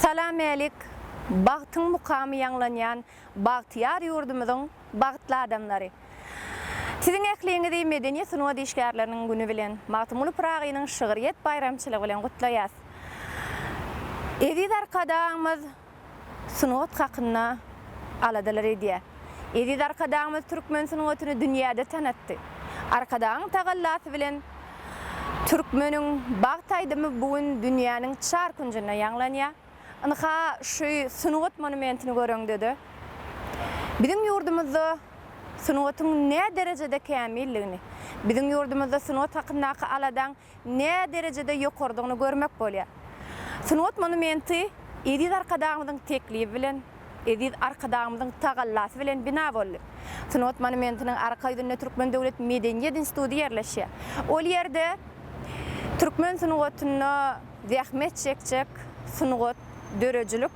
Salam-älik, bagtyň mukamy ýaňlanýan bagtyýar ýurdumyzyň bagtly adamlary! Siziň ähliňizi Medeniýet-sungat işgärleriniň güni bilen, Magtymguly Pyragynyň şygryýet baýramçylygy bilen gutlaýas. Eziz Arkadagymyz sungat hakynda aladalar edýär. Eziz Arkadagymyz türkmen sungatyny dünýäde tanatdy. Arkadagyň tagallasy bilen türkmeniň bagt aýdymy bu gün dünýäniň çar künjünde ýaňlanýar. Ynha, şu sungat monumentini göreňde-de, biziň ýurdumyzda sungatyň näderejede kämilligini, biziň ýurdumyzda sungat hakyndaky aladaň nä derejede ýokarydygyny görmek bolýar. Sungat monumenti eziz Arkadagymyzyň teklibi bilen, eziz Arkadagymyzyň tagallasy bilen bina boldy. Sungat monumentiniň arka ýüzünde Türkmen döwlet medeniýet instituty ýerleşýär. Ol ýerde türkmen sungatynda zähmet çekjek sungat, döredijilik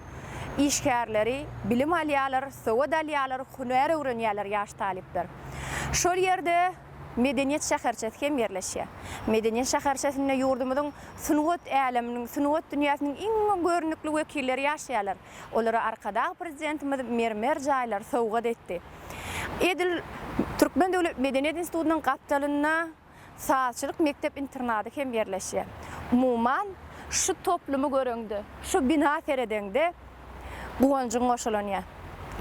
işgärleri bilim alýarlar, sowat alýarlar, hünär öwrenýärler ýaş talyplar. Şol ýerde Medeniýet şäherçesi hem ýerleşýär. Medeniýet şäherçesinde ýurdumyzyň sungat äleminiň, sungat dünýäsiniň iň görnükli wekilleri ýaşaýarlar. Olara Arkadag Prezidentimiz mermer jaýlary sowgat etdi. Edil Türkmen döwlet medeniýet institutynyň gapdalynda sazçylyk mekdep-internady hem ýerleşýär. Umuman, şu toplumy göreňde, şu bina seredeňde guwanjyň goşalanýar.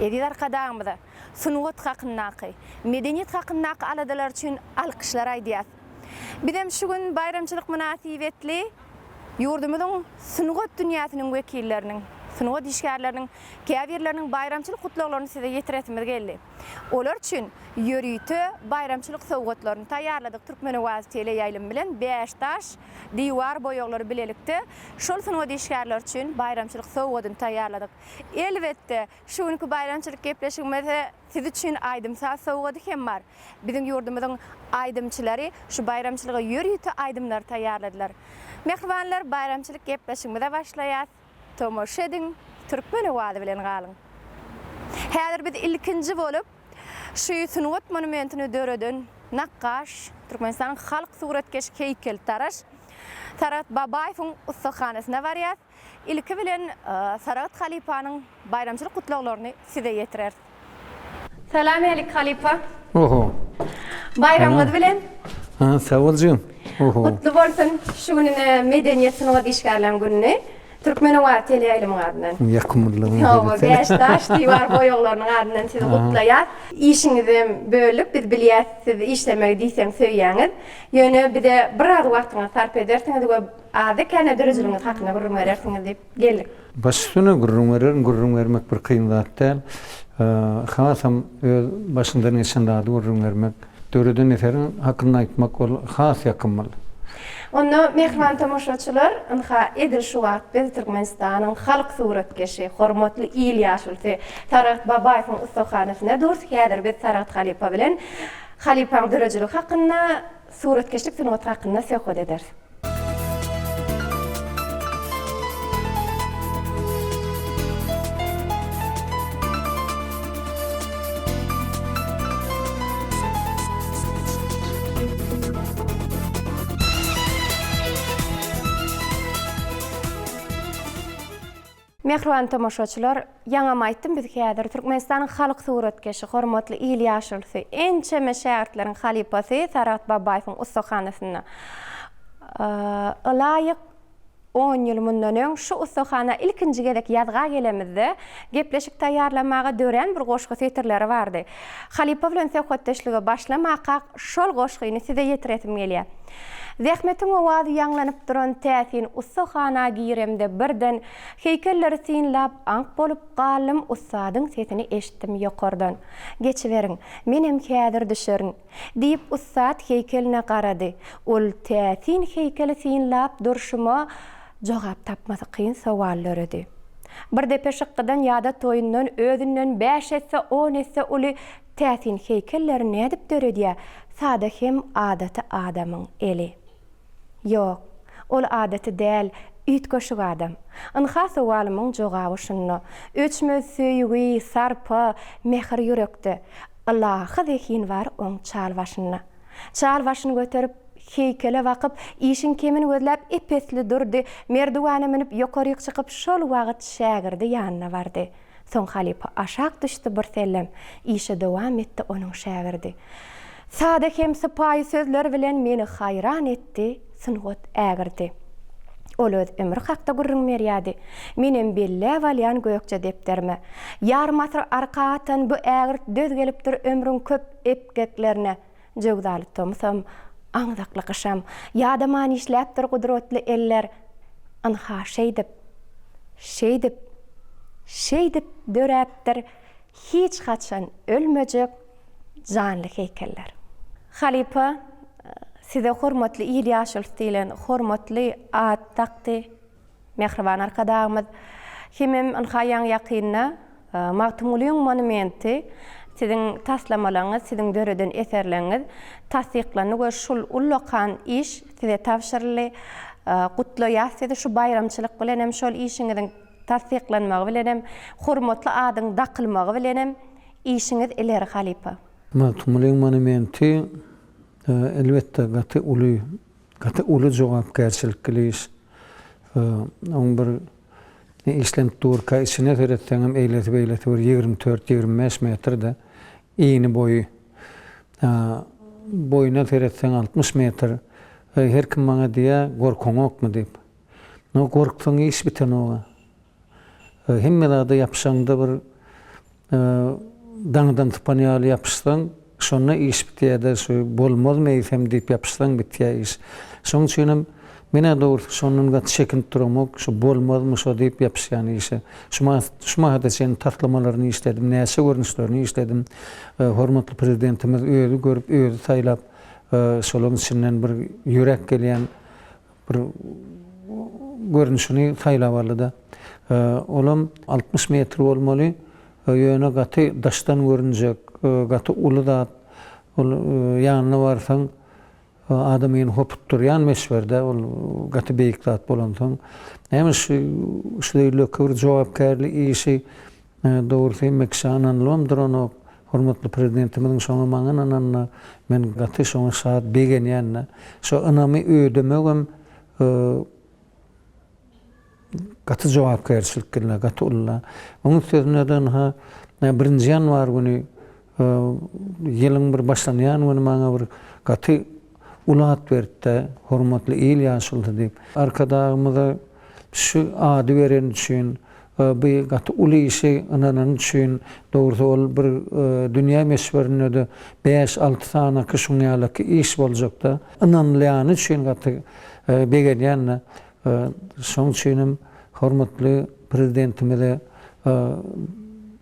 Eziz Arkadagymyza sungat hakyndaky, medeniýet hakyndaky aladalary üçin alkyşlar aýdýas. Bizem şu gün baýramçylyk mynasybetli ýurdumyzyň sungat dünýäsiniň wekilleriniň, sungat işgärleriniň käbirleriniň baýramçylyk gutlaglaryny size ýetiresimiz geldi. Olar üçin ýörite baýramçylyk sowgatlaryny taýýarladyk Türkmenowaz teleýaýlymy bilen Bäşdaş diwar boýaglary bilelikde şol sungat işgärleri üçin baýramçylyk sowgadyny taýýarladyk. Elbetde, Şu günki baýramçylyk gepleşigimizde siz üçin aýdym-saz sowgady hem bar. Biziň ýurdumyzyň aýdymçylary şu baýramçylyga ýörite aýdymlary taýýarladylar. Mähribanlar, baýramçylyk gepleşigimize başlaýas. Tomaşa ediň, türkmen owazy bilen galyň! Häzir biz ilkinji bolup şu sungat monumentini döreden nakgaş, Türkmenistanyň halk suratkeşi, heýkeltaraş Saragt Babaýewiň ussahanasyna barýas. Ilki bilen Saragt halypanyň baýramçylyk gutlaglaryny size ýetireris. Salam älik halypa. Oho. Baýramyňyz bilen. Ha, sag bol jigim. Oho. Gutly bolsun. Şu gün ine medeniýet sungat işgärleriň gününi Türkmen owazy teleýaýlymyň adyndan. Ýakymlylygyň Hawa, Bäşdaş diwar boýaglarynyň adyndan sizi gutlaýas. Işiňizem bölüp, biz bilýäs siz işlemegi diýseň söýýäňiz. Ýöne bize biraz wagtyňyzy sarp edersiňiz we Azda-kände döredijiligiňiz hakynda gürrüň berersiňiz diýip geldik. Baş üstüne gürrüň bererin, gürrüň bermek bir kyn zat däl. Hasam öz başyňdan geçen zady gürrüň bermek, döreden eseriň hakynda aýtmak ol has ýakymly. Onda mähriban tomaşaçylar, ynha edil şu wagt biz Türkmenistanyň halk suratkeşi, hormatly il ýaşulusy Saragt Babaýewiň ussahanasynda durus. Häzir biz Saragt halypa bilen halypaň döredijiligi hakynda, suratkeşlik sungaty hakynda söhbet ederis. Mähriban tomaşaçylar, ýaňam aýtdym biz häzir Türkmenistanyň halk suratkeşi, hormatly il ýaşulusy, ençeme şägirtleriň halypasy Saragt Babaýewiň ussahanasynda. Ylaýyk on ýyl mundan öň şu ussahana ilkinji gezek ýazga gelemizde, gepleşik taýýarlamaga dörän bir goşgy setirleri bardy. Halypa bilen söhbetdeşlige başlamakak şol goşgyny size ýetiresim gelýär. Zähmetiň owazy ýaňlanyp duran täsin ussahana giremde birden heýkelleri synlap aňk bolup galdym ussadyň sesini eşitdim ýokardan. Geçiberiň, menem häzir düşerin. Diýip ussat heýkeline garady. Ol täsin heýkeli synlap durşuma jogap tapmasy kyn sowal döredi. Bir depe şykgydan ýa-da toýundan özünden bäş esse, on esse uly täsin heýkelleri nädip döredýär sada hem adaty adamyň eli? Ýok, ol adaty däl, üýtgeşik adam. Ynha sowalymyň jogaby şunda. Öçmez söýgi, sarpa, mähir ýürekde. Ylahy zehin bar oň çal başynda. Çal başyny göterip. Heýkele bakyp, işiň kemini gözläp ep-esli durdy. Merdiwana münüp, ýokaryk çykyp, şol wagt şägirdi ýanyna bardy. Soň halypa aşak düşdi birsellem, işe dowam etdi onuň şägirdi. Sada hem sypaýy sözler bilen meni haýran etdi sungat ägirdi. Ol öz ömri hakda gürrüň berýärdi. Menem belläp alýan gökje depderime. Ýarym asyr arka atan bu ägirt döz gelipdir ömrüň köp epgeklerine. Jöwzaly tomusam, aňzakly gyşam, Ýadaman işläpdir gudratly eller. Ynha, şeýdip, şeýdip, şeýdip döräpdir hiç haçan ölmejek janly heýkeller. Halypa, size hormatly il ýaşulusy diýlen hormatly at dakdy. Mähriban Arkadagymyz hemem ynha ýaňy-ýakynda Magtymgulyň monumenti siziň taslamalaryňyz, siziň döreden eserleriňiz tassyklandy we şul ullakan iş size tabşyryldy. Gutlaýas sizi şu baýramçylyk bilen hem şol işiňiziň tassyklanmagy bilen hem hormatly adyň dakylmagy bilen hem işiňiz ileri halypa. Magtymgulyň monumenti elbetde gaty uly Gaty uly jogapkärçilikli iş. Oň bir işlenip durka içine seretseňem eýlesi-beýlesi bir 24, 25 metr-de ini boýy. Boýuna seretseň 60 metr. Her kim maňa diýýär, gorkaňokmy diýip. No gorksaň iş bitenok-a. Hemme zada ýapyşaňda bir daňdan sypan ýaly ýapyşsaň, şonda iş bitýär-de, şu bolmazmy eýsem diýip ýapyşsaň bitýär iş. Şonuň üçinem men-ä dogrusy şondan gaty çekinip duramok, şu bolmazmy şo diýip ýapyşýan işe. Şu şu mahada çenli taslamalaryny işledim, näçe görnüşlerini işledim. Hormatly Prezidentimiz özi görüp, özi saýlap, şolaryň içinden bir ýürek gelýän bir görnüşini saýlap aldy-da. Olam 60 metr bolmaly, ýöne gaty daşdan görünjek, gaty uly zat. Ol ýanyna barsaň, adamyny hopukdyrýan möçberde, ol gaty beýik zat bolansoň. Näme şu şu zeýilli bir jogapkärli işi Dogrusy hemme kişä ynanylybam duranok. Hormatly Prezidentimiziň şoňa maňa ynananyna men gaty şoňa şat, begenýän-de. Şo ynamy ödemegem gaty jogapkärçilikli, gaty uly. Onuň üstesine-de ynha birinji ýanwar güni ýylyň bir başlanýan güni maňa bir gaty uly at beripdi, Hormatly il ýaşulusy diýip. Arkadagymyza şu ady bereni üçin, bu gaty uly işi ynanany üçin, dogrusy ol bir dünýä möçberinde-de bäş-alty sanaky şuň ýalaky iş boljakda, ynanylýany üçin gaty begenýän-de. Şonuň üçinem hormatly Prezidentimize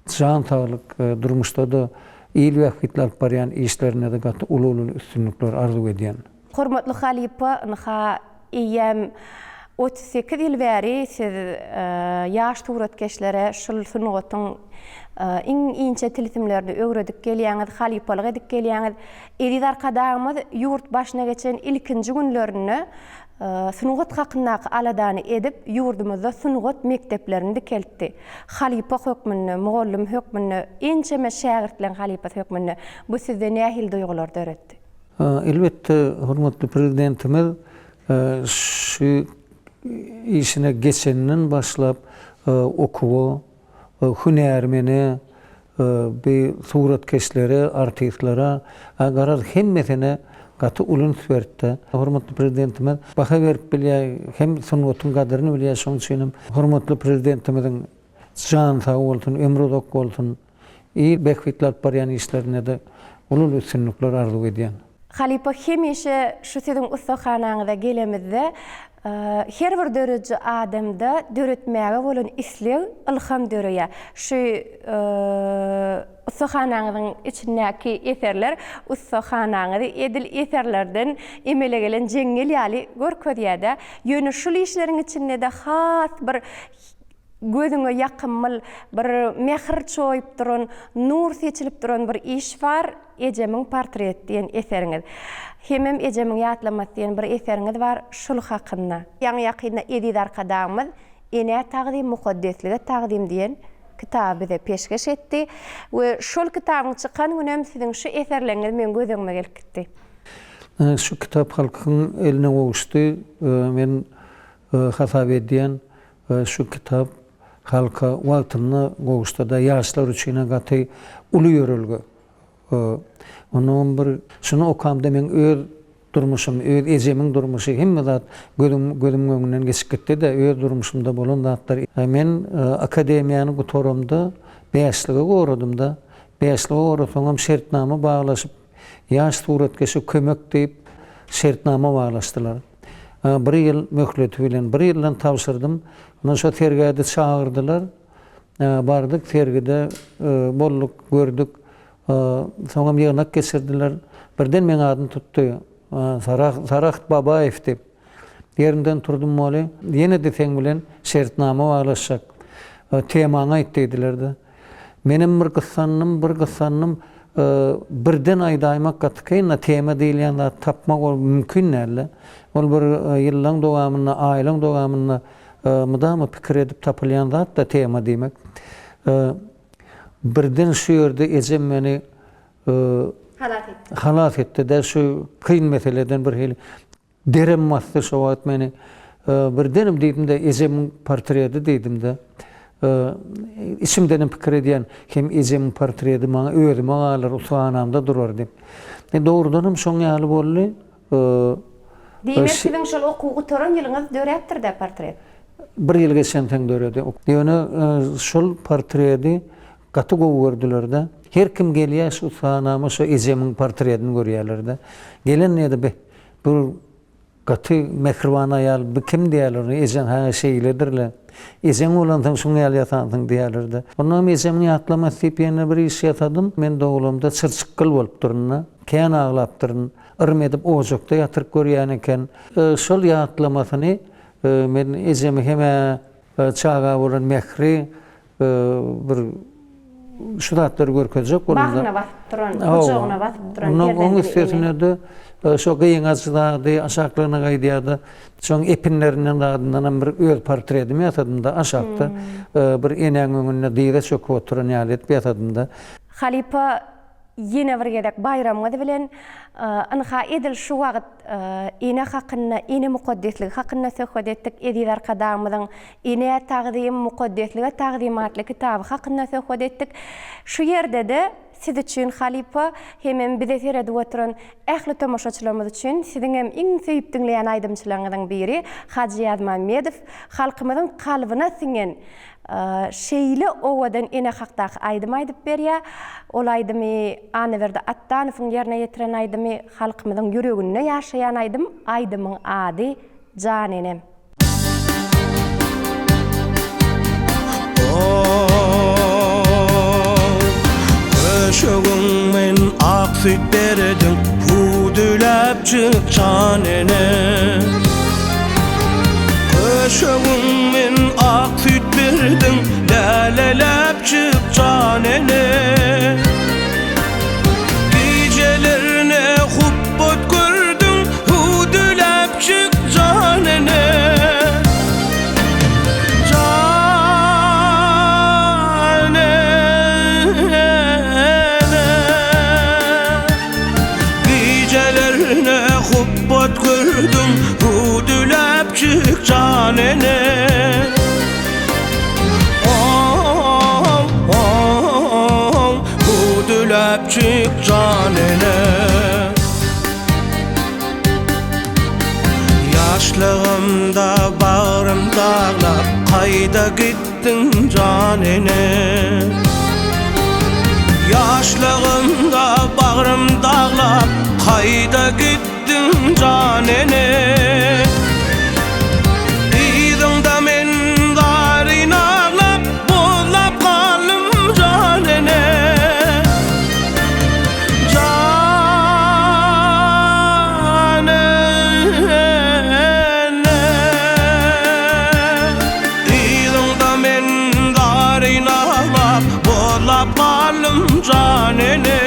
jan saglyk, durmuşda-da il bähbitli alyp barýan işlerinde-de gaty uly-uly üstünlikler arzuw edýän. Hormatly halypa, ynha, eýýäm 38 ýyl bäri siz ýaş suratkeşlere şul sungatyň iň inçe tilsimlerini öwredip gelýäňiz, halypalyk edip gelýäňiz. Eziz Arkadagymyz ýurt başyna geçen ilkinji günlerinde sungat hakyndaky aladany edip, ýurdumyzda sungat mekdeplerini dikeltdi. Halypa hökmünde, mugallym hökmünde, ençeme şägirtleň halypasy hökmünde bu sizde nähili duýgular döretdi? Elbetde, hormatly Prezidentimiz şu işine geçeninden başlap okuwa, hünärmene, bi suratkeşlere, artistlere, garaz hemmesine gaty uly üns beripdi. Hormatly Prezidentimiz baha berip bilýär, hem sungatyň gadyryny bilýär, şonuň üçin hem hormatly Prezidentimiziň jany sag bolsun, ömri uzak bolsun! Il bähbitli alyp barýan işlerinde-de uly-uly üstünlikler arzuw edýän. Halypa hemişe şu siziň ussahanaňyza gelemizde her bir dörediji adamda döretmäge bolan isleg, ylham döreýär. Şu ussahanaňyzyň içindäki eserler ussahanaňyzy edil eserlerden emele gelen jeňňel ýaly görkezýär-de. Ýöne şul işleriň içinde-de has bir Gözüňe ýakyml, bir mähir çoýup duran, nur seçilip duran bir iş bar, Ejemiň portreti diýen eseriňiz. Hemem Ejemiň ýatlamasy diýen bir eseriňiz bar, şul hakynda. Ýaňy-ýakynda eziz Arkadagymyz Enä tagzym, mukaddeslige tagzym diýen kitaby bize peşgeş etdi we şol kitabyň çykan günem siziň şu eserleriňiz meň göz öňüme gelip gitdi. Şu kitap halkyň eline gowuşdy. Men hasap edýän, şu kitap halka wagtynda gowuşsa-da, ýaşlar üçin gaty uly ýörelge. Onnoňam bir şuny okamda meň öz durmuşym, öz ejemiň durmuşy, hemme zat gözüm gözümiň öňünden geçip gitdi-de, öz durmuşymda bolan zatlar. Men akademiýany gutaramda bäşlige goradym-da. Bäşlige gorasoňam şertnama baglaşyp, ýaş suratkeşe kömek diýip, şertnama baglaşdylar. Bir ýyl möhleti bilen. Bir ýyldan tabşyrdym. Ondan şo sergä-de çagyrdylar. Bardyk, sergide bolduk, gördük. Soňam ýygnak geçirdiler. Birden meň adymy tutdy. Saragt Babaýew diýip. Ýerimden turdum weli, ýene-de seň bilen şertnama baglaşjak. Temaňy aýt diýdiler-de. Menem bir gyssandym, bir gyssandym. Birden aýdaýmak gaty kyn-da, tema diýilýän zady tapmak ol mümkin däl-de. Ol bir ýyllaň dowamynda, aýlaň dowamynda mydama pikir edip tapylýan zat-da tema diýmek. Birden şu ýerde ejem meni Halas etdi. Halas etdi-de şu kyn meseleden bir hili. Derem basdy şo wagt meni. Birdenem diýdim-de ejemiň portreti diýdim-de. Içimdenem pikir edýän, hem ejemiň portreti maňa özüme galar, ussahanamda durar diýip. Dogrudanam şoň ýaly boldy. Diýmek siziň şol okuwy gutaran ýylyňyz döräpdir-dä portret? Bir ýyl geçensoň döredi. Ýöne şol portreti gaty gowy gördüler-de. Her kim gelýär şu ussahanama şo ejemiň portretini görýärler-de. Gelen diýdi be, bu gaty mähriban aýal, bu kim diýýärler. Ejeň hä şeýledir-le. Ejeň bolansoň şuň ýaly ýasansyň diýýärler-de. Onnoňam ejemiň ýatlamasy diýip ýene bir iş ýasadym. Men doglamda çyrçykgyl bolupdyryn-da. Kän aglapdyryn. Yrym edip ojakda ýatyryp görýän eken. Şol ýatlamasyny men ejemi hem-ä çaga bolan mähri bir şu zatlary görkezjek boldum. Bagryna basyp duran, gujagyna basyp duran perzendini ene. Oň üstesine-de şo gyňaç zady aşaklygyna gaýdýar-da, şoň epinlerinden zadyndanam bir öz portredimi ýasadym-da aşakda bir enäň öňünde dyza çöküp oturan ýaly edip ýasadym-da. Halypa Ýene bir gezek baýramyňyz bilen, ynha edil şu wagt ene hakynda, ene mukaddesligi hakynda söhbet etdik, Eziz Arkadagymyzyň Enä tagzym, mukaddeslige tagzym atly kitaby hakynda söhbet etdik. Şu ýerde-de siz üçin halypa hemem bize seredip oturan ähli tomaşaçylarymyz üçin siziňem iň söýüp diňleýän aýdymçylaryňyzyň biri Hajy Ýazmämmedow halkymyzyň kalbyna siňen Şeýle owadan ene hakdaky aýdym aýdyp berýär. Ol aýdymy Annaberdi Atdanowyň ýerine ýetiren aýdymy, halkymyzyň ýüreginde ýaşaýan aýdym, aýdymyň ady Jan enem. Köşegiň men ak süýt berdiň, Hüwdüläpjik jan ene. Köşegiň men ak süýt berdiň, Läleläpjik jan ene. Gijelerine hupbat gördüň, Hüwdüläpjik jan ene. Jan ene. Gijelerine hupbat gördüň, Hüwdüläpjik jan ene. Oh, Hüwdüläpjik jan ene. Ýaşlygymda bagrym daglap, Kaýda gitdiň jan ene? Ýaşlygymda bagrym daglap, Kaýda gitdiň jan ene? Yzyňda men zaryn aglap, Bozlap galdym jan ene. Jan ene. Yzyňda men zaryn aglap, Bozlap galdym jan ene.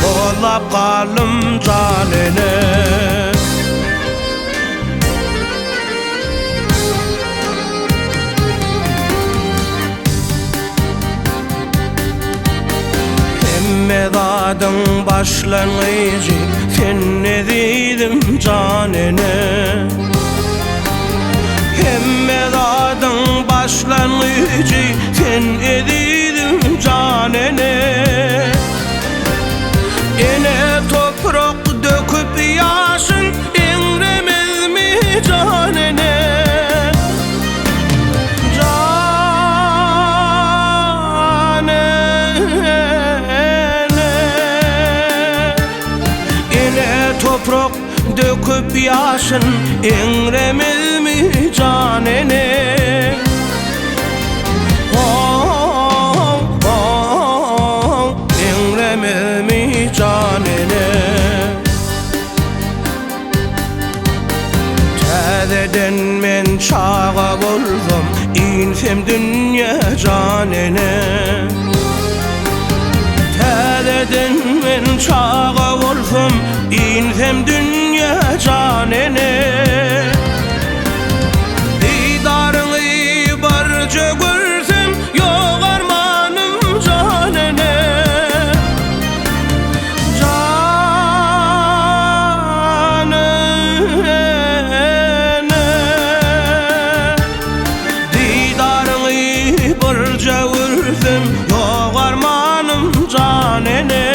Bozlap galdym jan ene. zadyň başlangyjy sen ezizim jan ene. Hemme zadyň başlangyjy sen ezizim jan ene. Ene toprak döküp ýaşyn eňremezmi jan ene. Jan ene. Ene toprak döküp ýaşyn eňremezmi jan ene. Eňremezmi jan ene. Täzeden men çaga bolsam, insem dünýä jan ene. Täzeden men çaga bolsam, insem dünýä jan ene. Didaryňy barja görsem, ýok armanym jan ene. Jan ene. Didaryňy birje görsem, ýok armanym jan ene.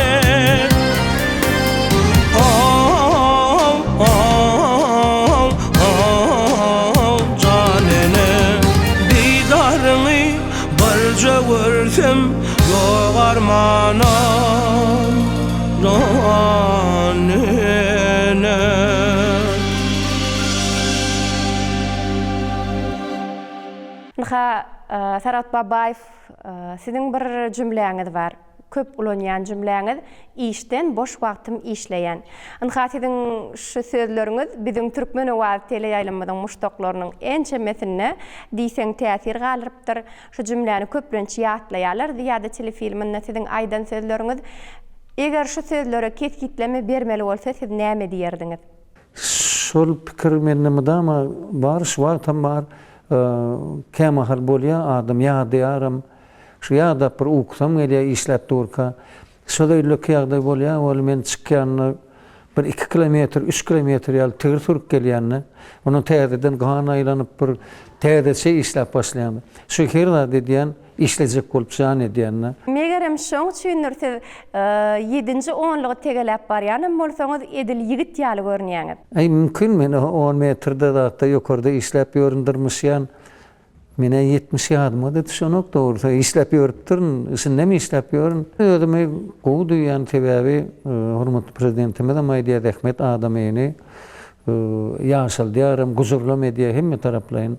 Jan ene. Didaryňy birje görsem, ýok armanym jan ene. Ynha, Saragt Babaýew, siziň bir jümläňiz bar. Köp ulanýan jümläňiz, Işden boş wagtym işleýän. Ynha siziň şu sözleriňiz biziň Türkmen owazy teleýaýlymymyzyň muşdaklarynyň ençemesinde diýseň täsir galdyrypdyr. Şu jümläni köplenç ýatlaýarlar Zyýada telefilminde siziň aýdan sözleriňiz. Eger şu sözlere kesgitleme bermeli bolsa siz näme diýerdiňiz? Şol pikir mende mydama bar, şu wagtam bar. Kämahal bolýar, adam ýadaýaram. Şu ýadap bir ukusam gelýär işläp durka. Şo zeýleki ýagdaý bolýar weli men çykýanda bir iki kilometr, üç kilometr ýaly tigir sürüp gelýän-de. Ondan täzeden gan aýlanyp bir täzeçe işläp başlaýan. Şu her zat edýän, işlejek bolup jan edýän-de. Megerem şoň üçindir siz ýedinji onlugy tegeläp barýanam bolsaňyz edil ýigit ýaly görünýäňiz. Äý mümkin men on metrde zatda ýokarda işläp ýörün dyrmyşýan. Men-ä 70 ýadyma-da düşenok dogrusy. Işläp ýörüpdirin, şindem işläp ýörün. Özümi gowy duýýan, sebäbi hormatly Prezidentimizem aýdýar, zähmet adamyny ýaşaldýaram, gujurlam edýär hemme taraplaýyn.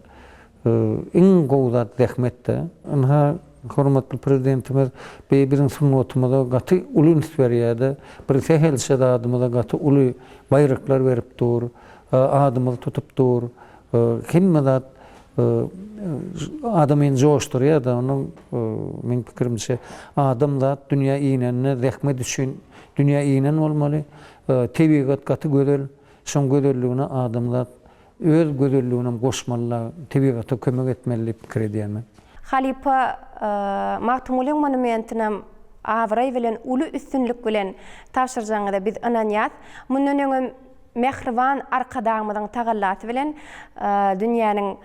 Iň gowy zat zähmet-de. Ynha, hormatly Prezidentimiz bi biziň sungatymyza gaty uly üns berýär-de, bir sähelçe zadymyza gaty uly baýraklar berip dur, adymyzy tutup dur. Hemme zat adamyny joşdurýar-da, onuň meň pikirimçe, adamzat dünýä inende zähmet üçin dünýä inen bolmaly. Tebigat gaty gözel, şoň gözelligine adamzat öz gözelliginem goşmaly-da, tebigata kömek etmeli diýip pikir edýän men. Halypa Magtymgulyň monumentinem abraý bilen, uly üstünlik bilen tabşyrjagyňyza biz ynanýas. Mundan öňem Mähriban Arkadagymyzyň tagallasy bilen dünýäniň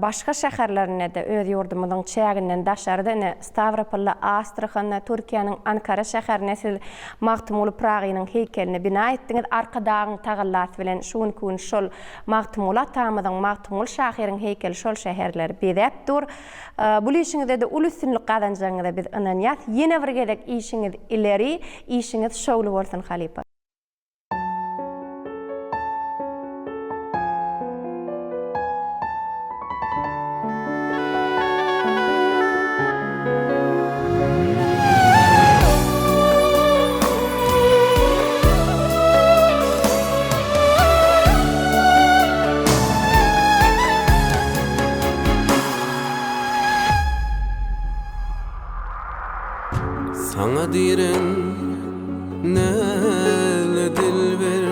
başga şäherlerinde-de, öz ýurdumyzyň çäginden daşary-da, ine, Stawropolda, Astrahanda, Türkiýäniň Ankara şäherinde siz Magtymguly Pyragynyň heýkelini bina etdiňiz. Arkadagyň tagallasy bilen şu günki gün şol Magtymguly atamyzyň, Magtymguly şahyryň heýkeli şol şäherleri bezäp dur. Bul işiňizde-de uly üstünlik gazanjagyňyza biz ynanýas. Ýene bir gezek işiňiz ileri, işiňiz şowly bolsun halypa! Saňa diýrin Näzli dilber,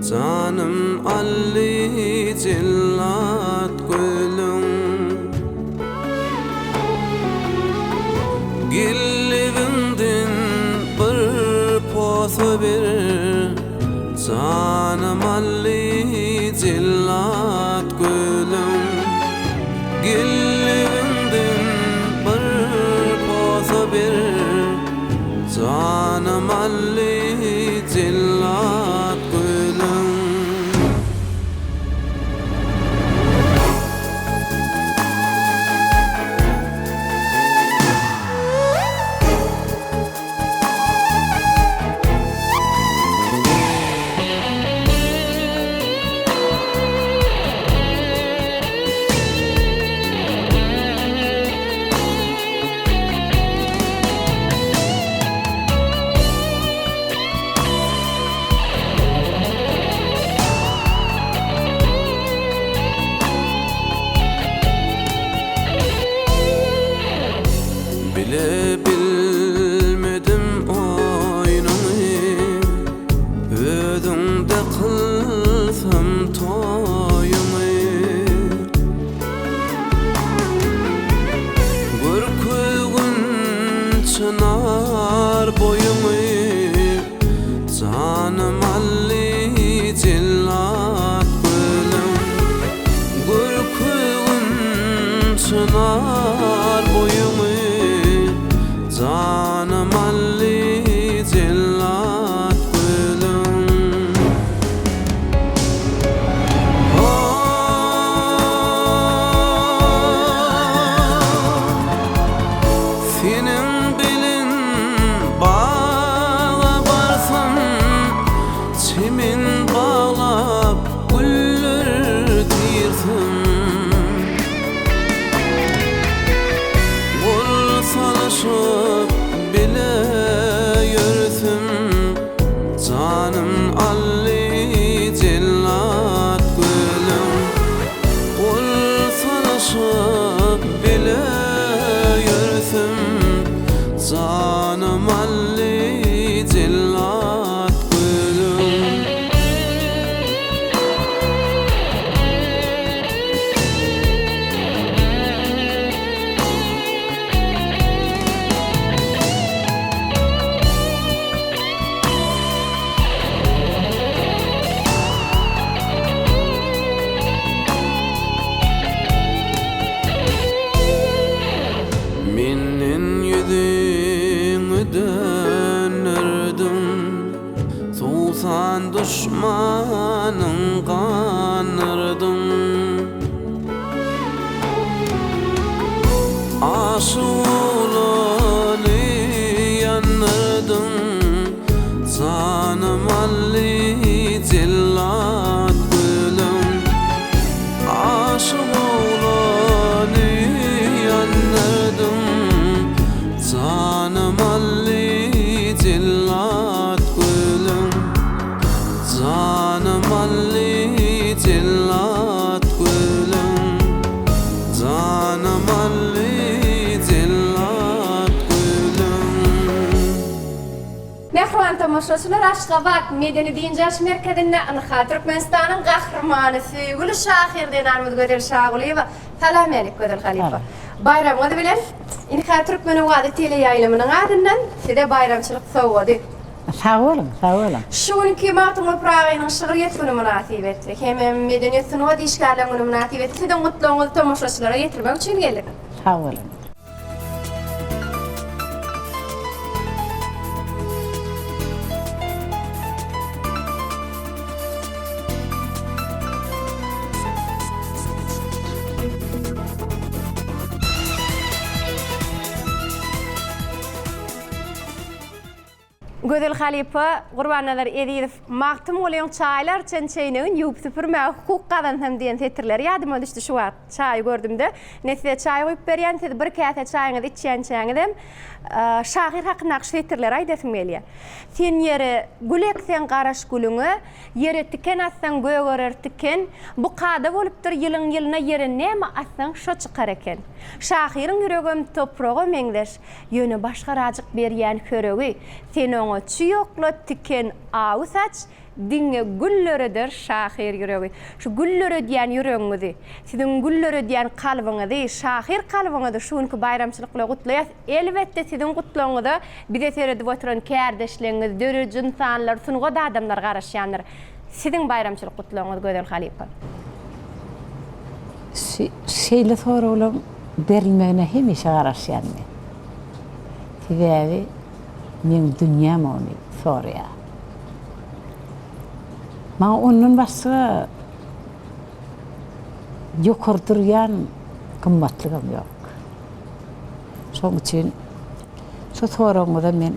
janym aldy jellat gözleň. Gelibimden bir. posa ber, Janym aldy jellat gözüň. Geldigiňden bir posa ber, Janym aldy jellat gözüň. Bile bilmedim oýnuňy, Özüňde kylsam toýuňy. Görkezgin çynar boýuňy, Janym aldy jellat gölüň. Görkezgin çynar boýuňy, Janym aldy jellat gölüň. Seniň bilen baga barsam, Çemen baglap güller tirsem. Gol salyşyp bile ýörsem, Janym aldy jellat gölüň. Gol salyşyp bile ýörsem, Janym aldy jellat gölüň. Menden ýüzüňi dönderdiň, Suwsan duşmanyň gandyrdyň. Aşyk oglany ýandyrdyň, Janym aldy jellat gülüň. Aşyk oglany ýandyrdyň, Janym aldy jellat gülüň. Janym aldy jellat gülüň. Janym aldy jellat gülüň. Mähriban tomaşaçylar, Aşgabat medeni-dynç alyş merkezinde ynha, Türkmenistanyň Gahrymany, söýgüli şahyr zenanymyz Gözel Şagulyýewa. Salam älik, Gözel halypa. Baýramyňyz bilen, ynha, Türkmen owazy teleýaýlymynyň adyndan Size baýramçylyk sowgady. Sag boluň, sag boluň. Şu günki Magtymguly Pyragynyň şygryýet güni mynasybetli hemem Medeniýet-sungat işgärleriniň güni mynasybetli Siziň gutlagyňyzy tomaşaçylara ýetirmek üçin geldik. Sag boluň. Gözel halypa Gurbannazar Ezizow Magtymgulyň Çaýlar içen çeýnegin ýuwup süpürmäge hukuk gazansam diýen setirleri ýadyma düşdi şu wagt çaý gördümde. Ine size çaý guýup berýän, siz bir käse çaýyňyzy içýänçäňizem şahyr hakyndaky şu setirleri aýdasym gelýär. Sen ýere gül ekseň garaş gülüňe, Ýere tiken atsaň gögerer tiken, Bu kada bolupdyr ýylyň ýylyna ýere näme atsaň şo çykar eken. Şahyryň ýüregem topraga meňzeş, Ýöne başgarajyk berýän höregi. Sen oňa çüý okla, tiken, awy saç, Diňe gül döreder şahyr ýüregi. Şu gül döredýän ýüregiňizi, siziň gül döredýän kalbyňyzy, şahyr kalbyňyzy şu günki baýramçylyk bilen gutlaýas. Elbetde siziň gutlagyňyza bize seredip oturan kärdeşleriňiz, dörediji ynsanlar, sungat adamlary garaşýandyr. Siziň baýramçylyk gutlagyňyz Gözel halypa. Şeýle soraglaryň berilmegine hemişe garaşýan men. Sebäbi meň dünýäm ony soraýar. Maňa ondan başga ýokary durýan gymmatlygam ýok. Şonuň üçin şu soragyňyza men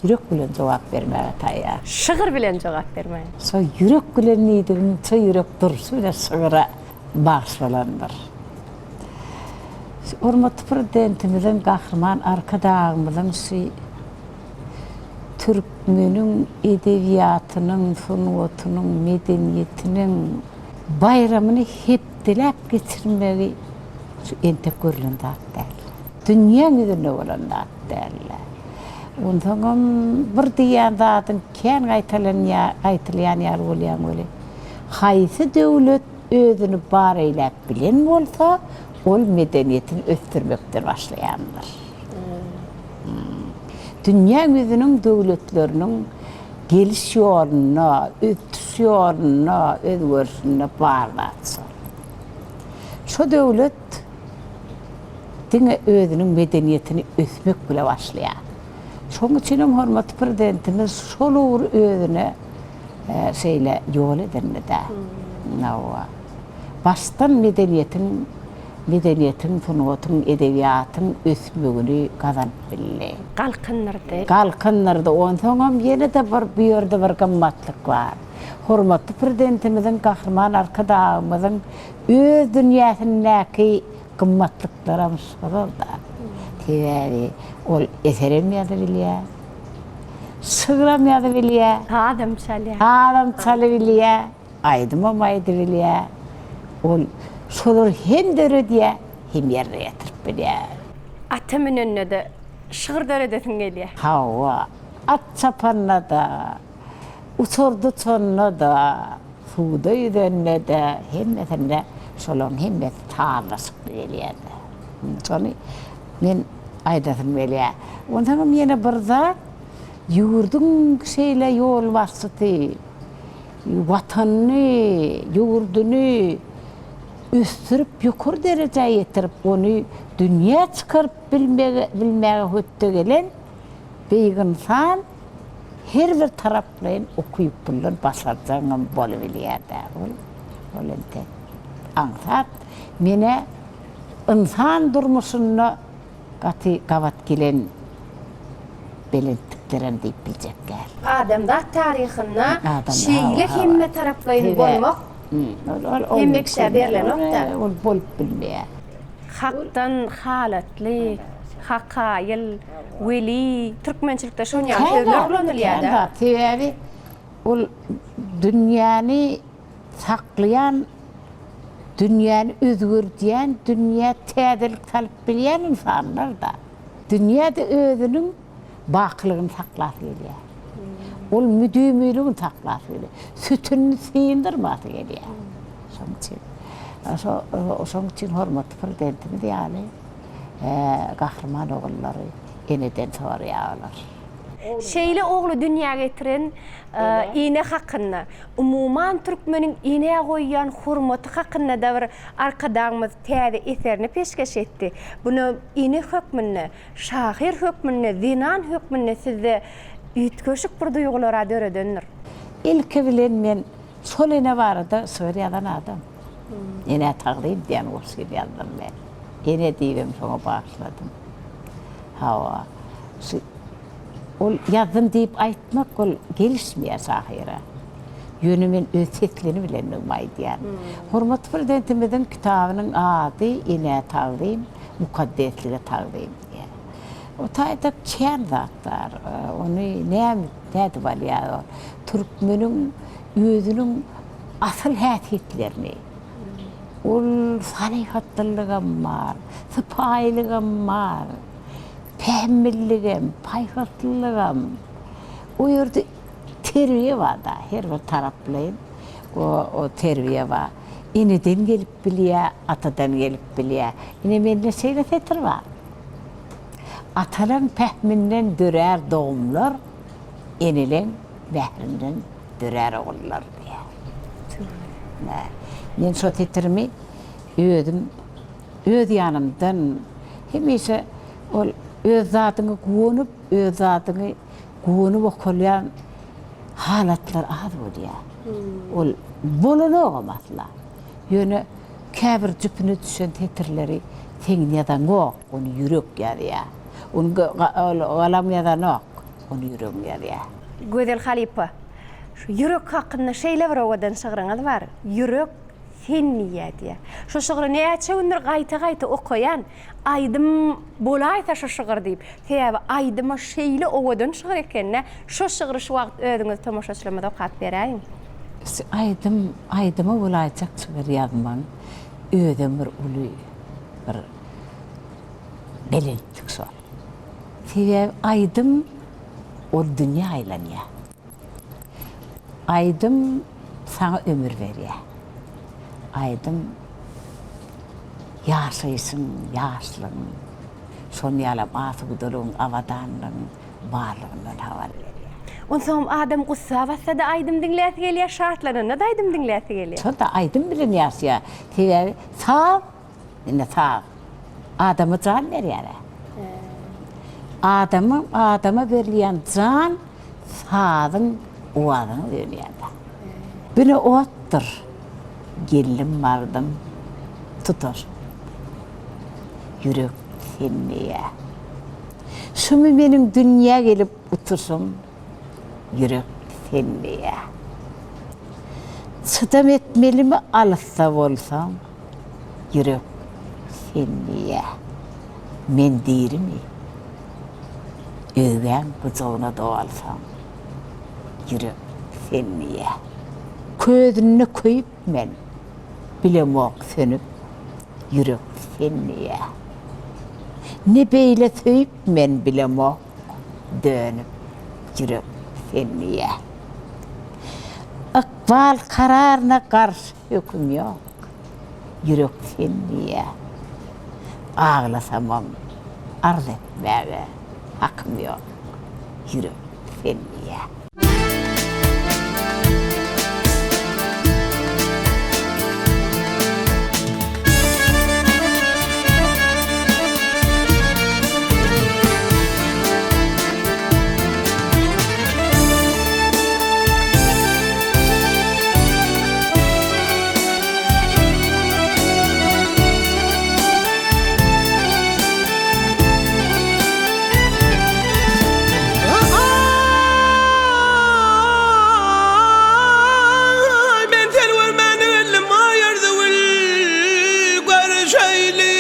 ýürek bilen jogap bermäge taýýar. Şygyr bilen jogap bermäge. Şo ýürek bilen diýdigim, şo ýürek durşy bilen şygyra bagyşlanandyr. Hormatly Prezidentimiziň, Gahryman Arkadagymyzyň şu türkmeniň edebiýatynyň, sungatynyň, medeniýetiniň baýramyny hepdeläp geçirmegi şu entek görlen zat däl. Dünýäň ýüzünde bolan zat däl. Onsoňam bir diýýän zadyň kän gaýtalanýar, gaýtalaýan ýaly bolýaň weli, haýsy döwlet özüni bar eýläp bilen bolsa, ol medeniýetini ösdürmekden başlaýandyr. Dünýä ýüzüniň döwletleriniň geliş ýolunda, ösüş ýolunda, özgerişinde bar zat şol. Şo döwlet diňe özüniň medeniýetini ösmek bile başlaýar. Şonuň üçin hem hormatly Prezidentimiz şol ugry özüne şeýle ýol edindi-dä. Hawa. Başdan medeniýetiň medeniýetiň, sungatyň, edebiýatyň ösmegini gazanyp bildi. Galkyndyrdy. Galkyndyrdy. Onsoňam ýene-de bir bu ýerde bir gymmatlyk bar. Hormatly Prezidentimiziň, Gahryman Arkadagymyzyň öz dünýäsindäki gymmatlyklaram şolar-da. Sebäbi ol eserem ýazybilýär, şygram ýazybilýär. Sazam çalýar. Sazam çalybilýär. Aýdymam aýdybilýär. Ol şolary hem döredýär, hem ýerine ýetirip bilýär. Ata münende-de şygyr döredesiň gelýär. Hawa, at çapanda-da, uçarda uçanda-da, suwda ýüzende-de, hemmesinde şolaryň hemmesi sazlaşykly gelýär-de. Şony men aýdasym gelýär. Onsoňam ýene bir zat, ýurduň şeýle ýolbaşçysy, Watanyny, ýurduny ösdürip, ýokary derejä ýetirip, ony dünýä çykaryp bilmäge hötde gelen beýik ynsan her bir taraplaýyn ukyplydan başarjaňam bolubilýär-dä. Ol, ol entek aňsat. Men-ä ynsan durmuşynda Gaty gabat gelen belentliklerem diýip biljek däl. Adamzat taryhynda şeýle hemmetaraplaýyn bolmak hemme kişä berlenok-da. Ol bolup bilmeýär. Hakdan halatly, hakaýyl, weli, türkmençilikde şon ýaly sözler ulanylýar-da. Sebäbi ol dünýäni saklaýan, dünýäni özgerdýän, dünýä täzelik salyp bilýän ynsanlar-da. Dünýä-de özüniň bakylygyny saklasy gelýär. Ol müdimiligini saklasy gelýär. Sütünini syndyrmasy gelýär. Şonuň üçin, şonuň üçin hormatly Prezidentimiz ýaly gahryman ogullary eneden soraýar olar. Şeýle ogly dünýä getiren ene hakynda, umuman türkmeniň enä goýýan hormaty hakynda-da bir Arkadagymyz täze eserini peşgeş etdi. Muny ene hökmünde, şahyr hökmünde, zenan hökmünde sizde üýtgeşik bir duýgular-a döredendir. Ilki bilen men şol ene barada şygyr ýazan adam. Enä tagzym diýen goşgyny ýazdym men. Ene diýibem şoňa bagyşladym. Hawa, şu ol ýazdym diýip aýtmak ol gelişmeýär şahyra. Ýöne men öz seslenibilenligimi aýdýan. Hormatly Prezidentimiziň kitabynyň ady Enä tagzym, mukaddeslige tagzym diýýär. O taýda kän zat bar. Ony näme, nädip alýar ol? Türkmeniň özüniň asyl häsiýetlerini, ol salyhatlylygam bar, sypaýylygam bar, pähimliligem, paýhaslylygam. O ýerde. Terbiýe bar-da, her bir taraplaýyn o terbiýe bar. Eneden gelip bilýär, atadan gelip bilýär. Ine mende şeýle setir bar. Atalaň pähminden dörär dogumlar, eneleň mährinden dörär ogullar diýýär. Men şo setirimi özüm öz ýanymdan hemişe ol öz zadyňy guwanyp, öz zadyňy guwanyp okalýan halatlar az bolýar. Ol bolanogam asla. Ýöne käbir jüpüne düşen setirleri sen ýazaňok, ony ýürek ýazýar. Ony galam ýazanok, ony ýüregiň ýazýar. Gözel halypa, şu ýürek hakynda şeýle bir owadan şygryňyz bar, Ýürek sen diýýär diýýär. Şu şygry näçe gündür gaýta-gaýta okaýan, aýdym bolaýsa şu şygyr diýip. Sebäbi aýdyma şeýle owadan şygyr ekende, şu şygry şu wagt özüňiz tomaşaçylarymyza okap beräýiň. Şu aýdym, aýdyma bolaýjak şygyr ýazmagyň özem bir uly bir belentlik şol. Sebäbi aýdym ol dünýä aýlanýar. Aýdym saňa ömür berýär. Aýdym ýaşaýşyň, ýaşlygyň, şonuň ýalam asudalygyň, abadanlygyň barlygyndan habar berýär. Onsoňam adam gussa batsa-da aýdym diňläsi gelýär, şatlananda-da aýdym diňläsi gelýär. Şol-da aýdym bilen ýaşaýar. Sebäbi saz, indi saz adama jan berýär-ä. Adamyň, adama berilýän jan Sazyň owazyna dönýär-dä. Bine otdur, geldim bardym, tutaşyp. Ýürek sen diýýär. Şumy meniň dünýä gelip utuşym, ýürek sen diýýär. Çydam etmelimi alysda bolsaň, ýürek sen diýýär. Men dirimi? Özgäň gujagyna dogalsaň, ýürek sen diýýär. Közünde köýüp men, bilemok sönüp, ýürek sen diýýär. Ne beýle söýüp men bilemok dönüp, ýürek sen diýýär. Ykbal kararyna garşy höküm ýok, ýürek sen diýýär. Aglasamam arz etmäge hakym ýok, ýürek sen diýýär. Aý, men seni görmän geldim, aý Arzygül, görüşeýli.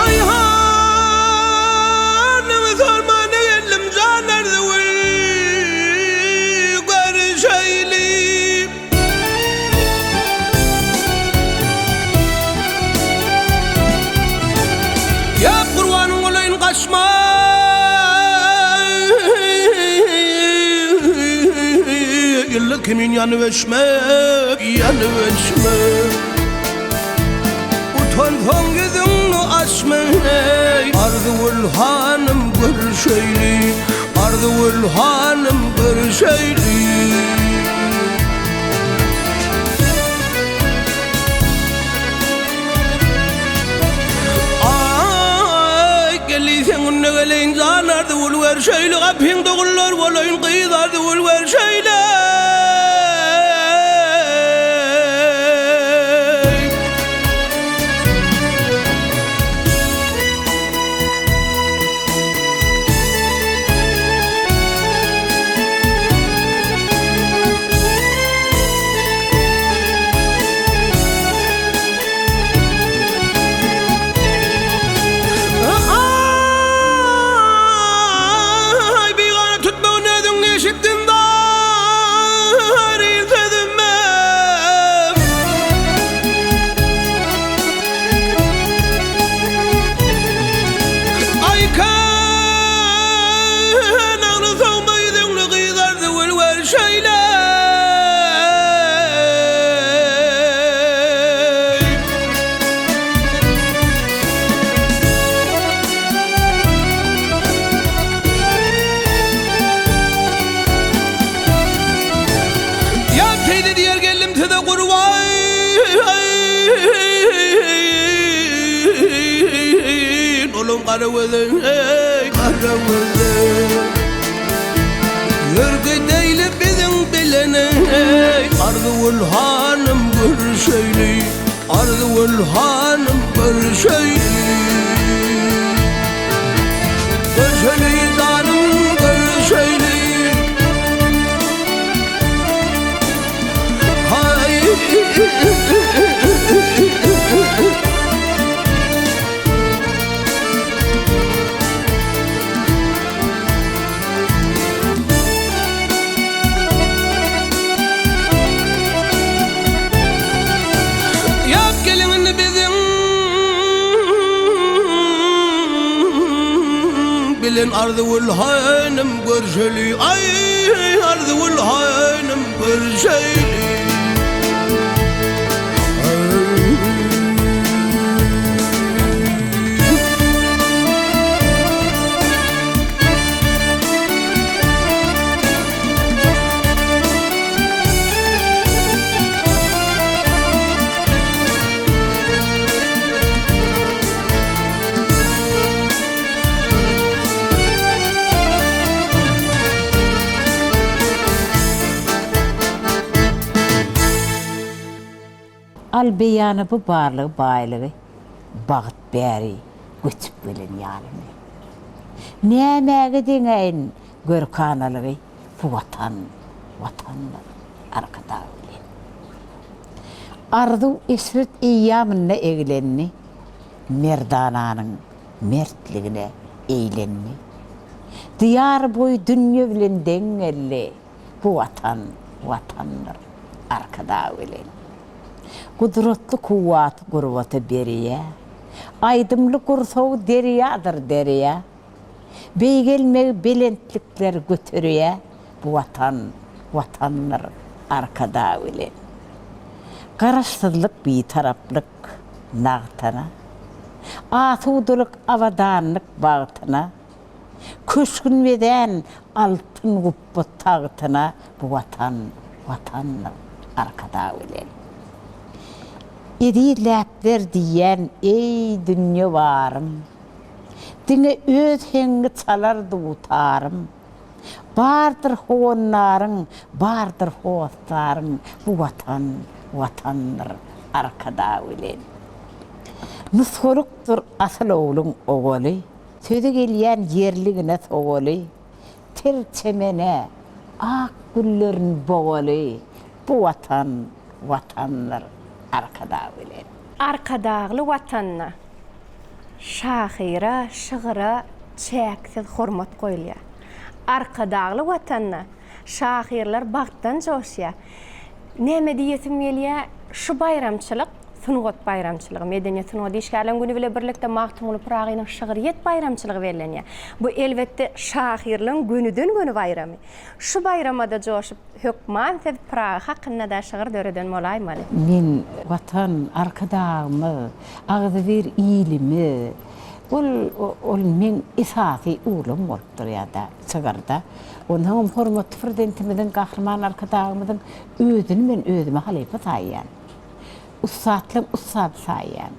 Aý, hanyňy sorman geldim, jan Arzygül, görüşeýli. Ýa gurbanyň bolaýyn gaçma Ýyldyz kimin ýanyp öçme Ýanyp öçme Utansaň ýüzüňi açma Arzygül hanym görüşeýli Arzygül hanym görüşeýli. Aý, geldiýseň günde geleýin, jan Arzygül görüşeýli, Gapyňda gullar bolaýyn, gyz Arzygül görüşeýli. Aý, bigana tutmagyn özüň eşitdim daý. Gara göze eý gara göze Ýör gideýli biziň bilen eý Arzygül hanym görüşeýli Arzygül hanym görüşeýli Görüşeýli janym görüşeýli Haý Ýat geliň indi biziň bilen Arzygül hanym görşeli Aý Arzygül hanym görşeli. Al beýany bu barlygy baýlygy bagt bäri göçüp gelen ýalymy. Nämäge deňäýin görkanalygy bu watan watandyr Arkadag bilen. Arzuw eşret eýýamynda eglendi merdananyň mertligine eýlendi. Diýar boýy dünýe bilen deň geldi. Bu Watan, Watandyr, Arkadag bilen. Gudratly kuwwaty gurbaty berýä. Aýdymly gursagy derýadyr derýa. Beýgelmegi belentlikler göterýä. Bu Watan, Watandyr, Arkadag bilen. Garaşsyzlyk, Bitaraplyk nagtyna. Asudalyk, abadanlyk bagtyna. Köşgün bezän altyn gupba tagtyna bu Watan, Watandyr, Arkadag bilen. Ezizläp ber diýýän eý dünýe barym, Diňe öz heňňi çalar dutarym. Bardyr howandaryň, bardyr hossaryň, Bu Watan, Watandyr, Arkadag bilen. Nusgalykdyr asyl ogluň oguly. Sözi gelýän ýerligine sowaly, Ter çemene ak güllerin bogaly, Bu Watan, Watandyr, Arkadag bilen. Arkadagly Watanda şahyra, şygyra çäksiz hormat goýulýar. Arkadagly Watanda şahyrlar bagtdan joşýar. Näme diýesim gelýär, şu baýramçylyk sungat baýramçylygy, Medeniýet-sungat işgärleriniň güni bilen birlikde Magtymguly Pyragynyň şygryýet baýramçylygy bellenýär. Bu, elbetde, şahyrlaryň gönüden-göni baýramy. Şu baýrama-da joşup, hökman siz Pyragy hakynda-da şygyr döreden bolaýmaly. Men Watan, Arkadagymyz, agzybir ilimiz, ol, ol meň esasy ugrym bolup durýar-da şygyrda. Onsoňam hormatly Prezidentimiziň, Gahryman Arkadagymyzyň özüni men özüme halypa saýýan. Ussatlaryň ussady saýýan.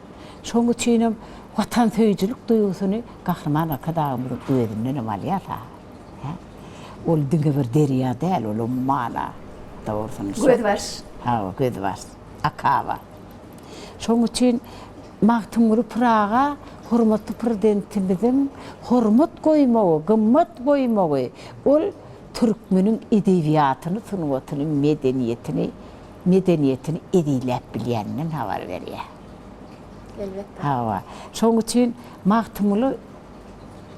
Şonuň üçinem watansöýüjilik duýgusyny Gahryman Arkadagymyzyň özündenem alýas-a. Hä? Ol diňe bir derýa däl, ol ummana. Dogrusyny şo. Gözbaş. Hawa, gözbaş. Akaba. Şonuň üçin Magtymguly Pyraga hormatly Prezidentimiziň hormat goýmagy, gymmat goýmagy, ol türkmeniň edebiýatyny, sungatyny, medeniýetini medeniýetini ezizläp bilýäninden habar berýär. Elbetde. Hawa. Şonuň üçin Magtymguly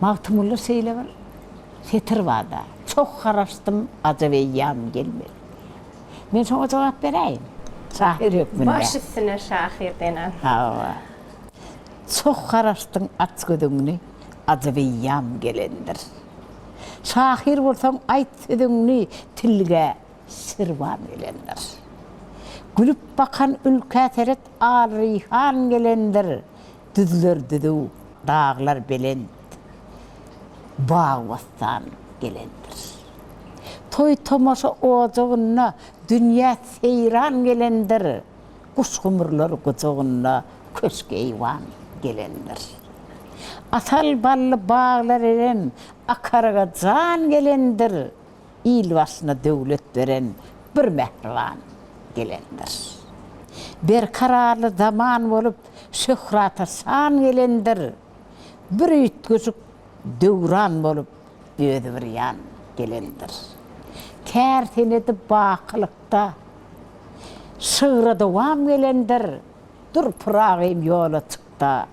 Magtymgulyda şeýle bir setir bar-da, Çoh garaşdym, ajap eýýam gelmedi. Men şoňa jogap beräýin, şahyr hökmünde. Baş üstüne şahyr zenan. Hawa. Çoh garaşdyň aç gözüňni, ajap eýýam gelendir. Şahyr bolsaň aýt sözüňni, tilge Şirwan gelendir. Gülüp bakan ülkä seret al reýhan gelendir, Düzler düzüw, daglar belent, bag-bossan gelendir. Toý-tomaşa ojagynda dünýä seýran gelendir, Guş-gumrular gujagynda köşk-eýwan gelendir. Asal bally baglar erem, Akarga jan gelendir. Il başyna döwlet beren bir mähriban gelendir. Berkararly zaman bolup, şöhrata şan gelendir. Bir üýtgeşik döwran bolup, özi bir ýan gelendir. Kär senedi bakylykda, şygra dowam gelendir. Dur Pyragym ýola çykda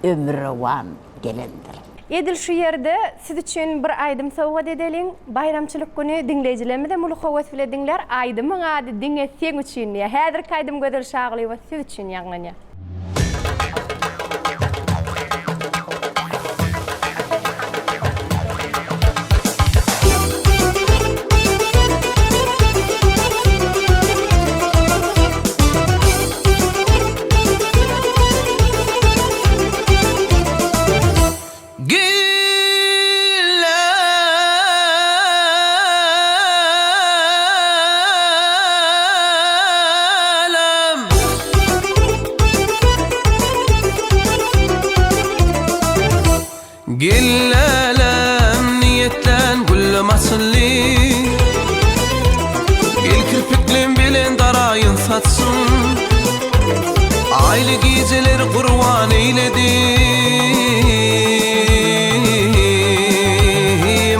ömür rowan gelendir. Edil şu ýerde siz üçin bir aýdym sowgat edeliň. Baýramçylyk güni diňleýjilerimizem uly höwes bile diňlär. Aýdymyň ady Diňe seň üçin diýýär. Häzirki aýdym Gözel Şagulyýewa siz üçin ýaňlanýar. Gillälem. Gillälem niýetlän güllüm asylly Gel kirpiklim bilen daraýyn saçyň Aýly gijeleri gurban eýledim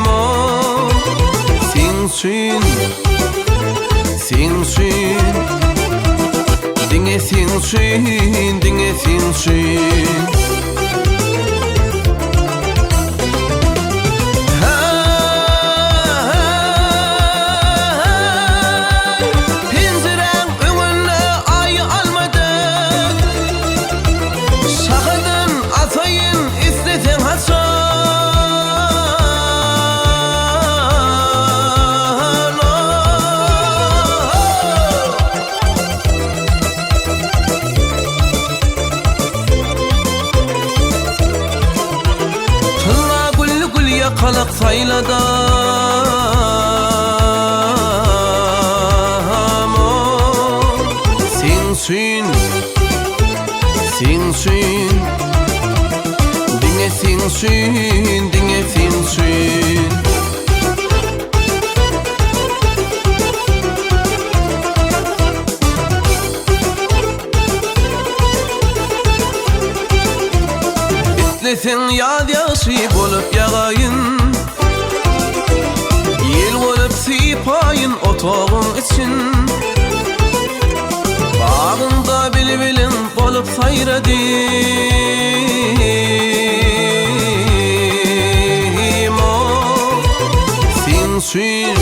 o Seň üçin Seň üçin Diňe seň üçin Diňe seň üçin Häý Penjiräň öňünde aý alma dek Şahadan asaýyn isleseň haçan Tylla gülli gül ýakalak saýladam Seň üçin Seň üçin Diňe seň üçin Diňe seň üçin. Isleseň ýaz ýagşy bolup ýagaýyn Ýel bolup sypaýyn otagyň için Bagyňda bilbiliň bolup saýradym oh Seň üçin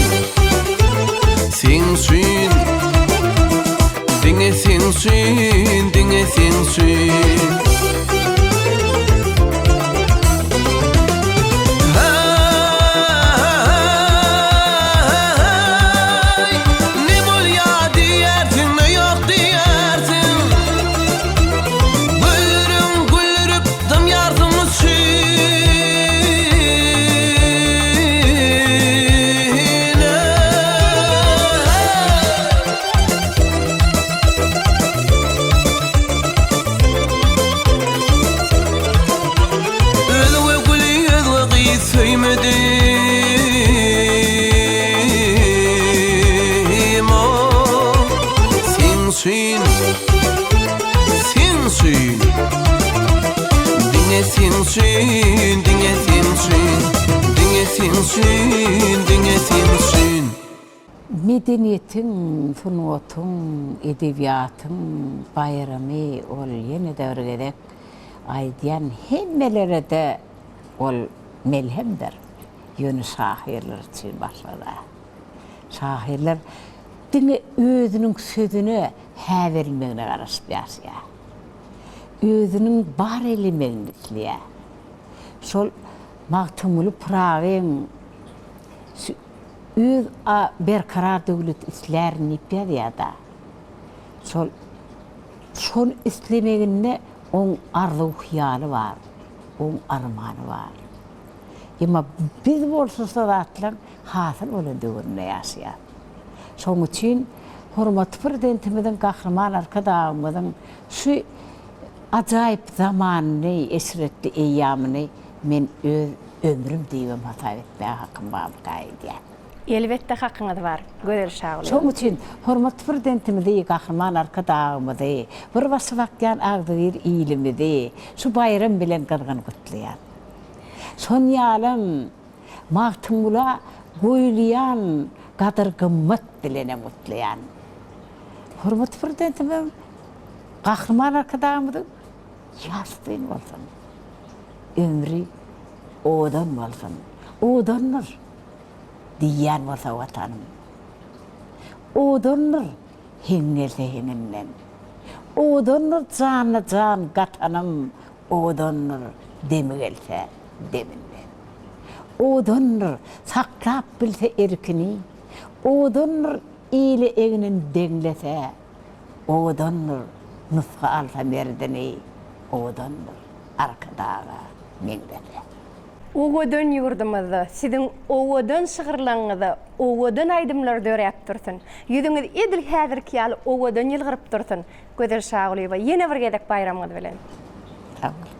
Seň üçin Diňe seň üçin Diňe seň üçin Häý Ne bolýa diýersiň ne ýok diýersiň Güldüriň güldürip dymýarsyň üçin Özge güli özge gyz söýmedim oh Seň üçin Seň üçin Diňe seň üçin Diňe seň üçin Diňe seň üçin Diňe seň üçin. Medeniýetiň, sungatyň, edebiýatyň baýramy ol ýene-de bir gezek aýdýan hemmelere-de ol melhemdir. Ýöne şahyrlar üçin başga-da. Şahyrlar diňe özüniň sözüne hä berilmegine garaşyp ýaşaýar. Özüniň bar elemegini isleýär. Şol Magtymguly Pyragyň Öz a berkarar döwlet islärin diýip ýazýada. Şol şony islemeginde oň arzuw hyýaly bar, oň armany bar. Emma biz bolsa şo zatlaň hasyl bolan döwründe ýaşaýas. Şoň üçin hormatly Prezidentimiziň Gahryman Arkadagymyzyň şu. ajaýyp zamanyny, eşretli eýýamyny men öz ömrüm diýibem hasap etmäge hakym barmyka öýdýän. Elbetde hakyňyz bar, Gözel Şagulyýewa. Şonuň üçin hormatly Prezidentimizi, Gahryman Arkadagymyzy, bir başy bakýan agzybir ilimizi şu baýram bilen gyzgyn gutlaýan. Şon ýalam Magtymgula goýulýan gadyr-gymmat bilenem gutlaýan. Hormatly Prezidentimiziň, Gahryman Arkadagymyzyň ýaşy uzyn bolsun! Ömri owadan bolsun! Owadandyr diýýän bolsa Watanym. Owadandyr heň gelse heňinden. Owadandyr janyna jan gatanym, Owadandyr demi gelse deminden. Owadandyr saklap bilse erkini, Owadandyr ile egnin deňlese, Owadandyr nusga alsa merdini, Owadandyr Arkadaga meňzese. Owadan ýurdumyzda siziň owadan şygyrlaryňyza owadan aýdymlar döräp dursun. Ýüzüňiz edil häzirki ýaly owadan ýylgyryp dursun. Gözel Şagulyýewa ýene bir gezek baýramyňyz bilen. Sag boluň.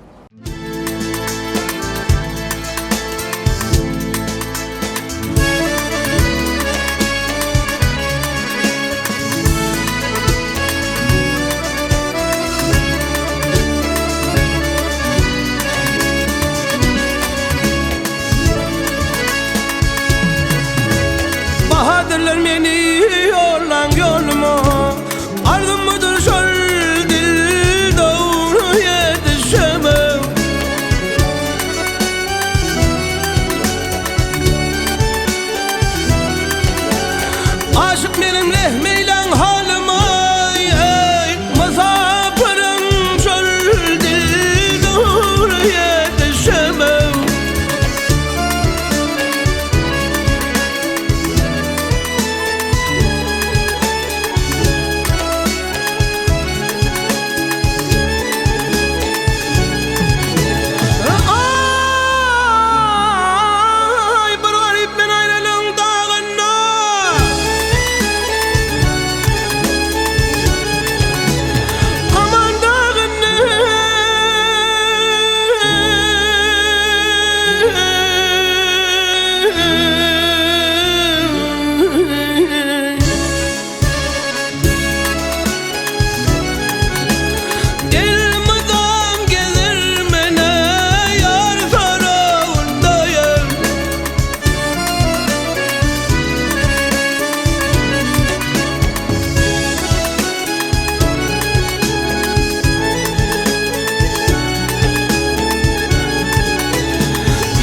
Bahadyrlar meni ýollaň ýoluma Arzym budur şol dil dogry ýetişemem. Aşyk meniň rehm eýläň halyma eý, Mysapyrym şol dil dogry ýetişemem. Aý, bir garyp men aýralygyň dagynda. Aman dagynda. Elmydam gezer mene ýar soragyndaýam.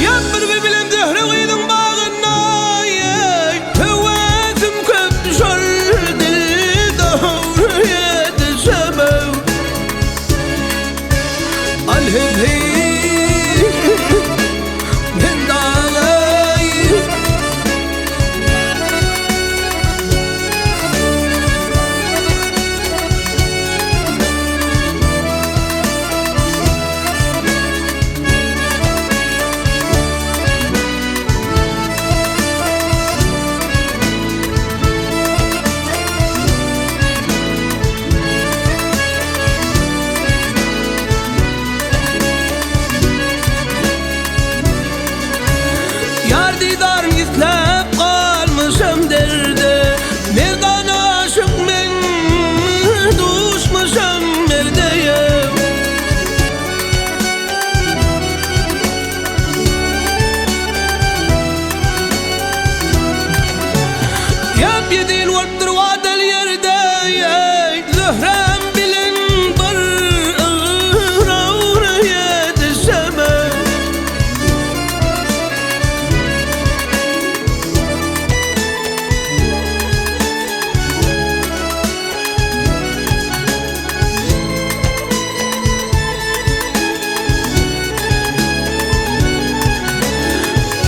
Ýat bir bilen Zöhre gyzyň bagynda, eý, Höwesim köp şol dildara ýetişemem. Al hey, men dalaý. Ýar didaryn isläp galmyşam derde, Merdana aşyk men duşmuşam merdeye. Ýap-ýedi ýyl bolupdyr wadaly ýerde, Zöhräm bilen bir ygrara ýetişemem.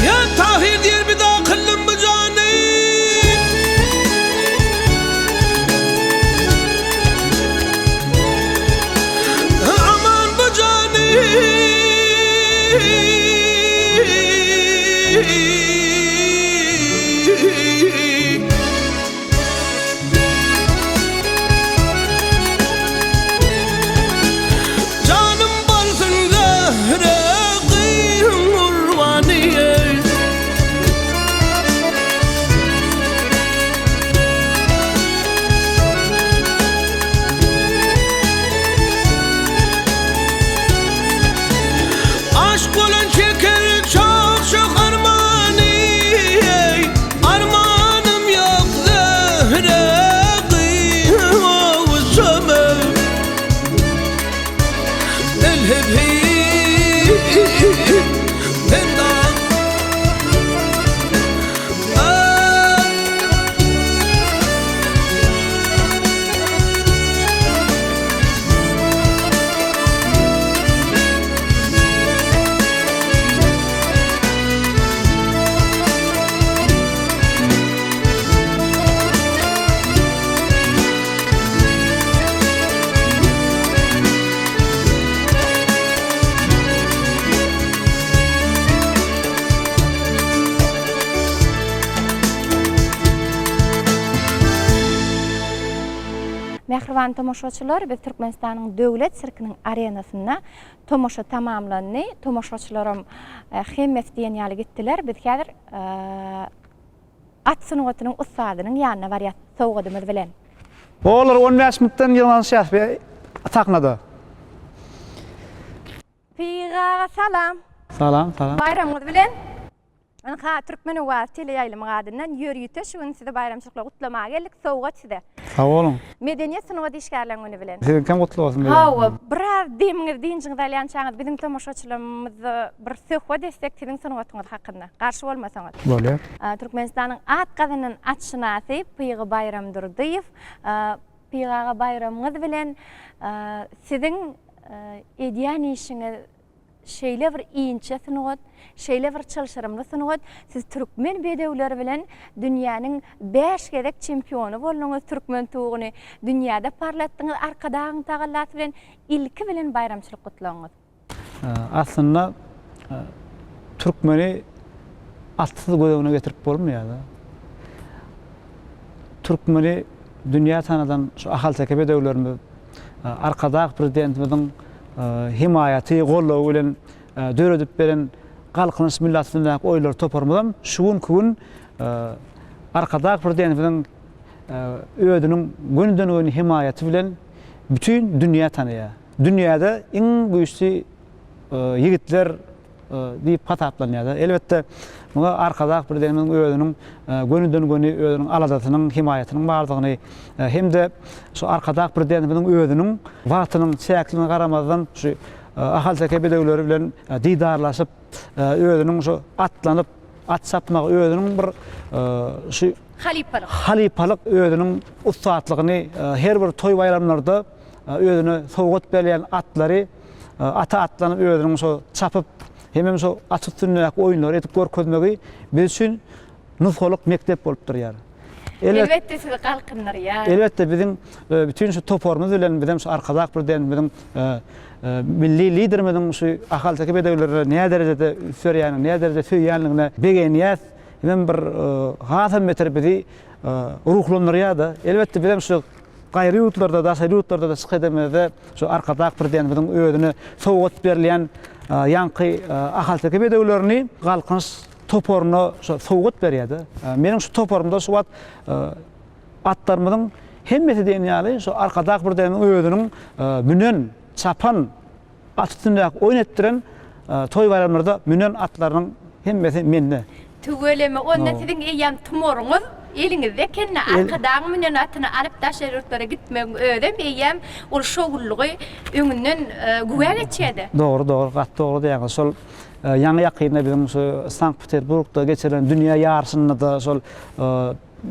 Ýa Tahyr diýer bida kyldym bu jany. Aman bu jany. Mähriban tomaşaçylar, biz Türkmenistanyň Döwlet sirkiniň arenasynda tomaşa tamamlandy. Tomaşaçylaram hemmesi diýen ýaly gitdiler. Biz häzir at sungatynyň ussadynyň ýanyna barýas sowgadymyz bilen. Olar on bäş minutdan ýygnanyşýas bi sahnada. Pygy aga salam. Salam salam. Baýramyňyz bilen. Ynha Türkmen owazy teleýaýlymyň adyndan ýörite şu gün sizi baýramçylykla gutlamaga geldik. Sowgat size. Sag boluň. Medeniýet sungat işgärleriň güni bilen. Siziňkem gutly bolsun. Hawa, biraz demiňizi dynjyňyzy alýançaňyz biziň tomaşaçylarymyzda bir söhbet etsek siziň sungatyňyz hakynda. Garşy bolmasaňyz. Bolýar. Türkmenistanyň at gazanan atşynasy Pygy Baýramdurdyýew. Pygy aga baýramyňyz bilen siziň edýän işiňiz şeýle bir inçe sungat, şeýle bir çylşyrymly sungat. Siz türkmen bedewleri bilen dünýäniň bäş gezek çempiony bolduňyz, türkmen tuguny dünýäde parlatdyňyz Arkadagyň tagallasy bilen. Ilki bilen baýramçylyk gutlagyňyz. Aslynda türkmeni atsyz göz öňüne getirip bolmaýar-da. Türkmeni dünýä tanadan şu ahalteke bedewlerimiz Arkadag Prezidentimiziň hemaýaty, goldawy bilen döredip beren Galkynyş milli at üstündäki oýunlar toparymyzam şu günki gün Arkadag Prezidentimiziň özüniň gönüden-göni hemaýaty bilen bütin dünýä tanaýar. Dünýäde iň güýçli ýigitler diýip hasaplanýar. Elbetde, muňa Arkadag Prezidentimiziň özüniň gönüden-göni özüniň aladasynyň, hemaýatynyň bardygyny hem-de şu Arkadag Prezidentimiziň özüniň wagtynyň çäkligine garamazdan şu ahalteke bedewleri bilen didarlaşyp, özüniň şu atlanyp, at çapmagy, özüniň bir şu halypalyk halypalyk özüniň ussatlygyny her bir toý-baýramlarda özüne sowgat berýän atlary ata atlanyp özüniň şo çapyp hemem şo at üstündäki oýunlary edip görkezmegi biz üçin nusgalyk mekdep bolup durýar. Elbetde sizi galkyndyrýar. Elbetde biziň bütin şu toparymyz bilen bizem şu Arkadag Prezidentimiziň Milli Liderimiziň şu ahalteke bedewlerine näderejede üns berýändigine, näderejede söýýändigine begenýäs. Hemem bir hasam beter bizi ruhlandyrýar-da. Elbetde bizem şu Gaýry ýurtlarda, daşary ýurtlarda-da çykyş edenimizde şu Arkadag Prezidentimiziň özüne sowgat berilýän ýaňky ahalteke bedewlerini Galkynyş toparyna şu sowgat berýär-de. Meniň şu toparymda şu wagt atlarymyzyň hemmesi diýen ýaly şu Arkadag Prezidentimiziň özüniň münen, çapan At üstündäki oýun etdiren toý-baýramlarda münen atlarynyň hemmesi mende. Tüweleme, onda siziň eýýäm tumaryňyz eliňizde eken-dä, Arkadagyň münen atyny alyp daşary ýurtlara gitmegiň özem eýýäm ol şowlulygy öňünden güwä geçýär-dä. Dogry, dogry, gaty dogry diýýäňiz. Şol ýaňy-ýakynda biziň şu Sankt-Peterburgda geçirilen dünýä ýaryşynda-da şol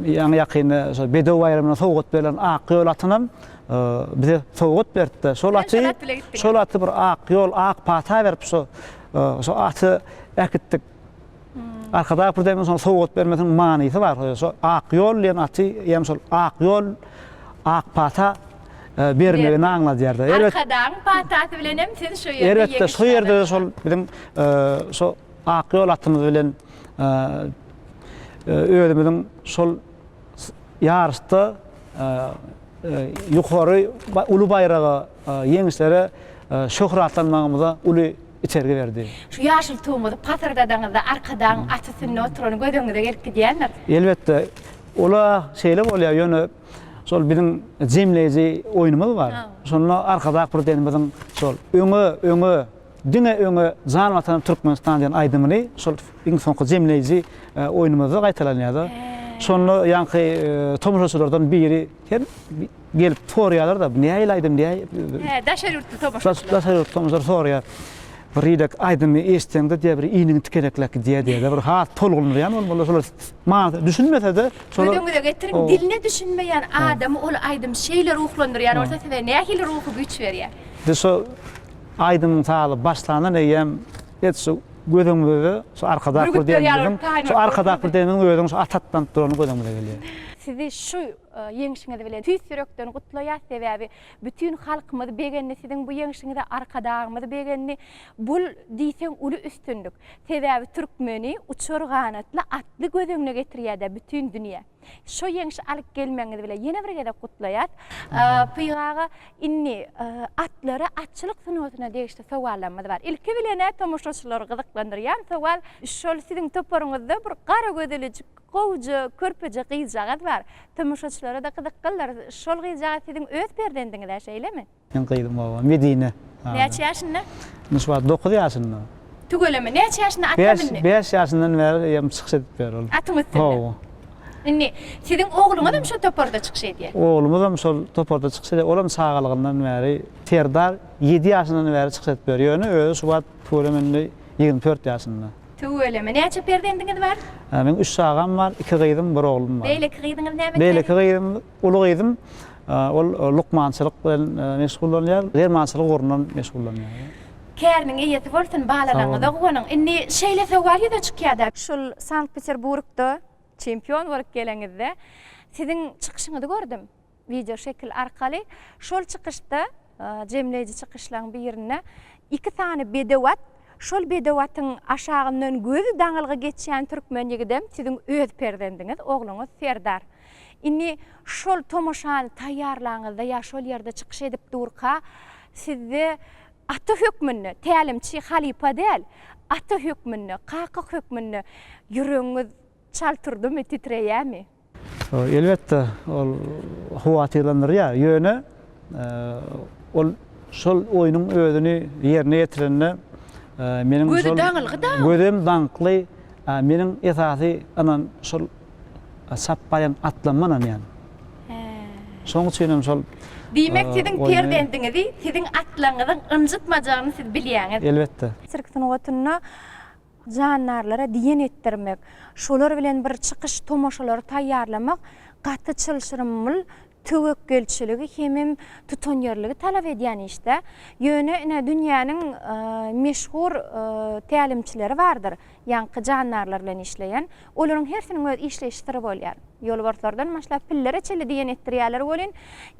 Ýaňy ýakynda şol Bedew baýramyna sowgat berlen ak ýol atynam bize sowgat beripdi. Şol aty şol aty bir ak ýol, ak pata berip şo şo aty äkitdik. Arkadag Prezidentimiziň şony sowgat bermesiniň manysy bar. Şo ak ýol diýen aty ýa şol ak ýol, ak pata bermegini aňladýar-da. Arkadagyň patasy bilen hem siz şo ýerde Elbetde, şo ýerde-de şol biziň şo ak ýol atymyz bilen özümiziň şol ýaryşda ýokary uly baýraga, ýeňişlere şöhratlanmagymyza uly itergi berdi. Şu ýaşyl tuguňyzy pasyrdadaňyzda Arkadagyň at üstünde oturany göz öňüňize gelip gidýändir. Elbetde, ol-a şeýle bolýar, ýöne şol biziň jemleýji oýnumyz bar. Şonda Arkadag Prezidentimiziň şol Öňe, öňe, Diňe öňe Jan Watanym Türkmenistan diýen aýdymyny şol iň soňky jemleýji oýnumyzda gaýtalanýarda. Şonda ýaňky tomaşaçylardan biri her gelip soraýarlar-da, bu nähili aýdym diýä. Hä, daşary ýurtly tomaşaçylar. Daşary ýurtly tomaşaçylar soraýar. Bir ýylak aýdymy eşitseňde diýýär, bir iniňi tikenekläp gidýär diýýär-de, bir has tolgundyrýan bolmaly. Şolar manysy düşünmese-de, şolar Göz öňüňize getiriň, diline düşünmeýän adamy ol aýdym şeýle ruhlandyrýan bolsa, size nähili ruhy güýç berýär? Biz şo Aýdymyň sazy başlandan eýýäm et şu göz öňümizde şu Arkadag Bürgütler ýaly Prezidentimiziň taýyn şu bolup Arkadag durdy. Prezidentimiziň özüniň şu at atlanyp durany göz öňümize gelýär. Sizi şu. ýeňşiňiz bilen tüýs ýürekden gutlaýas, sebäbi bütin halkymyz begendi siziň bu ýeňşiňize, Arkadagymyz begendi. Bul diýseň uly üstünlik. Sebäbi türkmeni uçar ganatly atly göz öňüne getirýär-dä bütin dünýä. Şo ýeňşi alyp gelmegiňiz bilen ýene bir gezek gutlaýas. Pygy aga, indi atlara, atçylyk sungatyna degişli sowallarymyz bar. Ilki bilen-ä tomaşaçylary gyzyklandyrýan sowal, şol siziň toparyňyzda bir gara gözelejik, gowuja, körpeje gyzjagaz bar. Tomaşaçylara-da gyzyklydyr. Şol gyzjagaz siziň öz perzendiňiz-ä, şeýlemi? Meň gyzym oba, Medine. Näçe ýaşynda? Indi şu wagt 9 ýaşynda. Tüweleme, näçe ýaşynda ata mindi? 5 ýaşyndan bäri eýýäm çykyş edip ýör ol. Atyň üstünde? Hawa. Indi siziň ogluňyzam şo toparda çykyş edýär? Oglumyzam şol toparda çykyş edýär. Olam çagalygyndan bäri, Serdar 7 ýaşyndan bäri çykyş edip ýör. Ýöne özi şu wagt tüweleme indi 24 ýaşynda. Tüweleme, näçe perzendiňiz bar? Meň üç çagam bar, iki gyzym, bir oglum bar. Beýleki gyzyňyz näme Beýleki gyzym Uly gyzym ol lukmançylyk bilen meşgullanýar, dermançylyk ugrundan meşgullanýar. Käriniň eýesi bolsun, balalaryňyza guwanyň. Indi şeýle sowal ýüze çykýar-da. Şul Sankt-Peterburgda çempion bolup geleňizde siziň çykyşyňyzy gördüm wideoşekil arkaly. Şol çykyşda Jemleýji çykyşlaryň birinde iki sany bedew at, şol bedew atyň aşagyndan gözi daňylgy geçýän türkmen ýigidem siziň öz perzendiňiz, ogluňyz Serdar. Indi şol tomaşany taýýarlaňyzda ýa şol ýerde çykyş edip durka sizde ata hökmünde, tälimçi, halypa däl, ata hökmünde, kaka hökmünde ýüregiňiz çalt urdumy, titreýärmi? Elbetde, ol howatyrlandyrýar. Ýöne ol şol oýnuň özüni ýerine ýetirende meniň şol Gözi daňylgy-da. Gözem daňkly. Meniň esasy ynan şol çap barýan atlamma ynanýan. Hä. Şonuň üçin hem şol Diýmek, siziň perzendiňizi siziň atlaryňyzyň ynjytmajagyny siz bilýäňiz. Elbetde. Sirk sungatynda jandarlara diýen etdirmek, şolar bilen bir çykyş tomaşalary taýýarlamak gaty çylşyrymly töwekgelçiligi hemem tutanýerligi talap edýän iş-dä. Ýöne ine dünýäniň meşhur tälimçileri bardyr, ýaňky jandarlar bilen işleýän. Olaryň hersiniň öz işleýiş syry bolýar. Ýolbarslardan başlap pillere çenli diýen etdirýärler welin,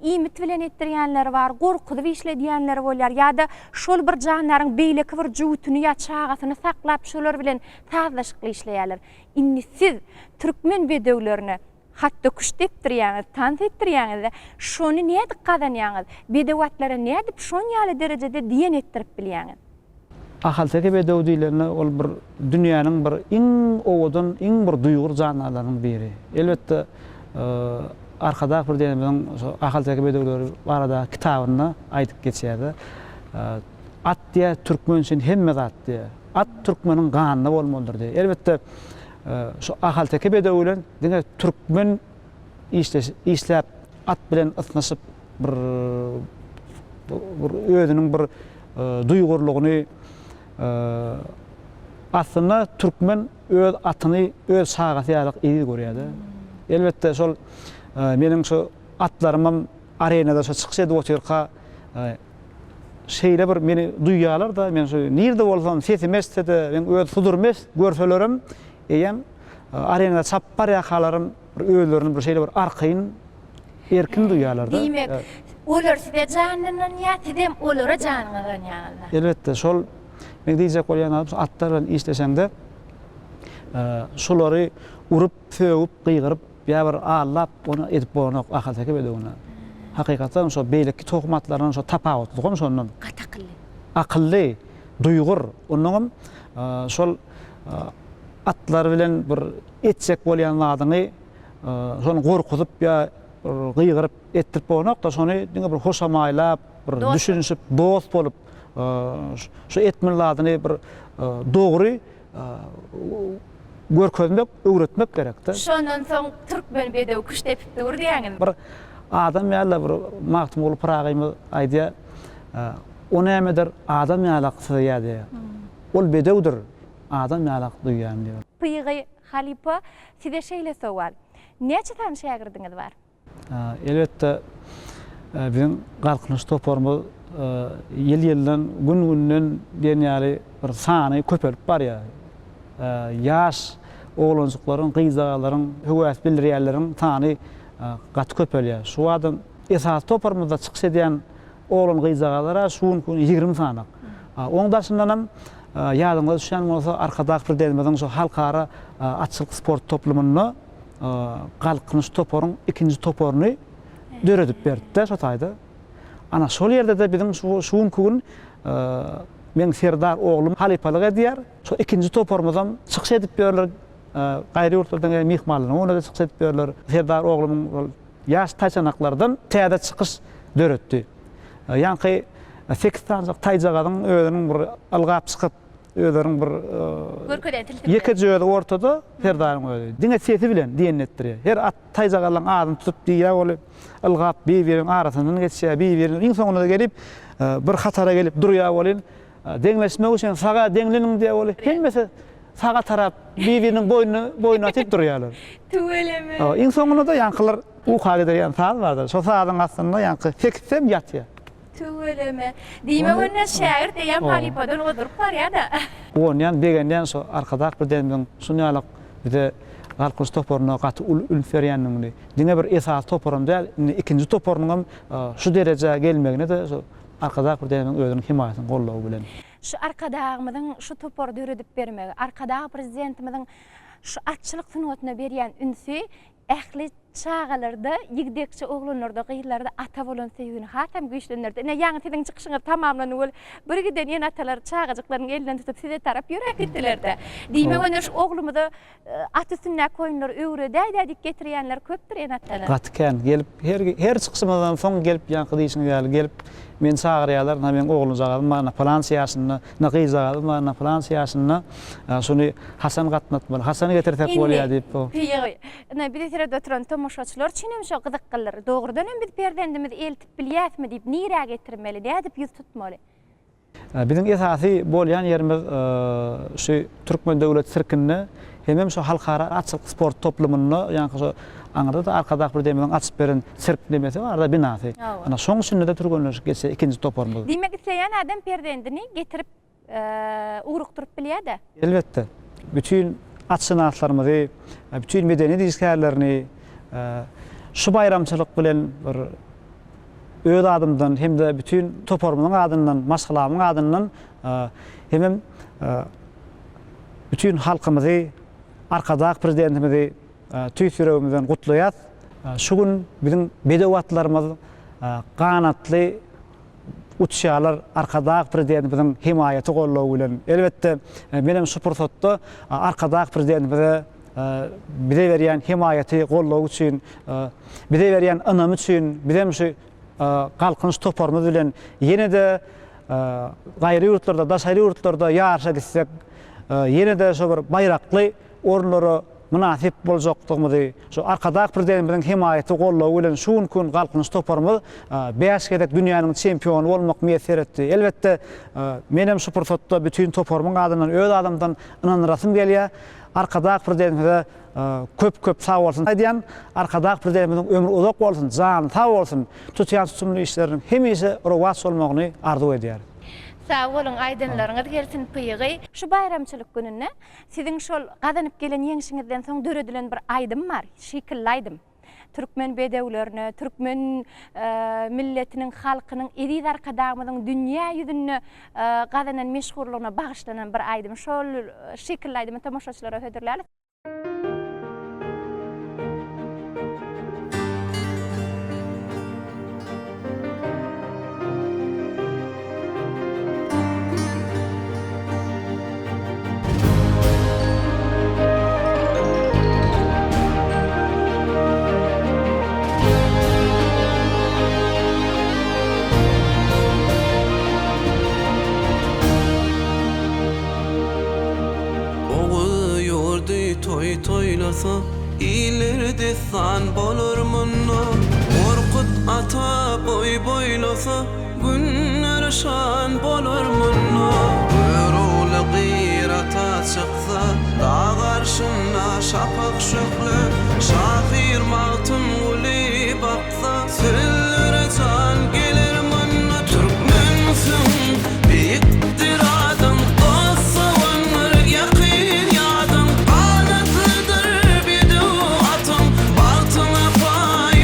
iýmit bilen etdirýänleri bar, gorkuzyp işledýänleri bolýar ýa-da şol bir jandaryň beýleki bir jübütini ýa çagasyny saklap şolar bilen sazlaşykly işleýärler. Indi siz türkmen bedewlerine hatda küşt depdirýäňiz, tans etdirýäňiz-de, şony nädip gazanýaňyz? Bedew atlara nädip şon ýaly derejede diýen etdirip bilýäňiz? Ahalteke bedewi diýlende ol bir dünýäniň bir iň owadan, iň bir duýgur jandarlarynyň biri. Elbetde, Arkadag Prezidentimiziň şu ahalteke bedewleri baradaky kitabynda aýdyp geçýär-de, At diýýär, türkmen üçin hemme zat diýýär. At türkmeniň ganynda bolmalydyr diýýär. Elbetde, şu ahalteke bedewi bilen diňe türkmen işläp, at bilen ysnyşyp bir bir özüniň bir duýgurlygyny aslynda türkmen öz atyny öz çagasy ýaly eziz görýär-de. Elbetde şol meniň şu atlarymam arenada şo çykyş edip otyrka şeýle bir meni duýýarlar-da, men şu nirde bolsam sesimi eşitse-de, meň öz sudurymy görselerem eýýäm arenada çapyp barýarkalarym bir özlerini bir şeýle bir arkaýyn erkin duýýarlar-da. Diýmek, olar size janlananýar, sizem olara janyňyz ynanýaňyzda. Elbetde, şol meň diýjek bolýan zadym şu atlar bilen işleşeňde şulary urup, sögüp, gygyryp ýa bir aldap ony edip bolanok ahalteke bedewine. Hakykatdan şo beýleki tohum atlardan şo tapawutlygam şondan. Gaty akylly. Akylly, duýgur. Onnoňam şol atlar bilen bir etjek bolýan zadyňy şony gorkuzyp ýa bir gygyryp etdirip bolanok-da, şony diňe bir hoşamaýlap, bir düşünişip, dost bolup, şu etmeli zadyny bir dogry görkezmek, öwretmek gerek-de. Şondan soň türkmen bedewi küşt depip dur diýýäňizmi? Bir adam ýaly bir Magtymguly Pyragymyz aýdýar, O nämedir, adam ýalak syzýar diýýär. Ol bedewdir, adam ýalak duýýan diýýär. Pygy halypa, size şeýle sowal. Näçe sany şägirdiňiz bar? Elbetde, biziň Galkynyş toparymyz ýyl-ýyldan, gün-günden diýen ýaly bir sany köpelip barýar. Ýaş oglanjyklaryň, gyzjagazlaryň, höwes bildirýänleriň sany. gaty köpelýär. Şu adam esasy toparymyzda çykyş edýän oglan-gyzjagazlar-a şu günki gün 20 sanak. Oň daşyndanam ýadyňyza düşýän bolsa Arkadag Prezidentimiziň şu Halkara atçylyk sport toplumynda Galkynyş toparyň ikinji toparyny döredip berdi-de şo taýda. Ana şol ýerde-de biziň şu şu günki gün meň Serdar oglum halypalyk edýär. Şo ikinji toparymyzam çykyş edip ýörler. Gaýry ýurtlardan gelen myhmanlaryň öňünde-de çykyş edip ýörler. Serdar oglumyň ol ýaş taýçanaklardan täze çykyş döretdi. Ýaňky sekiz sanyjak taýjagazyň özüniň bir ylgap çykyp, özleriniň bir Görkezýän tilsimleri. Ýekeje özi ortada, Serdaryň özi. Diňe sesi bilen diýenini etdirýär. Her at taýjagallaň adyny tutup diýýär, ol ylgap bir-biriniň arasyndan geçýär, bir-biriniň iň soňunda gelip bir hatara gelip durýar welin, deňleşmek üçin saga deňleniň diýýär ol hemmesi saga tarap bir-biriniň boýnuna boýnuna atyp durýarlar. Tüweleme. Iň soňunda-da ýaňkylar uka giderýän saz bardyr. Şo sazyň astynda ýaňky sekizsem ýatýar. Tüweleme. Diýmek onda şägirt eýýäm halypadan ozduryp barýa-da. Guwanýan, begenýän şo Arkadag Prezidentimiziň şuny ýalak bize Galkynyş toparyna gaty uly üns berýändigini, diňe bir esasy toparam däl, indi ikinji toparynyňam şu derejä gelmegine-de şo Arkadag Prezidentimiziň özüniň hemaýatynyň goldawy bilen. Şu Arkadagymyzyň şu topary döredip bermegi, Arkadag Prezidentimiziň şu atçylyk sungatyna berýän ünsi ähli çagalarda, ýigdekçe oglanlarda, gyzlarda ata bolan söýgini hasam güýçlendirdi. Ine, ýaňy siziň çykyşyňyz tamamlandy weli, birgiden ene-atalar çagajyklarynyň elinden tutup size tarap ýöräp gitdiler-dä. Diýmek, onda şu oglumyza at üstündäki oýunlary öwredäý-dä diýip getirýänler köpdür ene-atalar. Gaty kän. Gelip, her, her çykyşymyzdan soň gelip, ýaňky diýşiňiz ýaly gelip, meni çagyrýarlar, ynha meň oglujagazym bar, ynha pylança ýaşynda, ynha gyzjagazym bar, ynha pylança ýaşynda, şuny haçan gatnatmaly, haçan getirsek bolýar diýip. Indi, ine, bizi seredip oturan tomaşaçylar üçin hem şo gyzyklydyr. Dogrudan hem biz perzendimizi eltip bilýäsmi diýip, nirä getirmeli, nädip ýüz tutmaly? Biziň esasy bolýan ýerimiz şu Türkmen döwlet sirkinde hemem şu Halkara atçylyk sport toplumynda, ýaňky şu aňyrda-da Arkadag Prezidentimiziň açyp beren sirk nemesi bar-da, binasy. Ana şoň içinde-de türgenleşik geçýär ikinji toparymyz. Diýmek isleýän adam perzendini getirip ugrukdyryp bilýär-dä? Elbetde. Bütin atşynaslarymyzy, bütin medeniýet işgärlerini şu baýramçylyk bilen bir öz adymdan hem-de bütin toparymyzyň adyndan, maşgalamyň adyndan hemem bütin halkymyzy, Arkadag Prezidentimizi tüýs ýüregimizden gutlaýas. Şu gün biziň bedew atlarymyz ganatly uçýarlar Arkadag Prezidentimiziň hemaýaty goldawy bilen. Elbetde, menem şu pursatda Arkadag Prezidentimize bize berýän hemaýaty, goldawy üçin, bize berýän ynamy üçin bizem şu Galkynyş toparymyz bilen ýene-de gaýry ýurtlarda, daşary ýurtlarda ýaryşa gitsek, ýene-de şo bir baýrakly orunlara mynasyp boljakdygymyzy, şu Arkadag Prezidentimiziň hemaýaty, goldawy bilen şu günki gün Galkynyş toparymyz bäş gezek dünýäniň çempiony bolmak miýesser etdi. Elbetde, menem şu pursatda bütin toparymyň adyndan, öz adymdan ynandyrasym gelýär. Arkadag Prezidentimize köp-köp sag bolsun aýdýan. Arkadag Prezidentimiziň ömri uzak bolsun, jany sag bolsun, tutýan tutumly işleriniň hemişe rowaç bolmagyny arzuw edýäris. Sag boluň aýdanlaryňyz gelsin Pygy. Şu baýramçylyk gününde siziň şol gazanyp gelen ýeňşiňizden soň döredilen bir aýdym bar, şekilli aýdym. Türkmen bedewlerine, türkmen milletiniň, halkynyň, eziz Arkadagymyzyň dünýä ýüzünde gazanan meşhurlygyna bagyşlanan bir aýdym. Şol şekilli aýdymy tomaşaçylara hödürläli. Oguz ýurdy toý toýlasa, Iller dessan bolar munda. Gorkut ata boý boýlasa, Günler şan bolar munda. Görogly gyrata çyksa, Dag arşynda şapak şöhle. Şahyr Magtymguly baksa, Sözlere jan geler munda. Türkmensiň, beýikdir adyň, Dost-dogandyr ýakyn ýadyň. Ganatlydyr bedew atyň, Bagtyňa paý.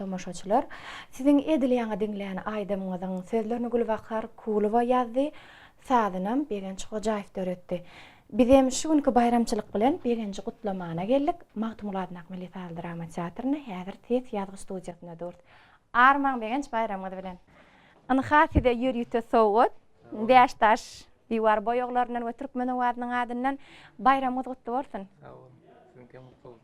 tomaşaçylar! Siziň edil ýaňy diňlän aýdymyňyzyň sözlerini Gülbahar Kulowa ýazdy, sazynam Begenç Hojaýew döretdi. Bizem şu günki baýramçylyk bilen Begenji gutlamana geldik. Magtymguly adyndaky Milli sazly drama teatrynda häzir ses ýazgy studiýasynda durus. Armaň Begenç baýramyňyz bilen! Ynha size ýörite sowgat, Bäşdaş diwar boýaglaryndan we Türkmen owazynyň adyndan baýramyňyz gutly bolsun! Sag boluň, siziňkem gutly bolsun.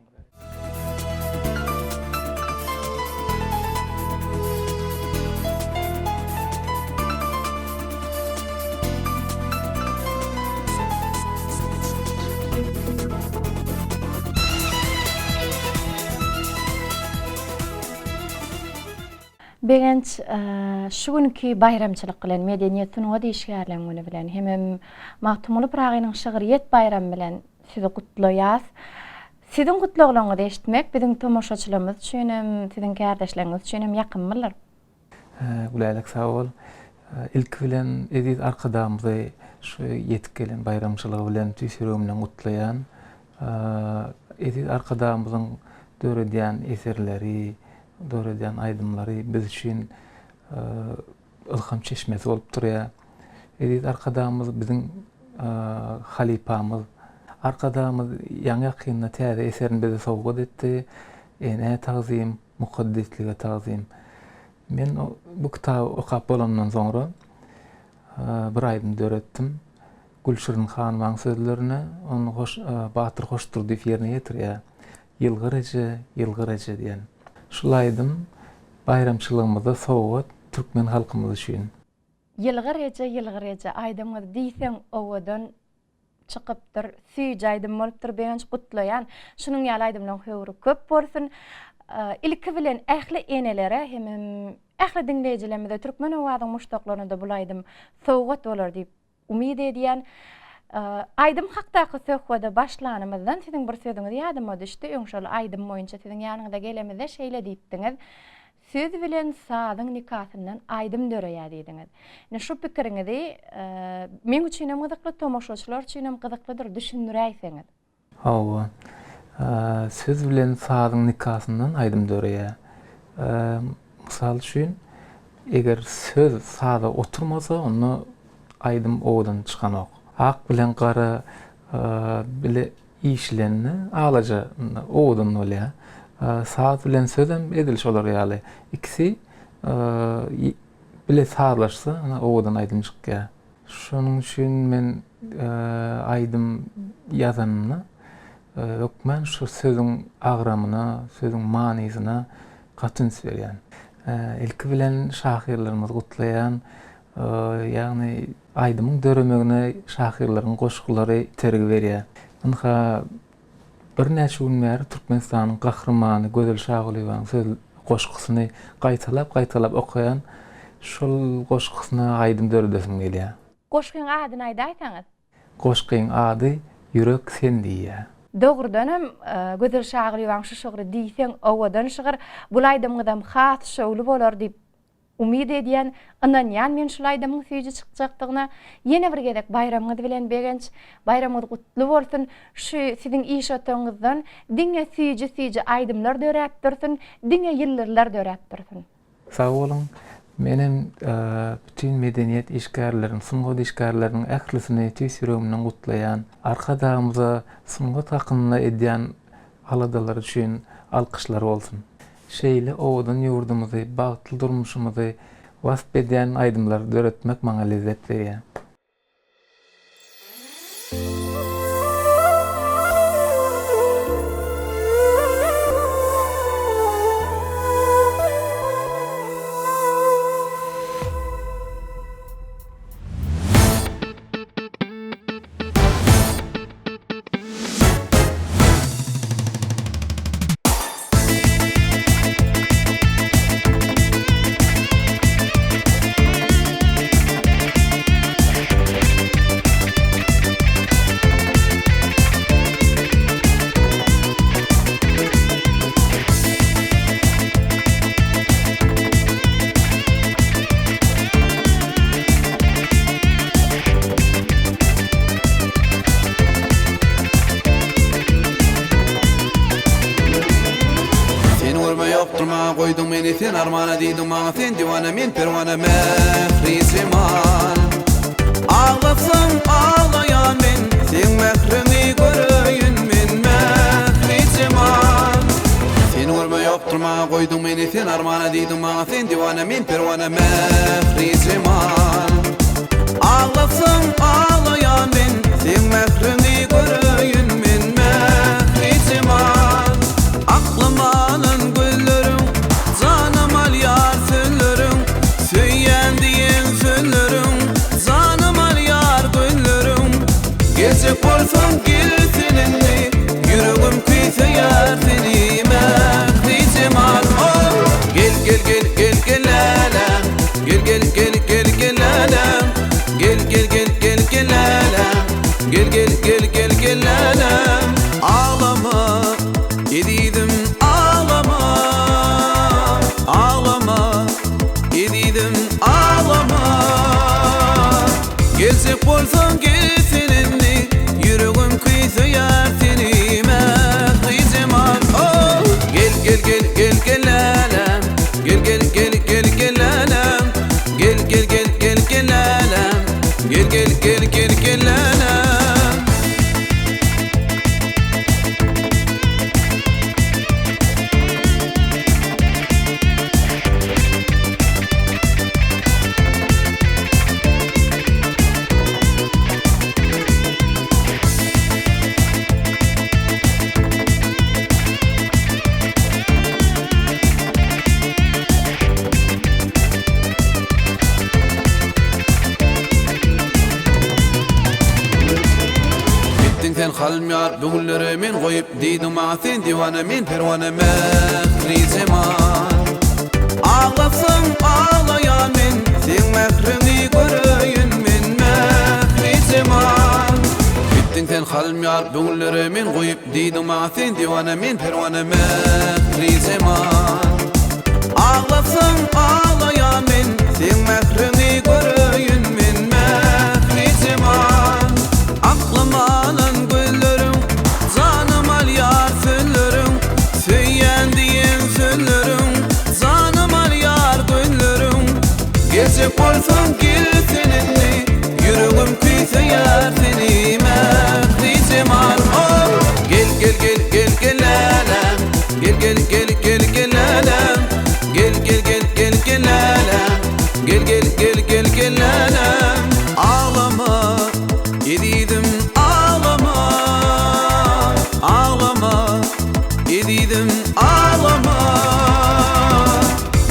Begenç, şu günki baýramçylyk bilen, Medeniýet, sungat işgärleň güni bilen hemem Magtymguly Pyragynyň şygryýet baýramy bilen sizi gutlaýas. Siziň gutlaglaryňyzy eşitmek biziň tomaşaçylarymyz üçin hem, siziň kärdeşleriňiz üçin hem ýakymlydyr. Gülälek sag bol. Ilki bilen eziz Arkadagymyzy şu ýetip gelen baýramçylygy bilen tüýs ýüregimden gutlaýan. Eziz Arkadagymyzyň döredýän eserleri, döredýän aýdymlary biz üçin ylham çeşmesi bolup durýar. Eziz Arkadagymyz biziň halypamyz. Arkadagymyz ýaňy-ýakynda täze eserini bize sowgat etdi. Enä tagzym, mukaddeslige tagzym. Men bu kitaby okap bolandan soňra bir aýdym döretdim. Gülşirin hanymyň sözlerine ony Batyr Hoşdurdyýew ýerine ýetirýär. Ýylgyr eje, ýylgyr eje diýen. Şul aýdym baýramçylygymyzda sowgat türkmen halkymyz üçin. Ýylgyr eje, ýylgyr eje aýdymyňyz diýseň owadan çykypdyr, süýji aýdym bolupdyr Begenç gutlaýan. Şunuň ýaly aýdymlaň höwri köp bolsun. Ilki bilen ähli enelere hemem ähli diňleýjilerimize Türkmen owazyň muşdaklaryna-da bul aýdym sowgat bolar diýip Umyt edýän. Aýdym hakdaky söhbede başlanymyzdan siziň bir sözüňiz ýadyma düşdi. Öň şol aýdym boýunça siziň ýanyňyza gelemizde şeýle diýipdiňiz, Söz bilen sazyň nikasyndan aýdym döreýär diýdiňiz. Indi şu pikiriňizi meň üçinem gyzykly, tomaşaçylar üçinem gyzyklydyr, düşündiräýseňiz. Hawa. Söz bilen sazyň nikasyndan aýdym döreýär. Mysal üçin, eger söz saza oturmasa, onda aýdym owadan çykanok. Ak bilen gara bile işilende alaja owadan bolýar. Saz bilen sözem edil şolar ýaly. Ikisi bile sazlaşsa, owadan aýdym çykýar. Şonuň üçin men aýdym ýazanymda hökman şu sözüň agramyna, sözüň manysyna gaty üns berýän. Ilki bilen şahyrlarymyzy gutlaýan. Ýagny aýdymyň döremegine şahyrlaryň goşgulary itergi berýär. Ynha, birnäçe gün bäri Türkmenistanyň Gahrymany Gözel Şagulyýewanyň söz goşgusyny gaýtalap-gaýtalap okaýan. Şol goşgusyna aýdym döredesim gelýär. Goşgyň adyny aýdaýsaňyz? Goşgyň ady Ýürek sen diýýär. Dogrudanam Gözel Şagulyýewanyň şu şygry diýseň owadan şygyr. Bul aýdymyňyzam has şowly bolar diýip umyt edýän, ynanýan men şul aýdymyň süýji çykjakdygyna. Ýene bir gezek baýramyňyz bilen Begenç. Baýramyňyz gutly bolsun. Şu siziň iş otagyňyzdan diňe süýji süýji aýdymlar döräp dursun, diňe ýyldyzlar döräp dursun. Sag boluň. Menem bütin medeniýet işgärlerini, sungat işgärleriniň ählisini tüýs ýüregimden gutlaýan. Arkadagymyza sungat hakynda edýän aladalary üçin alkyşlar bolsun. Şeýle owadan ýurdumyzy, bagtly durmuşymyzy wasp edýän aýdymlary döretmek maňa lezzet berýär. Diýdiň maňa sen diwana men perwana Mährijemal Aglasaň aglaýan men Seň mähriňi göreýin men Mährijemal Seni görme ýokdur maňa goýduň meni sen armana Diýdiň maňa sen diwana men perwana Mährijemal Aglasaň aglaýan men Seň mähriňi göreýin men Mährijemal Aklym alan gözleriň, Janym alýar sözleriň, Söýýän diýen sözleriň, Janym alýar gözleriň. Geljek bolsaň gel sen indi, Ýüregim küýseýär seni, Mährijemal, oh! Gel, gel, gel, gel, gel läläm, Gel, gel, gel, gel, gel läläm, Gel, gel, gel, gel, gel läläm, Gel, gel, gel, gel, gel läläm. Aglama, Ezizim aglama, aglama, ezizim aglama. Geljek bolsaň gel sen indi, ýüregim küýseýär seni Mährijemal oh. Gel gel gel gel gel läläm, gel gel gel gel gel läläm, gel gel gel gel gel läläm, gel gel gel gel gel läläm. Gitdiň sen halym ýar bu günlere men goýup Diýdiň maňa sen diwana men perwana Mähri jemal Aglasaň aglaýan men Seň mähriňi göreýin men Mähri jemal Gitdiň sen halym ýar bu günlere men goýup Diýdiň maňa sen diwana men perwana Mähri jemal Aglasaň aglaýan men Seň mähriňi göreýin men Mähri jemal Aklym alan gözleriň Janym alýar sözleriň Söýýän diýen sözleriň Janym alýar gözleriň Geljek bolsaň gel sen indi Ýüregim küýseýär seni Mähri jemal oh Gel gel gel gel gel läläm Gel gel gel gel gel läläm Gel gel gel gel gel läläm Gel gel gel gel gel läläm Aglama ezizim aglama Aglama ezizim aglama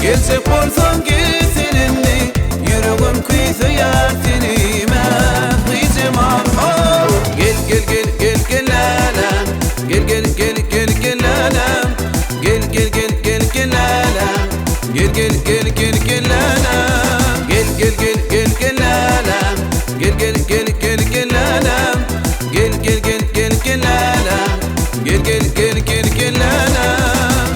Geljek bolsaň gel sen indi Ýüregim küýseýär seni Mährijemal oh Gel gel gel gel gel läläm Gel gel gel gel gel läläm Gel gel gel gel gel läläm Gel gel gel gel gel läläm Gel gel gel gel gel läläm Gel gel gel gel gel läläm Gel gel gel gel gel läläm Gel gel gel gel gel läläm.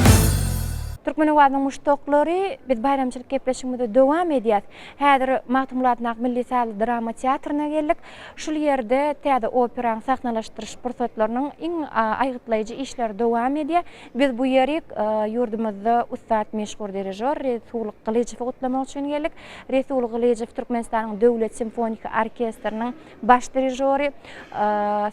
Türkmen owazynyň muşdaklary, biz baýramçylyk gepleşigimizi dowam edýäs. Häzir Magtymguly adyndaky Milli sazly drama teatryna geldik. Şul ýerde täze operaň sahnalaşdyryş pursatlarynyň iň aýgytlaýjy işleri dowam edýär. Biz bu ýerik ýurdumyzda ussat meşhur dirižor Resul Gylyjowy gutlamak üçin geldik. Resul Gylyjow Türkmenistanyň Döwlet simfoniki orkestriniň baş dirižory,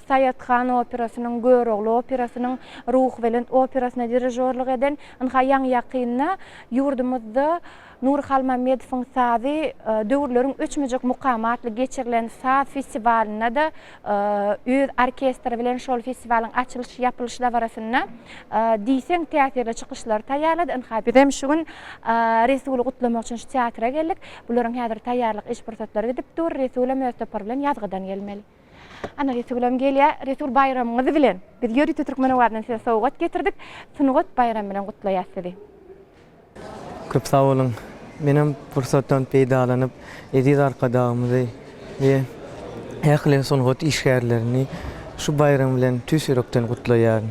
Saýat han operasynyň, Görogly operasynyň, Ruhubelent operasyna dirižorlyk eden, ynha ýaňy-ýakynda ýurdumyzda Nury Halmammedowyň sazy Döwürleriň öçmejek mukamy atly geçirilen saz festiwalynda-da öz orkestri bilen şol festiwalyň açylyş-ýapylyş dabarasynda diýseň täsirli çykyşlary taýýarlady. Ynha, bizem şu gün Resuly gutlamak üçin şu teatra geldik. Bularyň häzir taýýarlyk iş pursatlary gidip dur. Resulam öz topary bilen ýazgydan gelmeli. Ana, Resulam gelýär. Resul, baýramyňyz bilen! Biz ýörite Türkmenowadan size sowgat getirdik. Sungat baýramy bilen gutlaýas sizi. Köp sag boluň. Menem pursatdan peýdalanyp, eziz Arkadagymyzy we ähli sungat işgärlerini şu baýram bilen tüýs ýürekden gutlaýaryn.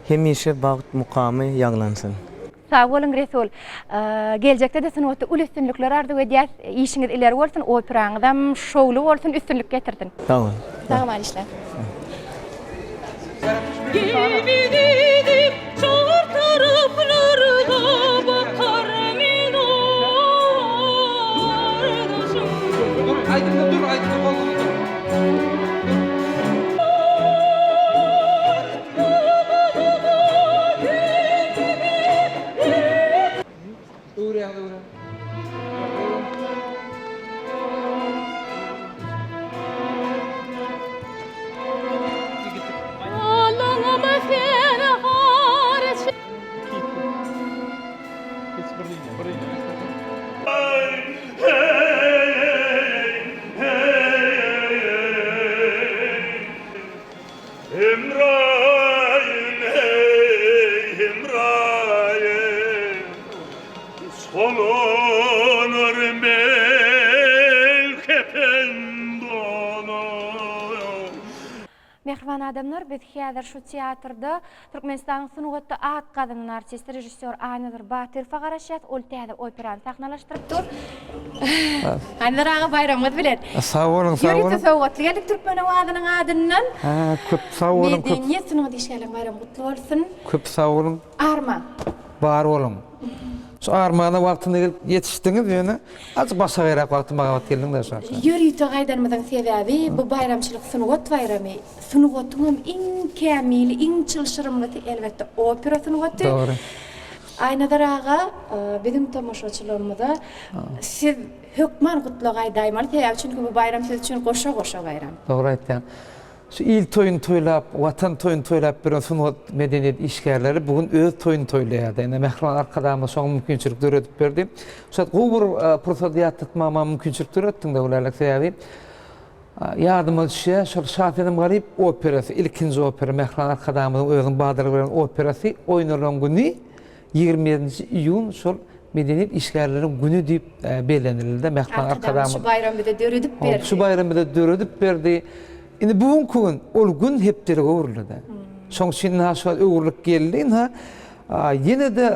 Hemişe bagt mukamy ýaňlansyn! Sag boluň Resul. Geljekde-de sungatda uly üstünlikler arzuw edýäs. Işiňiz ileri bolsun, operaňyzam şowly bolsun, üstünlik getirsin. Sag boluň. Sag aman işläň. Gelmedi diýip çar taraplarda bakar men oý. Aýdymda dur, aýdymda boldugy dur. Öwrýäň, öwrýäň. Hemraýym heý hemraýym Solunar mel kepen donum. Mähriban adamlar, biz häzir şu teatrda Türkmenistanyň sungatda at gazanan artisti, režissýor Aýnazar Batyrowa garaşýas. Ol täze operany sahnalaşdyryp dur. Aýnazar aga baýramyňyz bilen. Sag boluň, sag boluň. Ýörite sowgatly geldik Türkmen owazynyň adyndan. Hä, köp sag boluň, köp. Medeniýet sungat işgärleriniň baýramy gutly bolsun. Köp sag boluň. Arman. Bar boluň. Şu armana wagtynda gelip ýetişdiňiz ýöne azajyk başagaýrak wagty mahabat geldiň-dä şu wagt. Ýörite gaýdanymyzyň sebäbi bu baýramçylyk sungat baýramy. Sungatyňam iň kämili, iň çylşyrymlysy elbetde opera sungaty. Dogry. Aýnazar aga biziň tomaşaçylarymyza siz hökman gutlag aýdaýmaly sebäbi çünki bu baýram siz üçin goşa-goşa baýram. Dogry aýtýaň. Şu il toýuny toýlap, Watan toýuny toýlap ýören sungat, medeniýet işgärleri bu gün öz toýuny toýlaýardy. Ine, mähriban Arkadagymyz şoňa mümkinçilik döredip berdi. Şu wagt gowy bir pursady ýatlatmaga maňa mümkinçilik döretdiň-de, Gülälek. Sebäbi ýadyma düşýär, şol Şasenem Garyp operasy, ilkinji opera, mähriban Arkadagymyzyň özüniň badalga beren operasy oýnalan güni 27-nji iýun şol Medeniýet işgärleriniň güni diýip bellenildi. Mähriban Arkadagymyz şu baýramy bize döredip berdi. Şu baýramy bize döredip berdi. Indi bu günki gün ol gün hepdelige öwrüldi. Şonuň üçin ynha şu wagt öwrülip geldi. Ynha ýene-de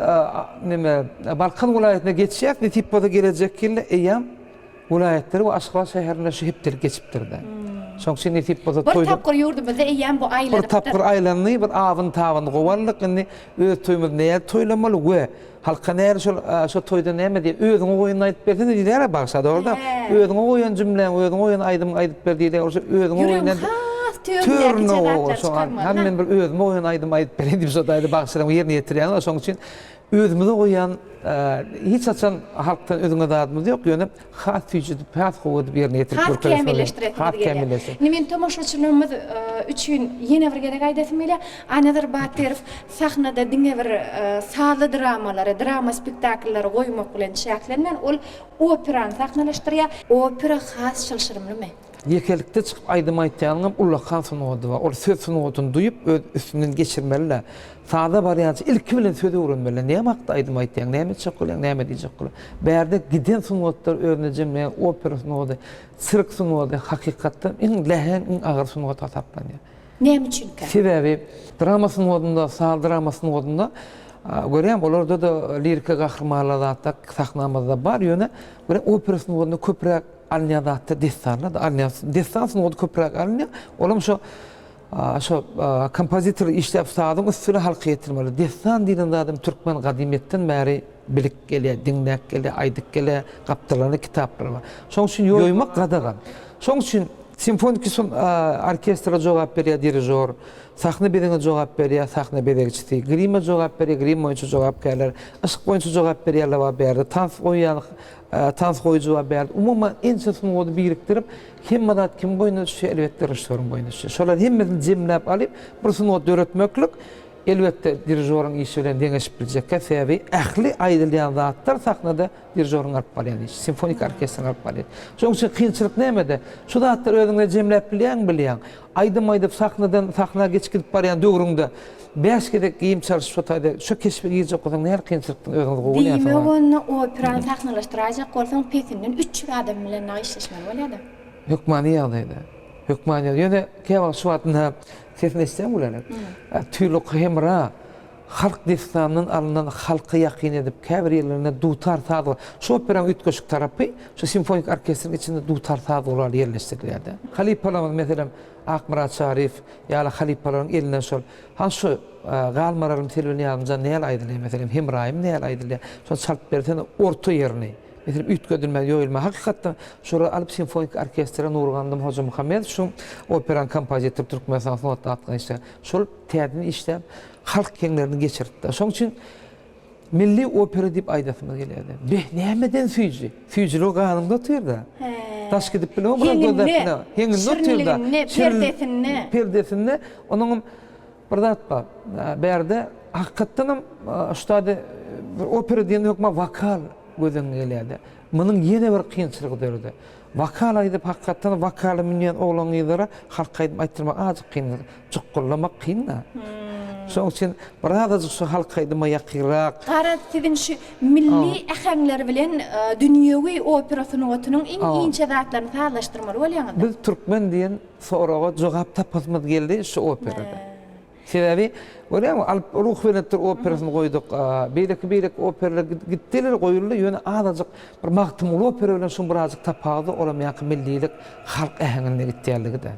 neme Balkan welaýatyna geçýäs. Nesip bolsa gelejek ýylda eýýäm welaýatlar we Aşgabat şäherinde şu hepdelik geçipdir-de. Şonuň üçin nesip bolsa toýda Bir tapgyr ýurdumyzda eýýäm bu aýlanypdyr. Bir tapgyr aýlandy, bir abyny-tabyny gowy aldyk. Indi öz toýumyzy nädip toýlamaly we Halka näle şol şo toýda näme diýip özüňe goýanyny aýdyp bersene diýýärä bagşa dogry-da. Özüňe goýan jümläňi, özüňe goýan aýdymyňy aýdyp ber diýilýär. Ol şo özüňe goýan Ýüregiň has töründäki zatlary çykarmaly. Hany men bir özüme goýan aýdymy aýdyp bereýin diýip şo taýda bagşylaryň ýerine ýetirýän. Şonuň üçin özümize goýan hiç haçan halkdan üzňe zadymyz ýok, ýöne has süýjüdip, has gowy edip ýerine ýetirip Has kämilleşdiresimiz Has gelýär. kämilleşdir. Indi men tomaşaçylarymyz üçin ýene bir gezek aýdasym gelýär. Anazar Batyrow sahnada diňe bir sazly dramalary, drama spektakllary goýmak bilen çäklenmän, ol operany sahnalaşdyrýar. Opera has çylşyrymlymy? Ýekelikde çykyp aýdym aýtýanyňam ullakan sungaty bar. Ol söz sungatyny duýup, öz üstünden geçirmeli-dä. Saza barýança ilki bilen söz öwrenmeli. Näme hakda aýdym aýtýaň, näme etjek bolýaň, näme diýjek bolýaň. Bärde giden sungatlary özünde jemleýän opera sungaty, sirk sungaty hakykatdan iň läheň, iň agyr sungat hasaplanýar. Näme üçinkä? Sebäbi drama sungatynda, saz drama sungatynda görýäň, olarda-da liriki gahrymanlar zatlar sahnamyzda bar, ýöne görýäň opera sungatynda köpräk alynýan zatlar dessanlar-da alynýan, dessan sungaty köpräk alynýar. Olam şo Şo kompozitor işläp sazyň üsti bilen halka ýetirmeli. Dessan diýlen zadam türkmen gadymyýetden bäri bilip gelýär, diňläp gelýär, aýdyp gelýär, gapdallarynda kitaplar bar. Şoň üçin ýoýmak gadagan. Şoň üçin simfoniki orkestre jogap berýär dirižor, sahna bezegine jogap berýär sahna bezegçisi, grime jogap berýär grim boýunça jogapkärler, yşyk boýunça jogap berýärler bar bärde, tans goýýan tans goýujy bar bärde. Umuman ençe sungaty birikdirip Hemme zat kimiň boýnuna düşýär? Elbetde, režissýoryň boýnuna düşýär. Şolary hemmesini jemläp alyp, bir sungat döretmeklik, elbetde, dirižoryň işi bilen deňeşip biljekkä, sebäbi ähli aýdylýan zatlar sahnada dirižoryň alyp barýan işi, simfonik orkestriň alyp barýan. Şonuň üçin kynçylyk nämede? Şu zatlary özüňde jemläp bilýäňmi, bilýäň. Aýdym aýdyp, sahnadan sahna geçip gidip barýan döwrüňde bäş gezek geýim çalşyp şo taýda şo keşbe girjek bolsaň nähili kynçylykdygyny özüňiz gowy bilýänsiňiz. Diýmek onda operany sahnalaşdyraýjak bolsaň pesinden 300 adam bilen dagy işleşmeli bolýada. Hökmany ýagdaýda. Hökmany ýagdaýda. Ýöne käwagt şu wagt ynha sesini eşitýäňmi Gülälek? Tüýlük Hemra halk dessanyndan alnan halka ýakyn edip käbir ýerlerinde dutar saz şu operanyň üýtgeşik tarapy şu simfonik orkestriň içinde dutar saz guraly ýerleşdirilýärde. Halypalarymyz meselem Akmyrat Çaryýew ýaly halypalaryň elinden şol Han şu Galmaralym Selbi Nyýazymjan näl aýdylýar meselem Hemraýym näl aýdylýar şony çalyp bersene orta ýerini. Meselem, üýtgedilmez, ýoýulmaz. Hakykatdan, şolary alyp simfonik orkestre Nurgandym Hojamuhammedow şu operanyň kompozitory Türkmenistanyň sungatda at gazanan şol täzeden işläp, halk heňlerini geçiripdi. Şonuň üçin milli opera diýip aýdasymyz gelýärdi. Beh, nämeden süýji? Süýjüligi ganyňda otyr-da. Daş gidip bilemok, biraz gözläp bilemok. Heňinde otyr-da. Şirinliginde, perdesinde. Perdesinde. Onuňam bir zat bar. Bärde hakykatdanam şu taýda bir opera diýende hökman wokal göz öňüňe gelýärdi. Munuň ýene bir kynçylygy döredi. Wokal aýdyp hakykatdan wokala münýän oglan-gyzlara halk aýdym aýtdyrmak azajyk kyndyr. Jukgullamak kyn-da. Şonuň üçin birazajyk şu halk aýdyma ýakynrak. Garaz, siziň şu milli äheňler bilen dünýewi opera sungatynyň iň inçe zatlaryny sazlaşdyrmaly bolýaňyz-da. Biz türkmen diýen soraga jogap tapasymyz geldi şu operada. Sebäbi, görýäňmi, alyp Ruhubelentdir operasyny goýduk, beýleki-beýleki operalar gitdiler, goýuldy, ýöne azajyk bir Magtymguly opera bilen şuň birazajyk tapawudy, olam ýaňky millilik, halk äheňinde gitýänligi-dä.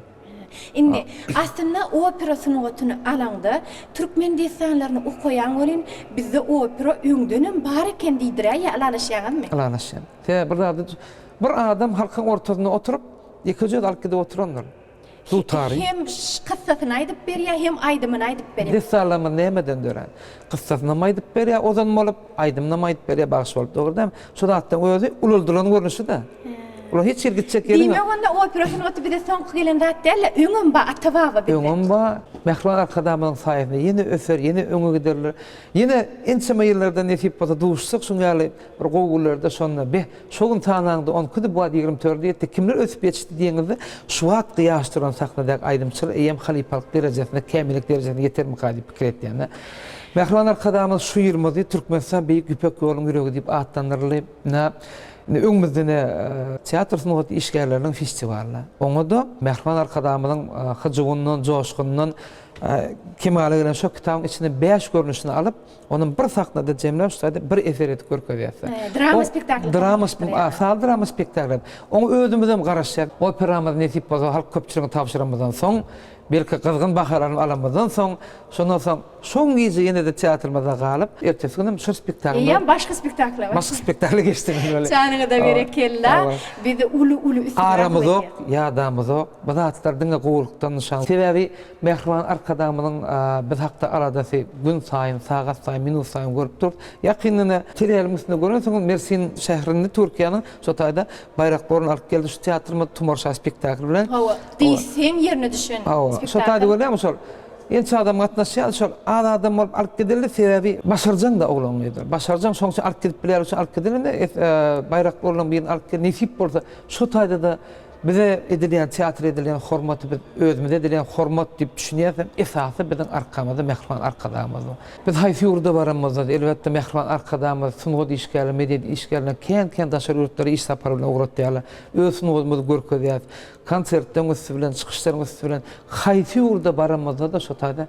Indi, aslynda opera sungatyny alaňda, türkmen dessanlaryny okaýaň welin, bizde opera öňdenem bar eken diýdiräýýär, ylalaşýaňyzmy? Ylalaşýan. Sebäbi bir zady, bir adam halkyň ortasynda oturyp, ýekeje özi alyp gidip oturandyr. Dutary. Hem kyssasyny aýdyp berýär, hem aýdymyny aýdyp berýär. Dessanlarymyz nämeden dörän? Kyssasynam aýdyp berýär ozan bolup, aýdymynam aýdyp berýär bagşy bolup. Dogry dälmi? Şu zatlaryň özi ulaldylan görnüşi-dä. Olar hiç ýere gitjek ýeri ýok. Diýmek onda opera sungaty bize soňky gelen zat däl-de, öňem bar, ata-baba bizde. Öňem bar. Mähriban Arkadagymyzyň saýasynda ýene öser, ýene öňe giderler. Ýene ençeme ýyllardan nesip bolsa duşsak şuň ýaly bir gowy günlerde şonda beh, Şo gün sanaňda on ikidi, bu wagt 24-e ýetdi, kimler ösüp ýetişdi diýeňizde, şu wagtky ýaş duran sahnadaky aýdymçylar eýýäm halypalyk derejesine, kämillik derejesine ýetermika diýip pikir etýän-de. Mähriban Arkadagymyz şu ýylymyzy Türkmenistan Beýik Ýüpek ýolunyň ýüregi diýip atlandyryldy. Ine, indi öňümizde ine teatr sungaty işgärleriniň festiwaly. Oňa-da Mähriban Arkadagymyzyň hyjuwyndan, joşgunyndan kemala gelen şo kitabyň içinden bäş görnüşini alyp, Onam bir sahnada jemläp şu taýda bir eser edip görkezýäs. Drama spektakly. Drama saz drama spektakly. Oňa özümizem garaşýas. Operamyz nesip bolsa halk köpçüligine tabşyranymyzdan soň, belki gyzgyn bahalaryny alanymyzdan soň, şondan soň şoň gije ýene-de teatrymyzda galyp, ertesi günem şol spektakly. Eýýäm başga spektakla. Başga spektakla geçdik. Janyňyza berekella. Bizi uly-uly üstünlik. Aramyzok, ýadamyzok. Bu zatlar diňe gowulykdan nyşan. Sebäbi Mähriban Arkadagymyzyň biz hakda aladasy gün saýyn, sagat saýyn, minut saýyn görüp durus. Ýakynda ine serialyň üstünde görensiňiz, Mersin şäherinde Türkiýäniň şo taýda baýrakly orun alyp geldi şu teatrymyz Tumar şa spektakly bilen. Hawa, diýseň ýerine düşen Hawa, şo taýda görýäňmi şol ençe adam gatnaşýar, şol az adam bolup alyp gidildi, sebäbi başarjaň-da oglan-gyzlar, başarjaň, şonuň üçin alyp gidip bilýär üçin alyp gidilende baýrakly orunlaryň birini alyp geldi, nesip bolsa şo taýda-da Bize edilýän, teatra edilýän hormaty biz özümize edilýän hormat diýip düşünýäris hem esasy biziň arkamyzda mähriban Arkadagymyz bar. Biz haýsy ýurda baranymyzda elbetde mähriban Arkadagymyz sungat işgärleri, medeniýet işgärlerini kän-kän daşary ýurtlara iş sapary bilen ugratýarlar. Öz sungatymyzy görkezýäris. Konsertleriň üsti bilen, çykyşlaryň üsti bilen haýsy ýurda baranymyzda-da şo taýda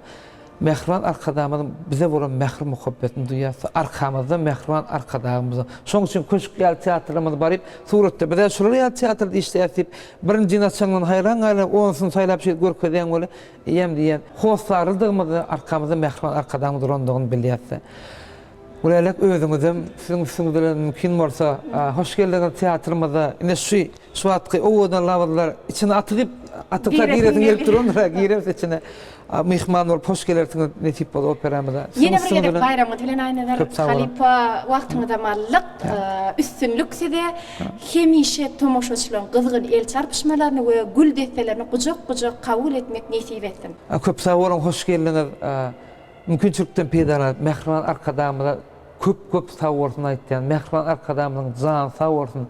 Mähriban Arkadagymyzyň bize bolan mähir-muhabbetini duýýarys. Arkamyzda mähriban Arkadagymyz bar. Şonuň üçin köşk ýaly teatrlarymyz baryp, suratda biz-ä şular ýaly teatrda işleýäris diýip, birinjini açaňdan haýran galýan, onusyny saýlap şeýdip görkezýäň weli, eýýäm diýýän, hossarlydygymyzy, arkamyzda mähriban Arkadagymyz durandygyny bilýäris. Gülälek özüňizem, siziň üstüňiz bilen mümkin bolsa, hoş geldiňiz teatrymyza. Ine şu, şu wagtky owadan labyzlar içine atygyp, atyksa giresiň gelip durandyr-a, gireris içine. Myhman bolup hoş gelersiňiz nesip bolsa operamyza. Ýene bir gezek baýramyňyz bilen Aýnazar halypa wagtyňyzam aldyk. Üstünlik size. Hemişe tomaşaçylaryň gyzgyn el çarpyşmalaryny we gül desselerini gujak-gujak kabul etmek nesip etsin. Köp sag boluň hoş geldiňiz. Mümkinçilikden peýdalanyp mähriban Arkadagymyza köp köp sag bolsun aýtýan. Mähriban Arkadagymyzyň jany sag bolsun.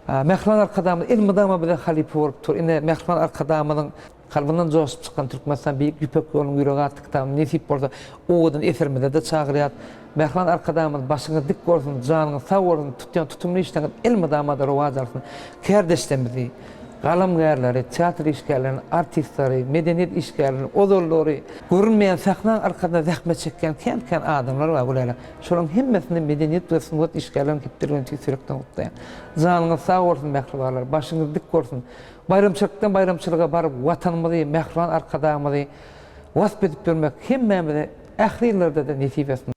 Mähriban Arkadagymyz elmydama bize halypa bolup dur. Ine mähriban Arkadagymyzyň Kalbyndan joşup çykan Türkmenistan Beýik Ýüpek ýolunyň ýüregi atly kitabyny nesip bolsa owadan eserimize-de çagyrýas. Mähriban Arkadagymyz başyňyz dik bolsun, janyňyz sag bolsun, tutýan tutumly işleriňiz elmydama-da rowaç alsyn. Kärdeşlerimizi, galamgärleri, teatr işgärlerini, artistleri, medeniýet işgärlerini, ozallary, görünmeýän sahnaň arkasynda zähmet çekýän kän-kän adamlar bar gülälek. Şolaryň hemmesini medeniýet we sungat işgärleriniň hepdeligi bilen tüýs ýürekden gutlaýan. Janyňyz sag bolsun mähribanlar, başyňyz dik bolsun. Baýramçylykdan baýramçylyga baryp Watanymyzy, mähriban Arkadagymyzy wasp edip ýörmek hemmämize ähli ýyllarda-da nesip etsin.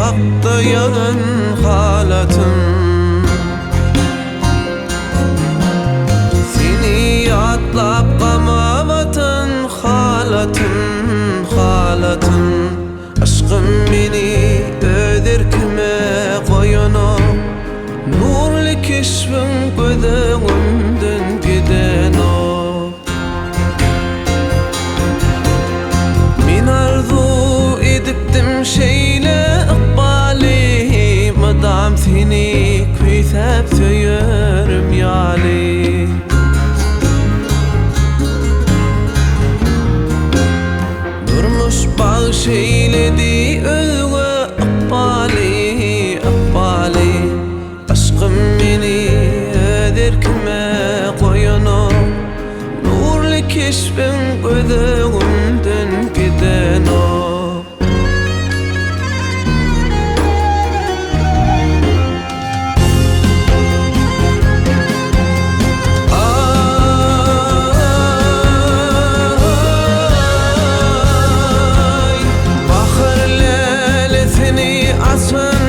hakda ýazan halatym. Seni ýatlap gama batan halatym, halatym. Yşkym meni öz erkime goýanok. Nurly keşbiň göz öňümden gidenok. Men arzuw edipdim şeýle ykbaly, Mydam seni küýsäp söýerim ýaly. Durmuş bagş eýledi özge ykbaly, ykbaly. Yşkym meni öz erkime goýanok, Nurly keşbiň göz öňümden gidenok. Aý, bahar lälesini açan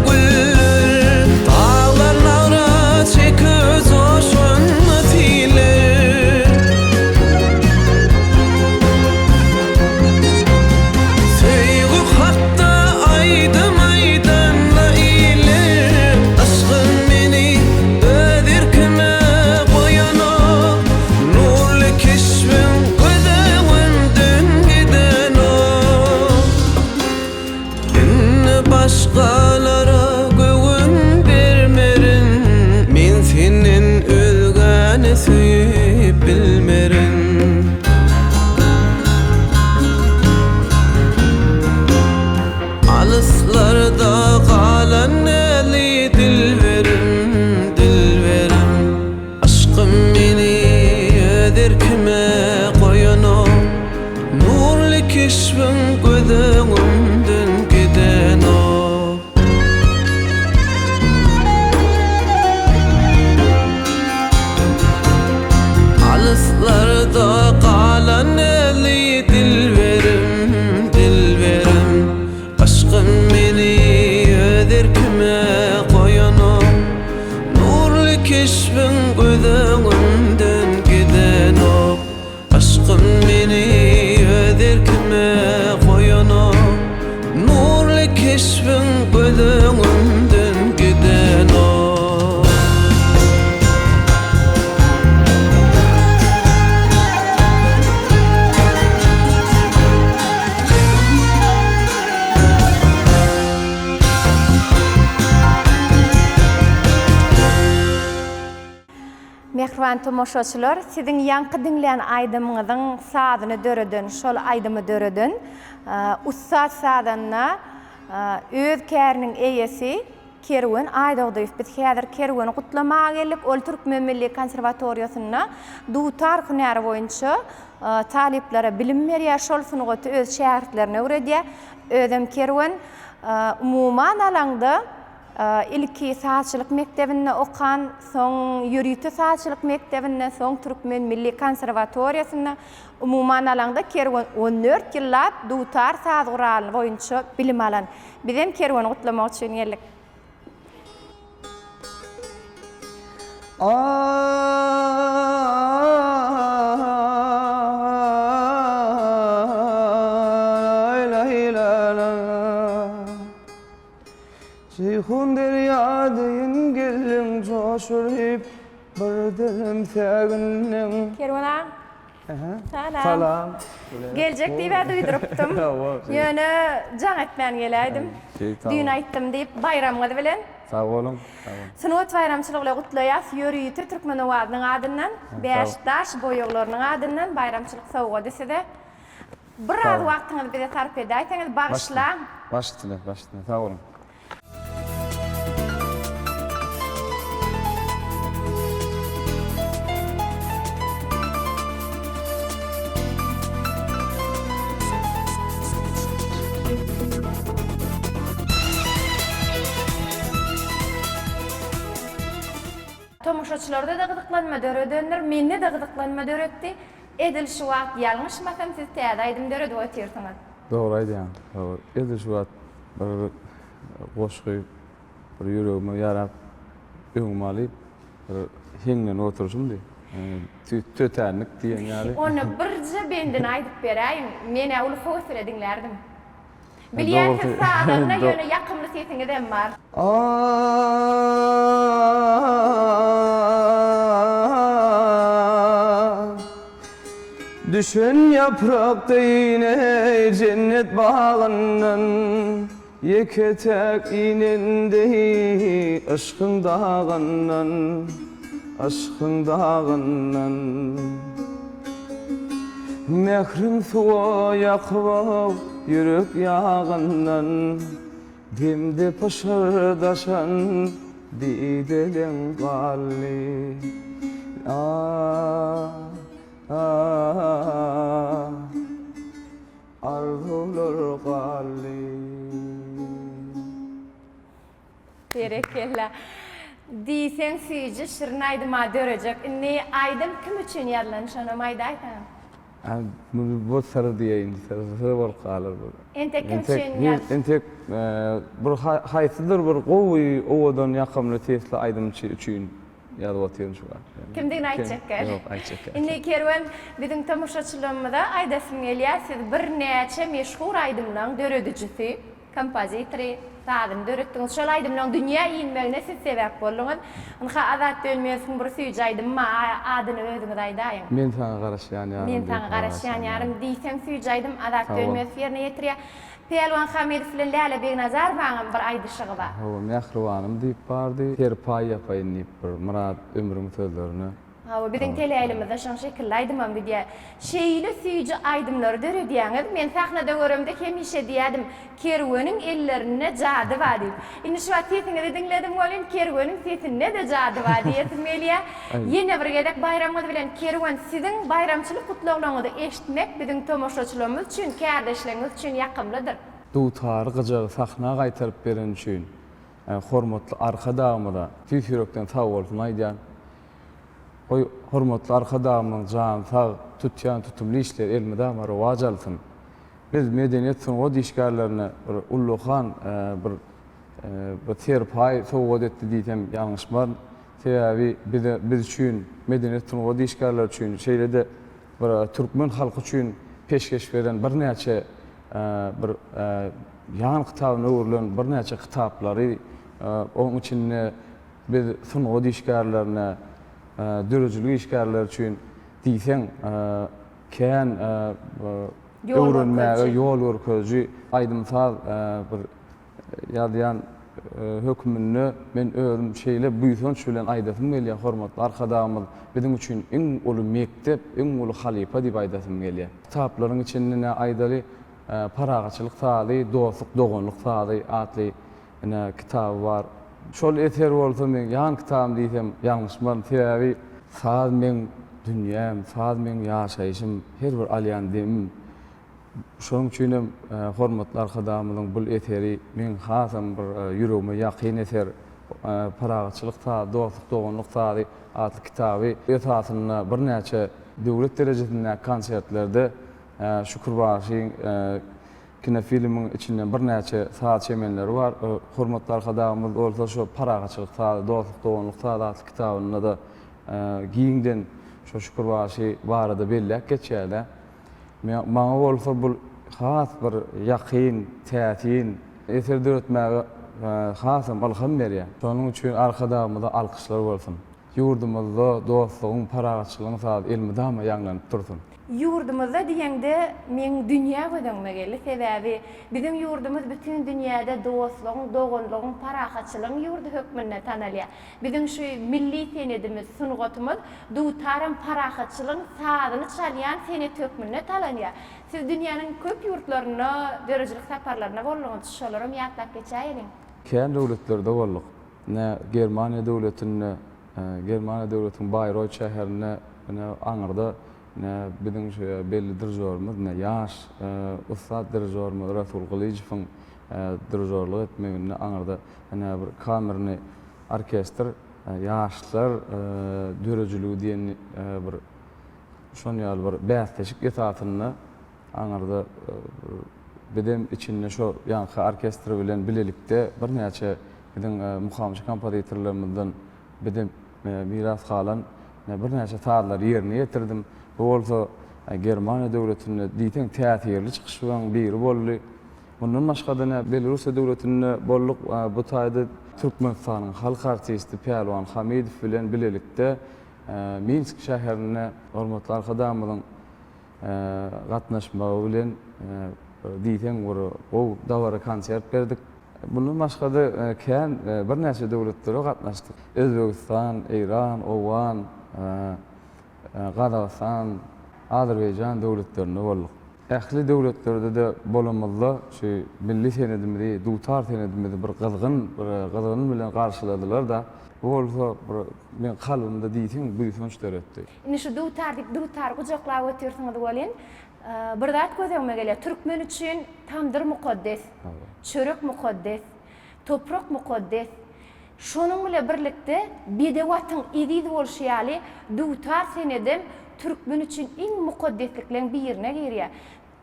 güller, Daglar nagra çekip joşan siller. Söýgi hakda aýdym aýdan iller, Yşgym meni öz erkime goýanok, Nurly keşbiň göz öňümden gidenok. Indi başgalara göwün bermerin, Men senden özgäni söýüp bilmerin. Alyslarda galan näzli dilberim, dilberim. Yşkym meni öz erkime goýanok, Nurly keşbiň göz öňümden gidenok. Alyslarda galan näzli dilberim, dilberim. Yşkym meni öz erkime goýanok, Nurly keşbiň göz öňümden gidenok. Yşkym meni öz erkime goýanok, Nurly keşbiň göz öňümden gidenok. Mähriban tomaşaçylar, siziň ýaňky diňlän aýdymyňyzyň sazyny döreden, şol aýdymy döreden ussat sazanda, öz käriniň eýesi Kerwen Aýdogdyýew. Biz häzir Kerweni gutlamaga geldik. Ol Türkmen milli konserwatoriýasynda dutar hünäri boýunça talyplara bilim berýär, şol sungaty öz şägirtlerine öwredýär. Özem Kerwen, umuman alaňda, Ilki sazçylyk mekdebinde okan, soň ýörite sazçylyk mekdebinde, soň Türkmen milli konserwatoriýasynda, umuman alaňda Kerwen 14 ýyllap dutar saz guraly boýunça bilim alan. Bizem Kerweni gutlamak üçin geldik. Jeýhun derýa deýin geldiň joşuryp, bir demim sägindiň. Kerwen aga. Salam. Salam. Geljek diýib-ä duýdurypdym. Ýöne jaň etmän geläýdim. Düýn aýtdym diýip, baýramyňyz bilen. Sag boluň. Sungat baýramçylygy bilen gutlaýas. Ýörite Türkmen owazynyň adyndan, Bäşdaş boýaglarynyň adyndan baýramçylyk sowgady size. Biraz wagtyňyzy bize sarp edäýseňiz, bagyşlaň. Baş üstüne, baş üstüne. Sag boluň. Tomaşaçylarda-da gyzyklanma döredendir, mende-de gyzyklanma döretdi. Edil şu wagt ýalňyşmasam siz täze aýdym döredip otyrsyňyz. Dogry aýdýaň. Dogry. Edil şu wagt bir. goşgy bir ýüregime ýarap öňüme alyp bir heňlenip oturyşymdy. Tötänlik diýen ýaly. Onda birje bendini aýdyp beräýiň. Men-ä uly höwes bilen diňlärdim. Bilýän siz sazanda ýöne ýakymly sesiňizem bar. Düşen ýaprak deýin eý jennet bagyndan Ýeke-täk inen deý yşkyň dagyndan, Yşkyň dagyndan. Mähriň suwa ýakyp ýürek ýagyndan, Demde pyşyrdaşan dideleň galdy. Ah, ah, arzuwlar galdy. Berekella. Diýseň süýji şirin aýdyma dörejek. Indi aýdym kim üçin ýazylan şonam aýdaýsaňyz. Bu syr diýeýin, syr, syr bolup galar bu. Entek kim üçin ýaz. Entek bir haýsydyr bir gowy, owadan, ýakymly sesli aýdymçy üçin ýazyp otyryn şu wagt. Kimdigini aýtjak däl. Ýok, aýtjak däl. Indi Kerwen biziň tomaşaçylygymyza aýdasym gelýär, siz birnäçe meşhur aýdymlaryň döredijisi. Kompozitory, sazyny döretdiňiz. Şol aýdymlaryň dünýä inmegine siz sebäp bolduňyz. Ynha Azat Dönmezowyň bir süýji aýdymy bar, adyny özüňiz aýdaýyň. Men saňa garaşýan ýarym Men saňa garaşýan ýarym diýseň süýji aýdym Azat Dönmezow ýerine ýetirýär. Pälwan Hamidow bilen Läle Begnazarowanyňam bir aýdyşygy bar. Hawa, Mähribanym diýip bardy, Serpaý ýapaýyn diýip bir Myrat Ömrüň sözlerine. Hawa, biziň teleýaýlymyzda şoň şekilli aýdymam gidýär. Şeýle süýji aýdymlary döredýäňiz. Men sahnada göremde hemişe diýýärdim, Kerweniň ellerinde jady bar diýip. Indi şu wagt sesiňizi diňledim welin, Kerweniň sesinde-de jady bar diýesim gelýär. Ýene bir gezek baýramyňyz bilen Kerwen, siziň baýramçylyk gutlaglaryňyzy eşitmek biziň tomaşaçylarymyz üçin, kärdeşleriňiz üçin ýakymlydyr. Dutary, gyjagy sahna gaýtaryp bereni üçin hormatly Arkadagymyza tüýs ýürekden sagbolsun aýdýan. Goý, hormatly Arkadagymyzyň jany sag, tutýan tutumly işleri elmydama rowaç alsyn! Biz medeniýet-sungat işgärlerine bir ullakan bir bir serpaý sowgat etdi diýsem ýalňyşmaryn. Sebäbi bize biz üçin, medeniýet-sungat işgärleri üçin, şeýle-de bir türkmen halky üçin peşgeş beren birnäçe bir ýan kitabyna öwrülen birnäçe kitaplary onuň içinde Biz sungat işgärlerine, döredijilik işgärleri üçin diýseň kän öwrenmäge ýol görkeziji aýdym-saz bir ýazýan hökmünde men özüm şeýle buýsanç bilen aýdasym gelýär, hormatly Arkadagymyz biziň üçin iň uly mekdep, iň uly halypa diýip aýdasym gelýär. Kitaplaryň içinde ine aýdaly Parahatçylyk sazy, dostluk, doganlyk sazy atly Ine, kitaby bar. Şol eser bolsa meň ýan kitabym diýsem ýalňyşmaryn. Sebäbi saz meň dünýäm, saz meň ýaşaýşym, her bir alýan demim. Şonuň üçin hem hormatly Arkadagymyzyň bul eseri meň hasam bir ýüregime ýakyn eser. Parahatçylyk sazy, dostluk, doganlyk sazy atly kitaby esasynda birnäçe döwlet derejesindäki konsertlerde Şükür bagşyň Kinofilmiň içinde birnäçe saz çemenleri bar. Hormatly Arkadagymyz bolsa şu Parahatçylyk sazy, dostluk, doganlyk sazy atly kitabynda-da giňden şu Şükür bagşy barada belläp geçýär-de. Maňa bolsa bu has bir ýakyn, täsin eser döretmäge hasam ylham berýär. Şonuň üçin Arkadagymyza alkyşlar bolsun! Ýurdumyzda dostlugyň, parahatçylygyň sazy elmydama ýaňlanyp dursun! Ýurdumyzda diýeňde meň dünýä göz öňüme geldi. Sebäbi biziň ýurdumyz bütin dünýäde dostlugyň, doganlygyň, parahatçylygyň ýurdy hökmünde tanalýar. Biziň şu milli senedimiz, sungatymyz dutaram parahatçylygyň sazyny çalýan senet hökmünde talanýar. Siz dünýäniň köp ýurtlarynda döredijilik saparlarynda bolduňyz, şolaram ýatlap geçäýeliň. Kän döwletlerde bolduk. Ine, Germaniýa döwletinde, Germaniýa döwletiniň Baýroýt şäherinde, ine, aňyrda, ine, biziň şu belli dirižorymyz, ine, ýaş ussat dirižorymyz Rasul Gylyjowyň dirižorlyk etmeginde aňyrda, ine, bir kamernyý orkestr, ýaşlar döredijiligi diýen bir şon ýaly bir bäsleşik esasynda aňyrda bir. Bizem içinde şo ýaňky orkestr bilen bilelikde birnäçe biziň mukamçy kompozitorlarymyzdan bize miras galan birnäçe sazlary ýerine ýetirdim. Bu bolsa Germaniýa döwletinde diýseň täsirli çykyşlaryň biri boldy. Mundan başga-da Belarussiýa döwletinde bolduk. Bu taýda Türkmenistanyň halk artisti Pälwan Hamidow bilen bilelikde Minsk şäherinde hormatly Arkadagymyzyň gatnaşmagy bilen diýseň bir gowy dabara konsert berdik. Mundan başga-da kän birnäçe döwletlere gatnaşdyk. Özbegistan, Eýran, Owgan, Gazagystan, Azerbaýjan döwletlerinde bolduk. Ähli döwletlerde-de bolanymyzda şu milli senedimizi, dutar senedimizi bir gyzgyn, bir gyzgyn bilen garşyladylar-da. Bu bolsa bir meň kalbymda diýseň buýsanç döretdi. Indi şu dutar diýip dutary gujaklap otyrsyňyz welin, bir zat göz öňüme gelýär. Türkmen üçin tamdyr mukaddes, çörek mukaddes, toprak mukaddes. Şonuň bile birlikde bedew atyň eziz bolşy ýaly, dutar senedem türkmen üçin iň mukaddeslikleň birine girýär.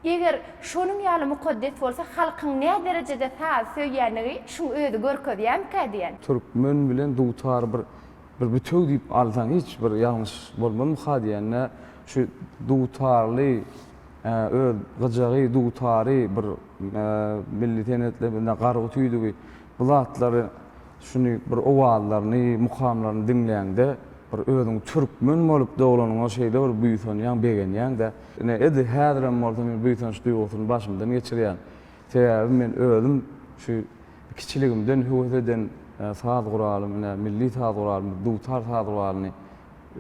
Eger şonuň ýaly mukaddes bolsa, halkyň näderejede sazy söýýänligi şuň özi görkezýärmikä diýen. Türkmen bilen dutary bir bir bütew diýip alsaň hiç bir ýalňyş bolmazmyka diýende şu dutarly öz gyjagy dutary bir milli senetlerinde gargy tüýdügi bu zatlary şuny bir owazlaryny mukamlaryny diňläňde bir özüň türkmen bolup doglanyňa şeýle bir buýsanýaň begenýäňdä ine edil häzirem bolsa men buýsanç duýgusyny başymdan geçirýän sebäbi men özüm şu Kiçiligimden höwes eden saz guralym ine milli saz guralymyz dutar saz guralyny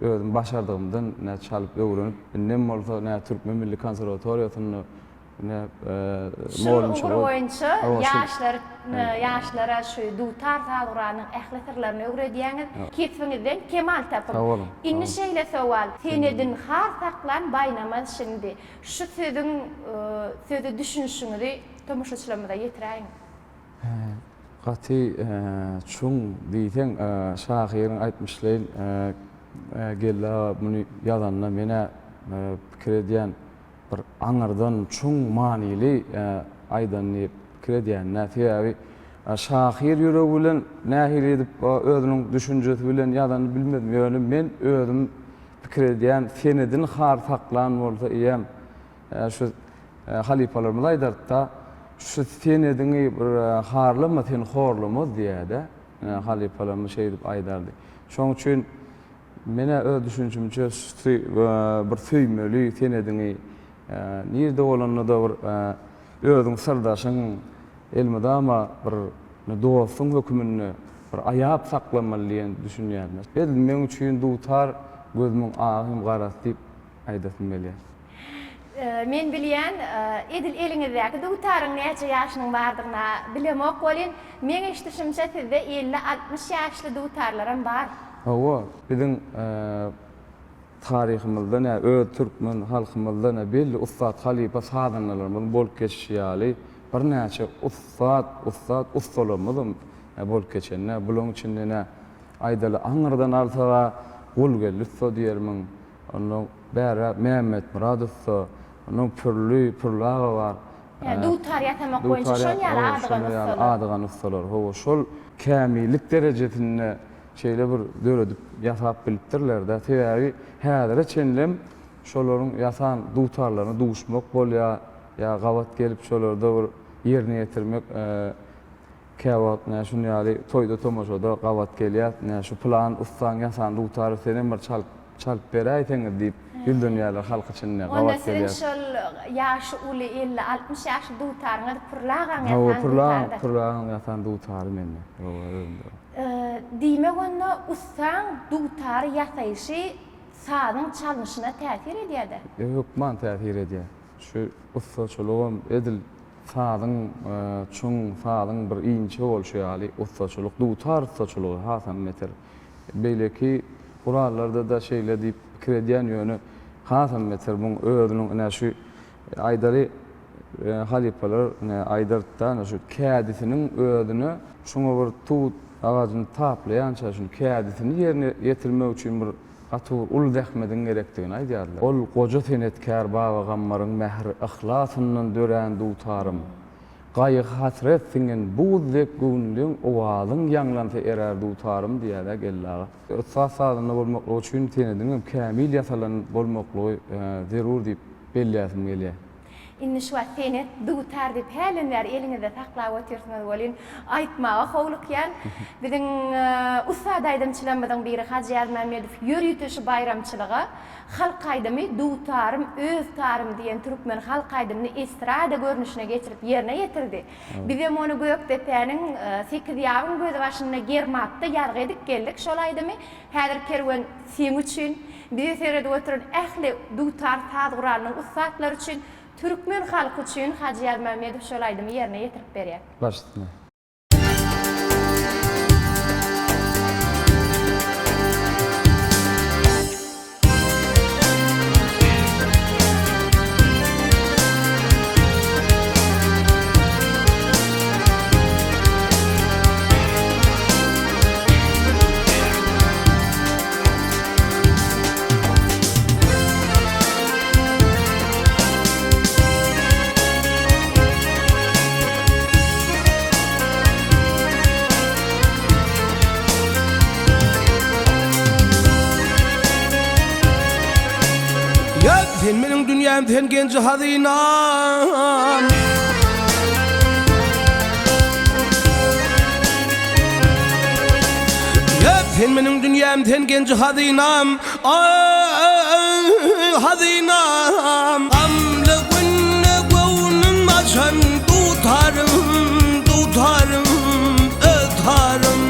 özüm başardygymdan ine çalyp öwrenip indem bolsa ine Türkmen milli konserwatoriýasynda ine Şul ugur boýunça ýaşlar ýaşlara şu dutar saz guralynyň ähli syrlaryny öwredýäňiz. Kesbiňizden kemal tapyň. Indi şeýle sowal, Senedin har saklan baýnamaz şindi. Şu sözüň söze düşünişiňizi tomaşaçylarymyza ýetiräýiň. Gaty çuň diýseň şahyryň aýtmyşlaýyn Geldi aga muny ýazanda men-ä pikir edýän bir aňyrdan çuň manyly aýdan diýip pikir edýän-dä. Sebäbi şahyr ýüregi bilen nähili edip özüniň düşünjesi bilen ýazanyny bilmedim. Ýöne men özüm pikir edýän senedini har saklan bolsa eýýäm Şu halypalarymyz aýdardy-da, şu senediňi bir harlama, seni horlamaz diýýär-de. Halypalarymyz şeýdip aýdardy. Şonuň üçin men-ä öz düşünjimçe bir söýmeli senediňi. Nirde bolanda-da bir özüň syrdaşyň, elmydama bir dostuň höküminde bir aýap saklamaly diýen düşünýän. Edil meň üçin dutar gözümiň agy hem garasy diýip aýdasym gelýär. Men bilýän, edil eliňizdäki dutaryň näçe ýaşynyň bardygyna bilemok welin, meň eşidişimçe sizde 50-60 ýaşly dutarlaram bar. Hawa, biziň taryhymyzda nä öz türkmen halkymyzda nä belli ussat halypa sazandalarymyzyň bolup geçişi ýaly birnäçe ussat ussat ussalarymyzam bolup geçen nä bulaň içinde nä aýdaly aňyrdan alsaga Gulgeldi ussa diýermiň Ondan bärräk Mämmetmyrat ussa, ondan Pürli, Pürli aga bar. Ýa dutar ýasamak boýunça şol ýaly adygan ussalar. Adygan ussalar, hawa, şol kämillik derejesinde şeýle bir döredip, ýasap bilipdirler-dä. Sebäbi häzire çenlem şolaryň ýasan dutarlaryna duşmak bolýar, ýa gabat gelip şolarda bir ýerine ýetirmek Käwagt ine şuny ýaly toýda tomaşada gabat gelýäs, ine şu pylan ussaň ýasan dutary senem bir çalyp çalyp beräýseňiz diýip ýüzlenýärler halk içinde Onda gabat siziň gelýäs. şol ýaşy uly 50-60 ýaşly dutaryňyz Pürli agaň Hawa ýasan Pürli agaň dutarydyr. Pürli agaň ýasan dutary mende. Hawa özümde bar. Diýmek onda ussaň dutary ýasaýşy sazyň çalnyşyna täsir edýädä? Hökman täsir edýär. Şu ussaçylygam edil Sazyň çuň, sazyň bir inçe bolşy ýaly ussaçylyk, dutar ussaçylygy hasam beter. Beýleki gurallarda-da şeýle diýip pikir edýän, ýöne hasam beter muň özüniň ine şu aýdaly halypalar ine aýdardy-da ine şu kädisiniň özüne şuňa bir tut agajyny taplaýança şuny kädisini ýerine ýetirmek üçin bir Gaty bir uly zähmediň gerekdigini aýdýarlar. Ol goja senetkär Baba Gammaryň mähir-yhlasyndan dörän dutarym. Gaýgy-hasret siňen buz dek göwünleň owazyň ýaňlansa erär dutarym diýýär-dä Geldi aga. Ussat sazanda bolmaklygy üçin senediň hem kämil ýasalan bolmaklygy zerur diýip belläsim gelýär. Indi şu wagt senet, dutar diýip hälden bäri eliňizde saklap otyrsyňyz welin, aýtmaga howlukýan. Biziň ussat aýdymçylarymyzyň biri Hajy Ýazmämmedow ýörite şu baýramçylyga halk aýdymy Dutarym, öz tarym diýen türkmen halk aýdymyny estrada görnüşine geçirip ýerine ýetirdi. Bizem ony Gökdepäniň Sekizýabyň gözbaşynda Germapda ýazgy edip geldik şol aýdymy. Häzir Kerwen seň üçin, bize seredip oturan ähli dutar saz guralynyň ussatlary üçin, türkmen halky üçin Hajy Ýazmämmedow şol aýdymy ýerine ýetirip berýär. Baş üstüne. Ýa sen meniň dünýäm sen genji hazynam. Ýa sen meniň dünýäm sen genji hazynam. Aý hazynam. Gamly günde göwnüm açan dutarym, dutarym, öz tarym.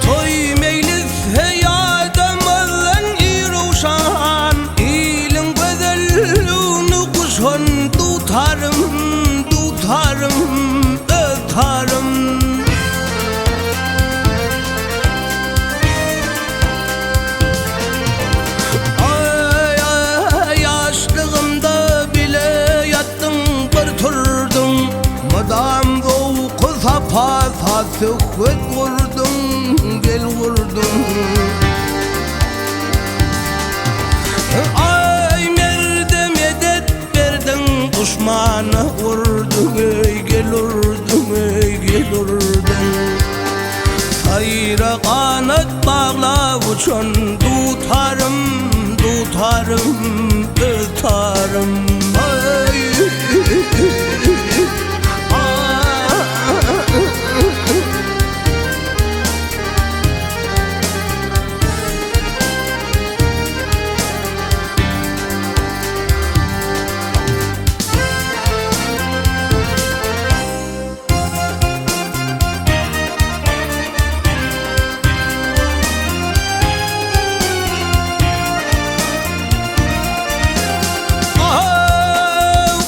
Toý meýlis heýadamazdan irowşan, Iliň gözelligini guşan dutarym, dutarym, öz tarym. Aý, ýaşlygymda bile ýatdyň, bir turduň, Mydam zowky-sapa saz-söhbet gurduň, gel gurduň. Aý, merde medet berdiň, duşmana urduň, eý, gel urduň, eý, gel urduň. Saýra ganat baglap uçan dutarym, dutarym, öz tarym.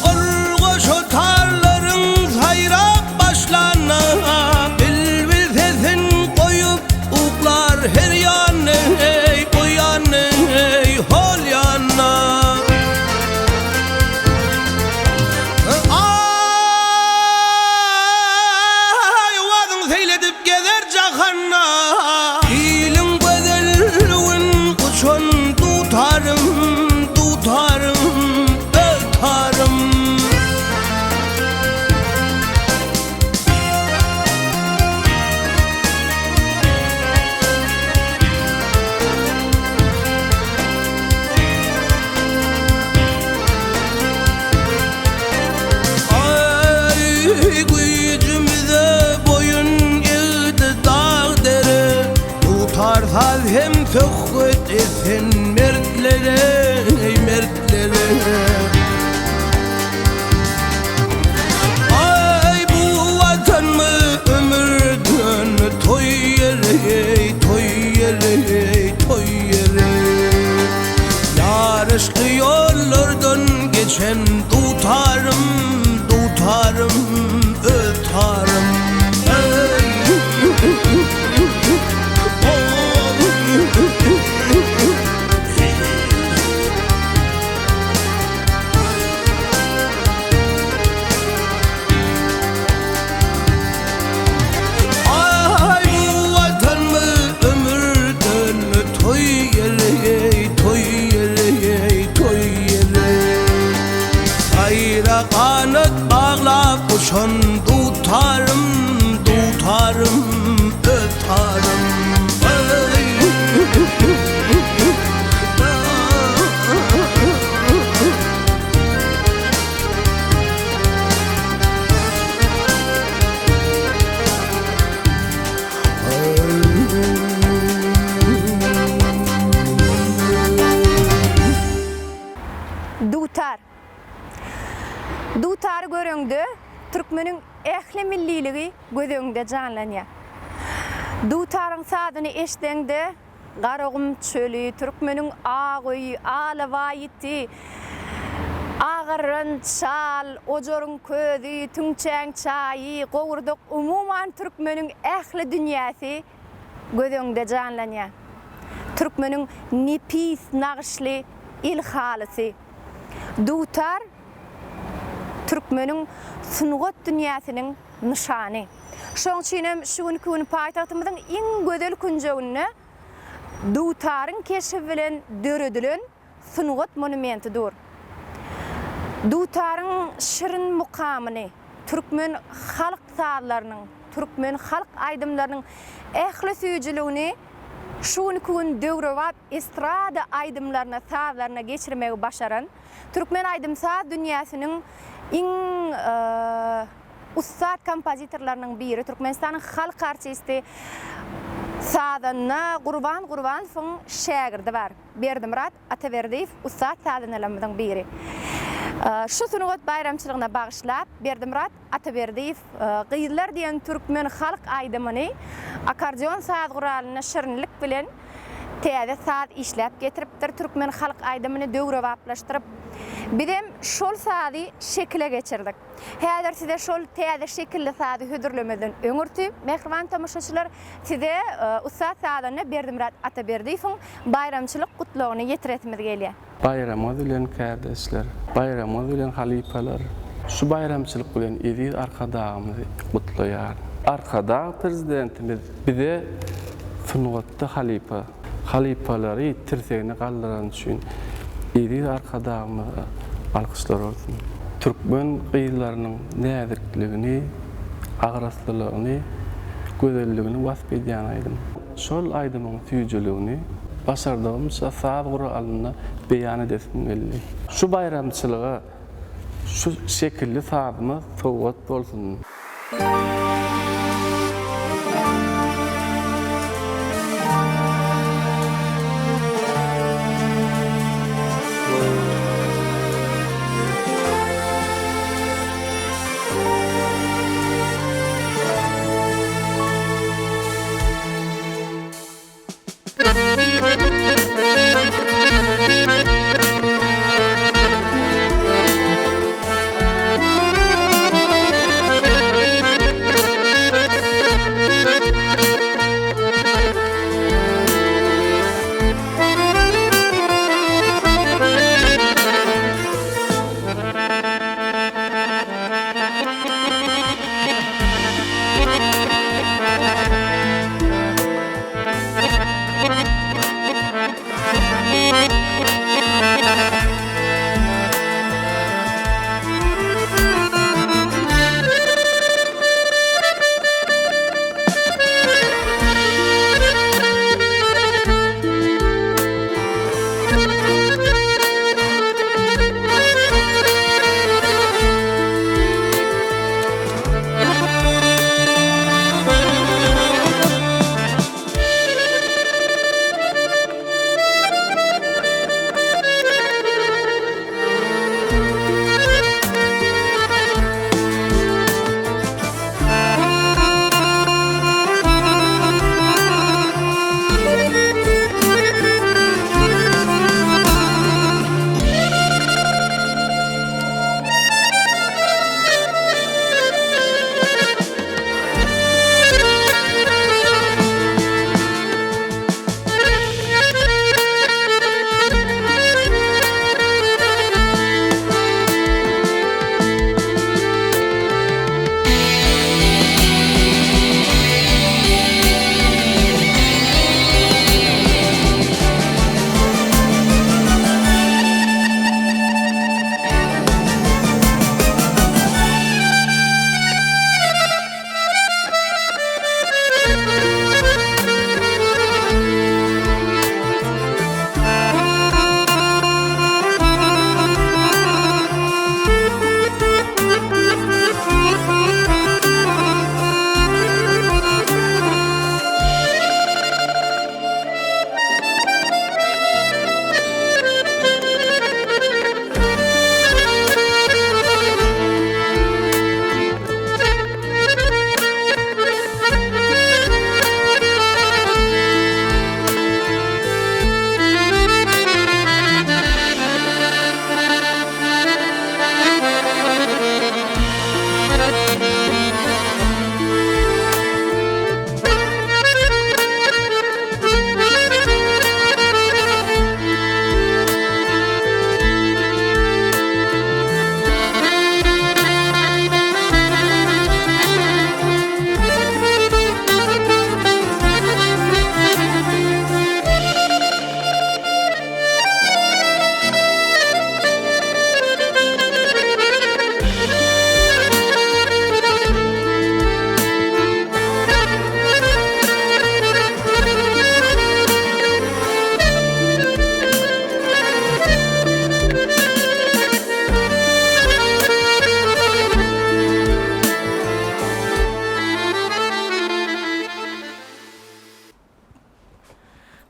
Ol goşa tarlaryň saýrap başlanyna, Bilbil sesin goýup uklar her ýany, bu ýany, hol ýana. Aý, owazyň seýledip gezer jahanda. Iliň gözelligin guçan dutarym, dutarym, öz tarym. Aý, güýjümize boýun egdi dag-dere, Dutar saz hem söhbet etsin mertlere, mertlere. Aý, bu Watanmy ömürden toý ýeri, toý ýeri, toý ýeri. Ýaryşly ýollardan geçen dutarym, dutarym, öz tarym. türkmeniň ähli milliligi göz öňüňde janlanýar. Dutaryň sazyny eşdeňde, Garagum çöli, türkmeniň ak öýi, alabaý iti, agarran çal, ojaryň közi, tüňçäň çaýy, gowurdak, umuman türkmeniň ähli dünýäsi göz öňüňde janlanýar. Türkmeniň nepis nagyşly el halysy, dutar türkmeniň sungat dünýäsiniň nyşany. Şoň üçin hem şu günki gün paýtagtymyzyň iň gözel künjeginde dutaryň keşbi bilen döredilen sungat monumenti dur. Dutaryň şirin mukamyny, türkmen halk sazlarynyň, türkmen halk aýdymlarynyň ähli süýjüligini şu günki gün döwrebap estrada aýdymlaryna, sazlaryna geçirmegi başaran türkmen aýdym-saz dünýäsiniň iň ussat kompozitorlarynyň biri, Türkmenistanyň halk artisti, sazanda Gurban Gurbanowyň şägirdi bar. Berdimyrat Ataberdiýew ussat sazandalarymyzyň biri. Şu sungat baýramçylygyna bagyşlap, Berdimyrat Ataberdiýew Gyzlar diýen türkmen halk aýdymyny akkordeon saz guralynda şirinlik bilen täze saz işläp getiripdir, türkmen halk aýdymyny döwrebaplaşdyryp, bizem şol sazy şekile geçirdik. Häzir size şol täze şekilli sazy hödürlemezden öňürti, mähriban tomaşaçylar, size ussat sazanda Berdimyrat Ataberdiýewiň baýramçylyk gutlagyny ýetiresimiz gelýär. Baýramyňyz bilen kärdeşler! Baýramyňyz bilen halypalar! Şu baýramçylyk bilen eziz Arkadagymyzy gutlaýaryn. Arkadag Prezidentimiz bize sungatda halypa, halypalary tirsegine galdyrany üçin eziz Arkadagymyza alkyşlar bolsun! Türkmen gyzlarynyň näzikligini, agraslylygyny, gözelligini wasp edýän aýdym. Şol aýdymyň süýjüligini başardygymça saz guralynda beýan edesim geldi. Şu baýramçylyga şu şekilli sazymyz sowgat bolsun!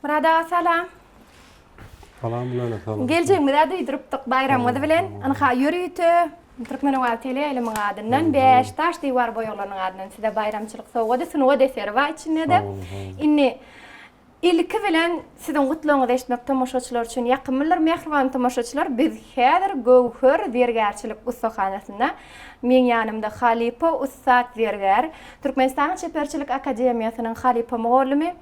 Myrat aga salam. Salam Gülälek salam. Geljegimizi-ä duýdurypdyk baýramyňyz bilen. Ynha ýörite Türkmenowaly teleýaýlymyň adyndan Bäş daş diwar boýaglarynyň adyndan size baýramçylyk sowgady, sungat eseri bar içinde-de. Indi Ilki bilen siziň gutlagyňyzy eşitmek tomaşaçylar üçin ýakymlydyr. Mähriban tomaşaçylar, biz häzir Göwher zergärçilik ussahanasynda. Meň ýanymda halypa ussat zergär, Türkmenistanyň Çeperçilik akademiýasynyň halypa mugallymy,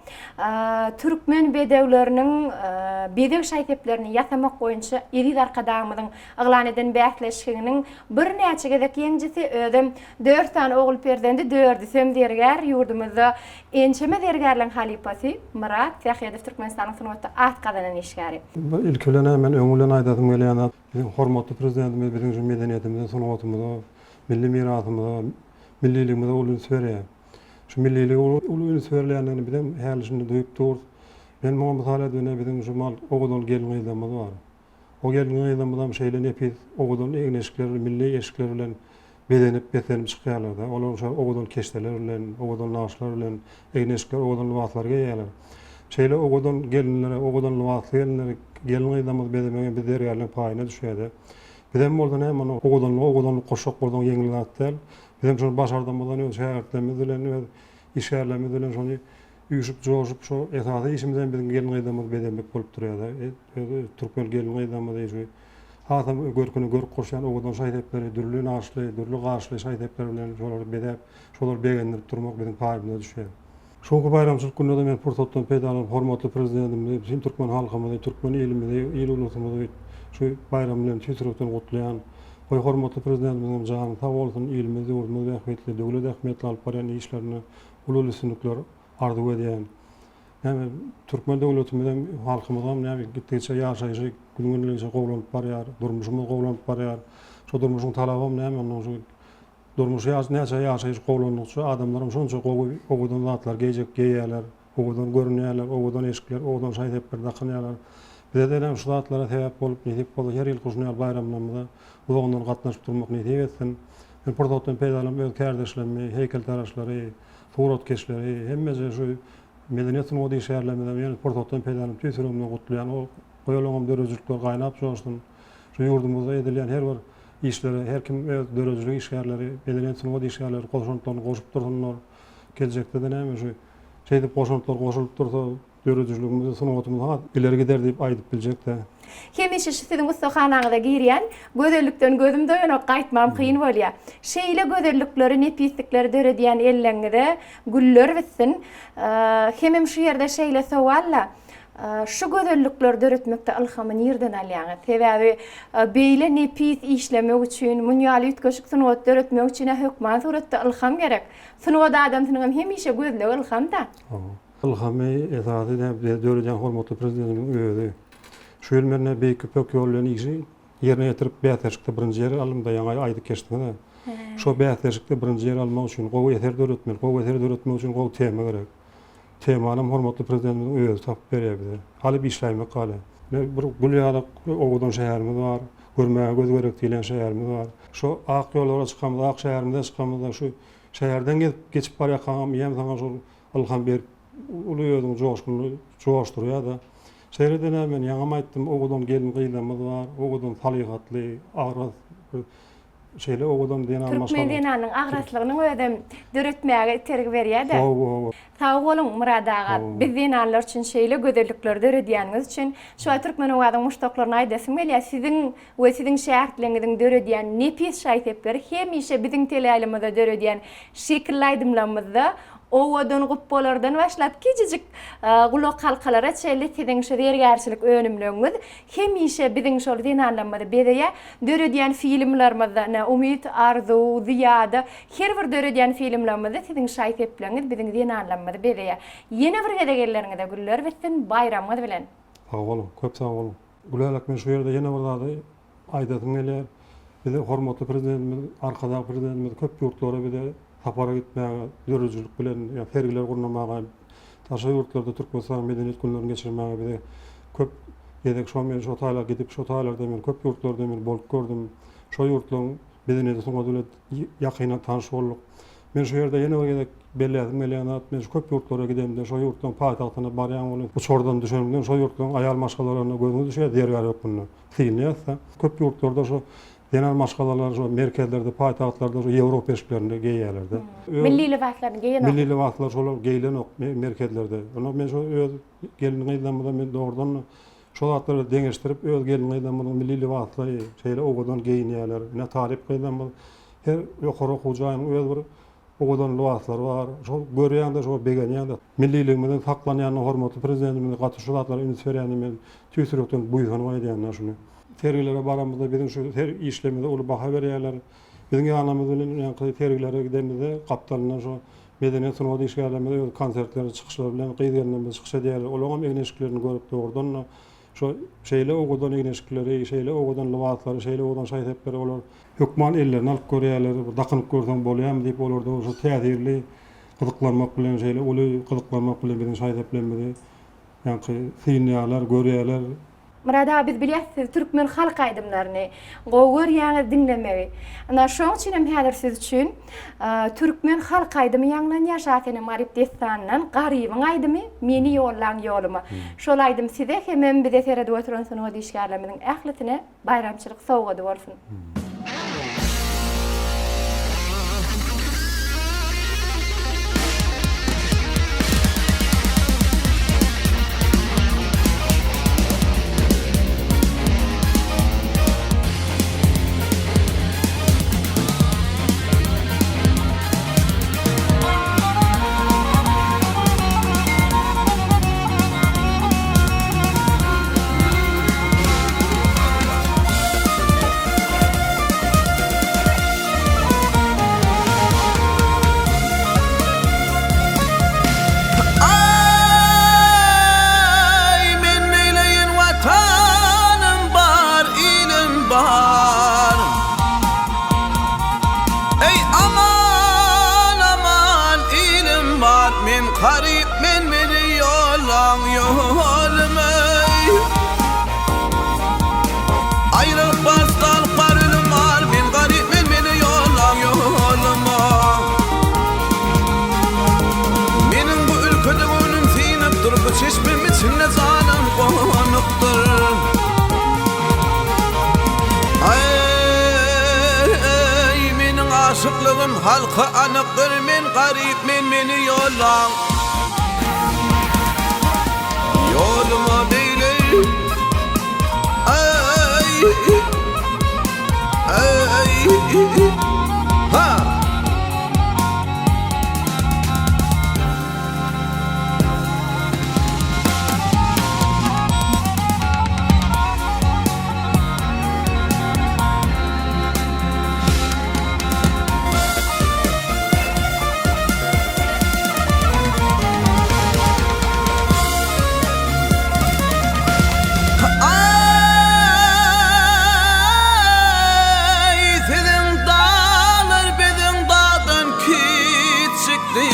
türkmen bedewleriniň bezeg şaý-seplerini ýasamak boýunça eziz Arkadagymyzyň yglan eden bäsleşiginiň birnäçe gezek ýeňijisi, özem dört sany ogul perzendi, dördüsem zergär, ýurdumyzda Ençeme zergärleň halypasy Myrat Sähedow Türkmenistanyň sungatda at gazanan işgäri. Ilki bilen-ä men öňi bilen aýdasym gelýän zat, biziň hormatly Prezidentimiz biziň şu medeniýetimize, sungatymyza, milli mirasymyza, milliligimize uly üns berýär. Şu millilige uly üns berilýändigini bizem häli-şindi duýup durus. Men muňa mysal edip ine biziň şu mal owadan gelin-gyzlarymyz bar. O gelin-gyzlarymyzam şeýle nepis, owadan egin-eşikler, milli eşikler bilen bezenip, beslenip çykýarlar-da. Olar şol owadan keşdeler bilen, owadan nagyşlar bilen egin-eşikler, owadan lybaslar geýýärler. Şeýle owadan gelinlere, owadan lybasly gelinleri, gelin-gyzlarymyzy bezemegem biz zergärleň paýyna düşýär-de. Bizem bolsa näme muny owadanlyga owadanlyk goşjak bolsaň ýeňil zat däl. Bizem şony başardamyzdan öz şägirtlerimiz bilen, öz işgärlerimiz bilen şony Üýşüp joşup şo esasy işimizem biziň gelin-gyzlarymyzy bezemek bolup durýada. Öz türkmen gelin-gyzlarymyzy şu hasam görküne görk goşýan owadan şaý-sepleri, dürli nagyşly, dürli gaşly şaý-sepler bilen şolary bezäp, şolary begendirip durmak biziň paýymyza düşýär. Şu günki baýramçylyk günde-de men pursatdan peýdalanyp hormatly Prezidentimizi, bütin türkmen halkymyzy, türkmen ilimizi, il-ulusymyzy şu baýram bilen tüýs ýürekden gutlaýan. Goý hormatly Prezidentimiziňem jany sag bolsun, ilimiz, ýurdumyz bähbitli, döwlet ähmiýetli alyp barýan işlerinde uly üstünlikler arzuw edýän. Näme türkmen döwletimizem, halkymyzam näme gitdigiçe ýaşaýşy gün-gündigiçe gowulanyp barýar, durmuşymyz gowulanyp barýar. Şo durmuşyň talabam näme ondan şu durmuş ýaş näçe ýaşaýyş gowulandykça adamlaram şonça gowy owadan zatlar geýjek geýýärler, owadan görünýärler, owadan eşikler, owadan şaý-sepler dakynýarlar. Bize-de näme şu zatlara sebäp bolup nesip bolsa her ýylky şuny ýaly baýramlarymyza uzagyndan gatnaşyp durmak nesip etsin. Men pursatdan peýdalanyp öz kärdeşlerimi, heýkeltaraşlary, suratkeşleri, hemmeje şu medeniýet sungat işgärlerimizem ýene pursatdan peýdalanyp tüýs ýüregimden gutlaýan. Goý olaňam döredijilikleri gaýnap joşsun. Şu ýurdumyzda edilýän her bir işlere her kim öz döredijilik işgärleri, medeniýet sungat işgärleri goşantlaryny goşup dursunlar. Geljekde-de näme şu şeýdip goşantlar goşulyp dursa Döredijiligimiz, sungatymyz has ileri gider diýip aýdyp biljek-dä. Hemişe şu siziň ussahanaňyza girýän, gözellikden gözüm doýanok, gaýtmam kyn bolýar. Şeýle gözellikleri, nepislikleri döredýän elleňize güller bitsin. Hemem şu ýerde şeýle sowal-da, şu gözellikleri döretmekde ylhamy nirden alýaňyz? Sebäbi beýle nepis işlemek üçin, muny ýaly üýtgeşik sungat döretmek üçin-ä hökman suratda ylham gerek. Sungat adamsynyňam hemişe gözlegi ylham-da. Ylhamy esasy bize döredýän hormatly Prezidentimiziň özi. Şu ýyl men Beýik Ýüpek ýoly bilen işi ýerine ýetirip bäsleşikde birinji ýeri aldym-da, ýaňy aýdyp geçdiňiz-ä. Şo bäsleşikde birinji ýeri almak üçin gowy eser döretmeli, gowy eser döretmek üçin gowy tema gerek. Temanam hormatly Prezidentimiziň özi tapyp berýär bize. Alyp işläýmek galýar. Ine bir gül ýaly owadan şäherimiz bar, görmäge göz gerek diýlen şäherimiz bar. Şo ak ýollara çykamyzda, ak şäherimize çykamyzda şu şäherden gezip geçip barýarkaňam ýem saňa şol ylham berip, uly özüňi joşgunly joşdurýar-da. Şeýle-de näme, men ýaňam aýtdym, owadan gelin-gyzlarymyz bar, owadan salyhatly, agras, şeýle owadan zenan maşgala. Türkmen zenanynyň agraslygynyň özem döretmäge itergi berýär-de. Hawa, hawa. Sag boluň, Myrat aga, biz zenanlar üçin şeýle gözellikleri döredýäniňiz üçin. Şu wagt Türkmenowazyň muşdaklaryna aýdasym gelýär, siziň we siziň şägirtleriňiziň döredýän nepis şaý-sepleri hemişe biziň teleýaýlymyzda döredýän şekilli aýdymlarymyzda owadan gupbalardan başlap kiçijik gulakhalkalara çenli siziň şu zergärçilik önümleriňiz hemişe biziň şol zenanlarymyzy bezeýär. Döredýän filmlerimizde ine Umyt, Arzuw, Zyýada her bir döredýän filmlerimizde siziň şaý-sepleriňiz biziň zenanlarymyzy bezeýär. Ýene bir gezek elleriňize güller bitsin, baýramyňyz bilen! Sag boluň, köp sag boluň. Gülälek men şu ýerde ýene bir zady aýdasym gelýär. Bize hormatly Prezidentimiz Arkadag Prezidentimiz köp ýurtlara bize sapara gitmäge, döredijilik bilen ýa sergiler gurnamaga, daşary ýurtlarda Türkmenistanyň medeniýet günlerini geçirmäge bize köp gezek şo men şo taýlara gidip şo taýlarda men köp ýurtlarda men bolup gördüm. Şo ýurtlaryň medeniýeti sungaty bilen ýakyndan tanyş bolduk. Men şu ýerde ýene bir gezek. Belläsim gelýän zat, men şu köp ýurtlara gidemde, şo ýurtlaryň paýtagtyna barýan welin, uçardan düşeniňden şo ýurtlaryň aýal maşgalalaryna gözüňiz düşýär, zergär hökmünde synlaýas-da. Köp ýurtlarda şo zenan maşgalalar şo merkezlerde, paýtagtlarda şo ýewropa eşiklerini geýýärler-de. Milli lybaslaryny geýenok. Milli lybaslar şolar geýlenok merkezlerde. Onda men şo öz gelin-gyzlarymyza men dogrudan-da şo zatlary deňeşdirip, öz gelin-gyzlarymyzyň milli lybaslary şeýle owadan geýinýärler. Ine talyp gyzlarymyz her ýokary okuw jaýynyň öz bir Owadan lybaslary bar. Şol görýäňde şoňa begenýäňde. Milliligimiziň saklanýanyna hormatly Prezidentimiz gaty şu zatlara üns berýänini men tüýs ýürekden buýsanyp aýdýan-da şuny. Sergilere baramyzda biziň şu her işlerimize uly baha berýärler. Biziň ýanymyz bilen ýaňky sergilere gidemizde gapdalyndan şo medeniýet sungat işgärlerimiz öz konsertleri çykyşlary bilen gyz-gelinlerimiz çykyş edýärler. Olaňam egin-eşiklerini görüp dogrudan-da şo şeýle owadan egin-eşikleri, şeýle owadan lybaslary, şeýle owadan şaý-sepleri olar Hökman ellerine alyp görýärler, bir dakynyp görseň bolýarmy diýip olarda şo täsirli gyzyklanmak bilen şeýle uly gyzyklanmak bilen biziň şaý-seplerimizi ýaňky synlaýarlar, görýärler. Myrat aga biz bilýäs siz türkmen halk aýdymlaryny gowy görýäňiz diňlemegi. Ynha şoň üçin hem häzir siz üçin türkmen halk aýdymy ýaňlanýar Şasenem Garyp dessanyndan Garybyň aýdymy Meni ýollaň ýoluma. Şol aýdym size hemem bize seredip oturan sungat işgärlerimiziň ählisine Baýramçylyk sowgady bolsun. Aý, men neýleýin Watanym bar, ilim bar. Eý, aman, aman, ilim bar, men garyp, men meni ýollaň ýolum eý. Aýralyk bar, salyk bar, ölüm bar, men garyp, men meni ýollaň ýoluma. Meniň bu ülkede göwnüm synypdyr, bu çeşmem içinde janym gonupdyr. Aý, meniň aşyklygym halka anykdyr, men garyp, men meni ýollaň. Ýoluma beýle Aý Aý Ha! Aý, siziň daglar biziň dagdan kiçikdir.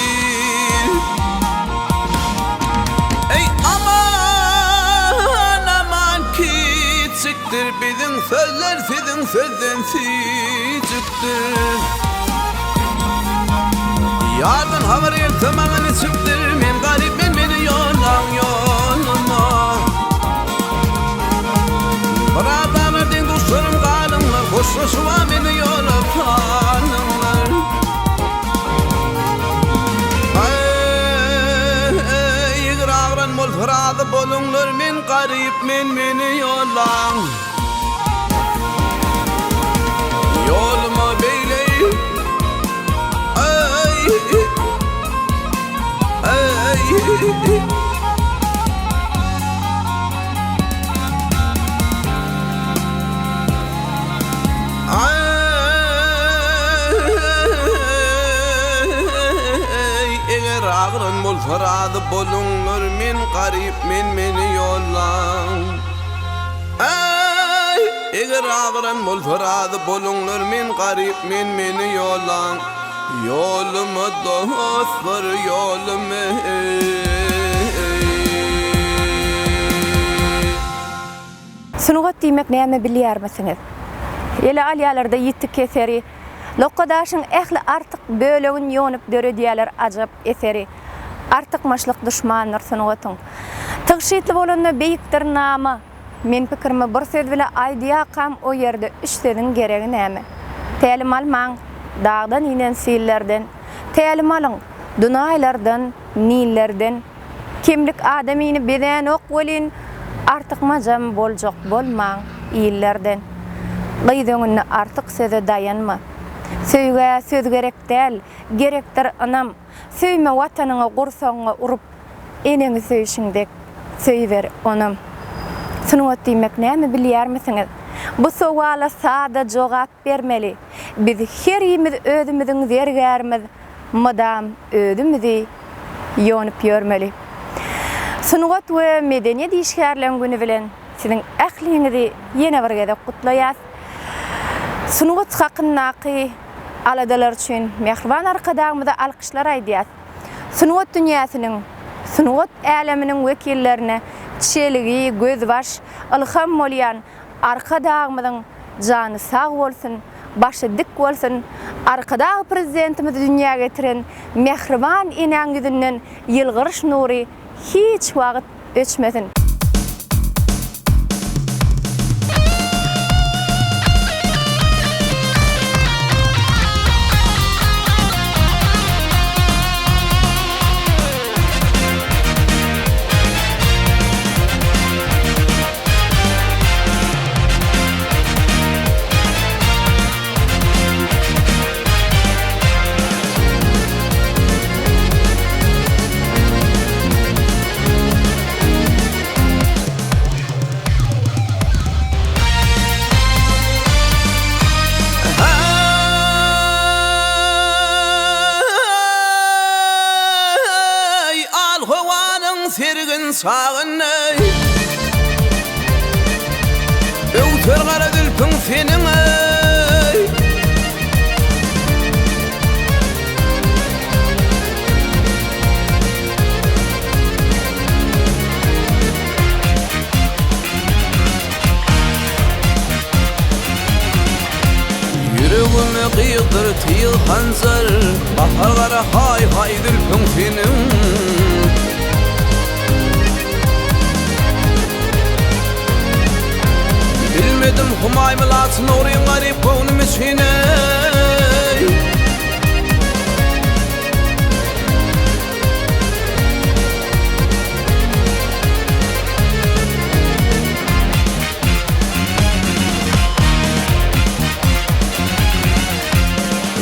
Eý, aman, aman kiçikdir biziň sözler siziň sözden süýjükdir. Ýardan habar gelse maňa niçikdir Men garyp men meni ýollaň ýoluma Byradana deň duşlarym galyňlar Hoşlaşyba meni ýola salyňlar Aý, eger agran bolsa razy boluňlar Men garyp men meni ýollaň Ýoluma beýle Aý Aý Aý Eger agran bolsa razy boluňlar men garyp men meni ýollaň Aý, eger agyran bolsa razy boluňlar men garyp men meni ýollaň ýoluma dostlar ýoluma eý. Sungat diýmek näme bilýärmisiňiz? Ele alýalarda ýiti keseri. Lokga daşyň ähli artyk bölegin ýonup döredýäler ajap eseri. Artykmaçlyk duşmandyr sungatyň. Tygşytly bolanda beýikdir nama. Men pikirimi bir söz bile aýdýakam o ýerde üç sözüň geregi näme? Tälim almaň, dagdan inen sillerden. Tälim alyň, Dunaýlardan, Nillerden. Kemlik adamyny bezänok welin, artykmajam boljak bolmaň illerden. Gyz öňünde artyk söze daýanma. Söýgä söz gerek däl, gerekdir ynam. Söýme watanyňy gursagyňa urup, eneňi söýşüň dek söýüber onam. Sungat diýmek näme bilýärmisiňiz? Bu sowala sada jogap bermeli. Biz herimiz özümiziň zergärimiz, mydam özümizi ýonup ýörmeli. Sungat we medeniýet işgärleň güni bilen siziň ähliňizi ýene bir gezek gutlaýas. Sungat hakyndaky aladalar üçin mähriban Arkadagymyza alkyşlar aýdýas. Sungat dünýäsiniň, sungat äleminiň wekillerine çelgi, gözbaş, ylham bolýan Arkadagymyzyň jany sag bolsun, başy dik bolsun, Arkadag Prezidentimizi dünýä getiren mähriban enäň ýüzünden ýylgyryş nury hiç wagt öçmesin. Eý, al howanyň sergin çagynda. Öwser gara zülpüň seniň eý. Ýüregime gyýdyr tyg hanjar, Bahar gara haý-haý zülpüň seniň. Bilmedim humaýmy laçyn ogryň garyp göwnüm üçin eý.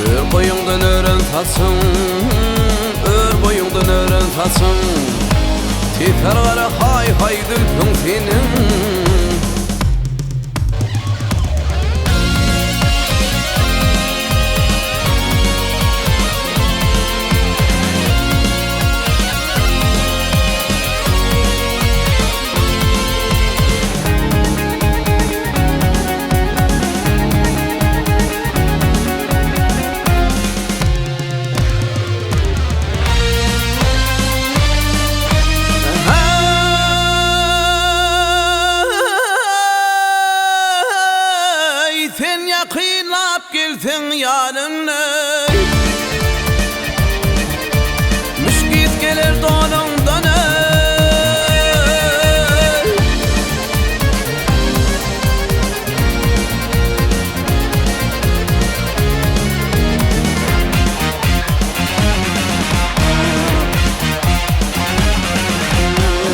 Ör boýuňdan ören saçyň, Ör boýuňdan ören saçyň, Teper gara haý-haý zülpüň seniň. Heý, sen ýakynlap gelseň ýanynda. Müşk ys geler donuňdan eý.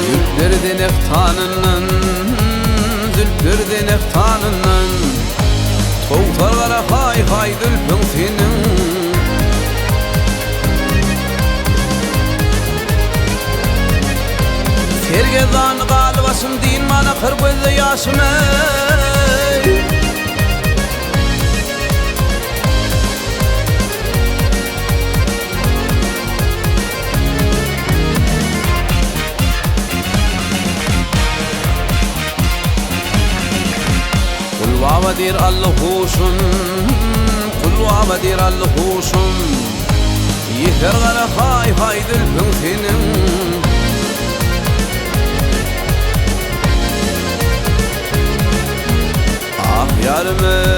Zülpleri zenehtanyndan, Zülpleri zenehtanyndan, Towsar gara haý-haý zülpüň seniň. Sergezdan galdy başym dynman akar gözde ýaşym eý. Gulbaba diýr Alla huşum, Gulbaba diýr Alla huşum, Ýeser gara haý-haý zülpüň seniň. Ah ýarym eý.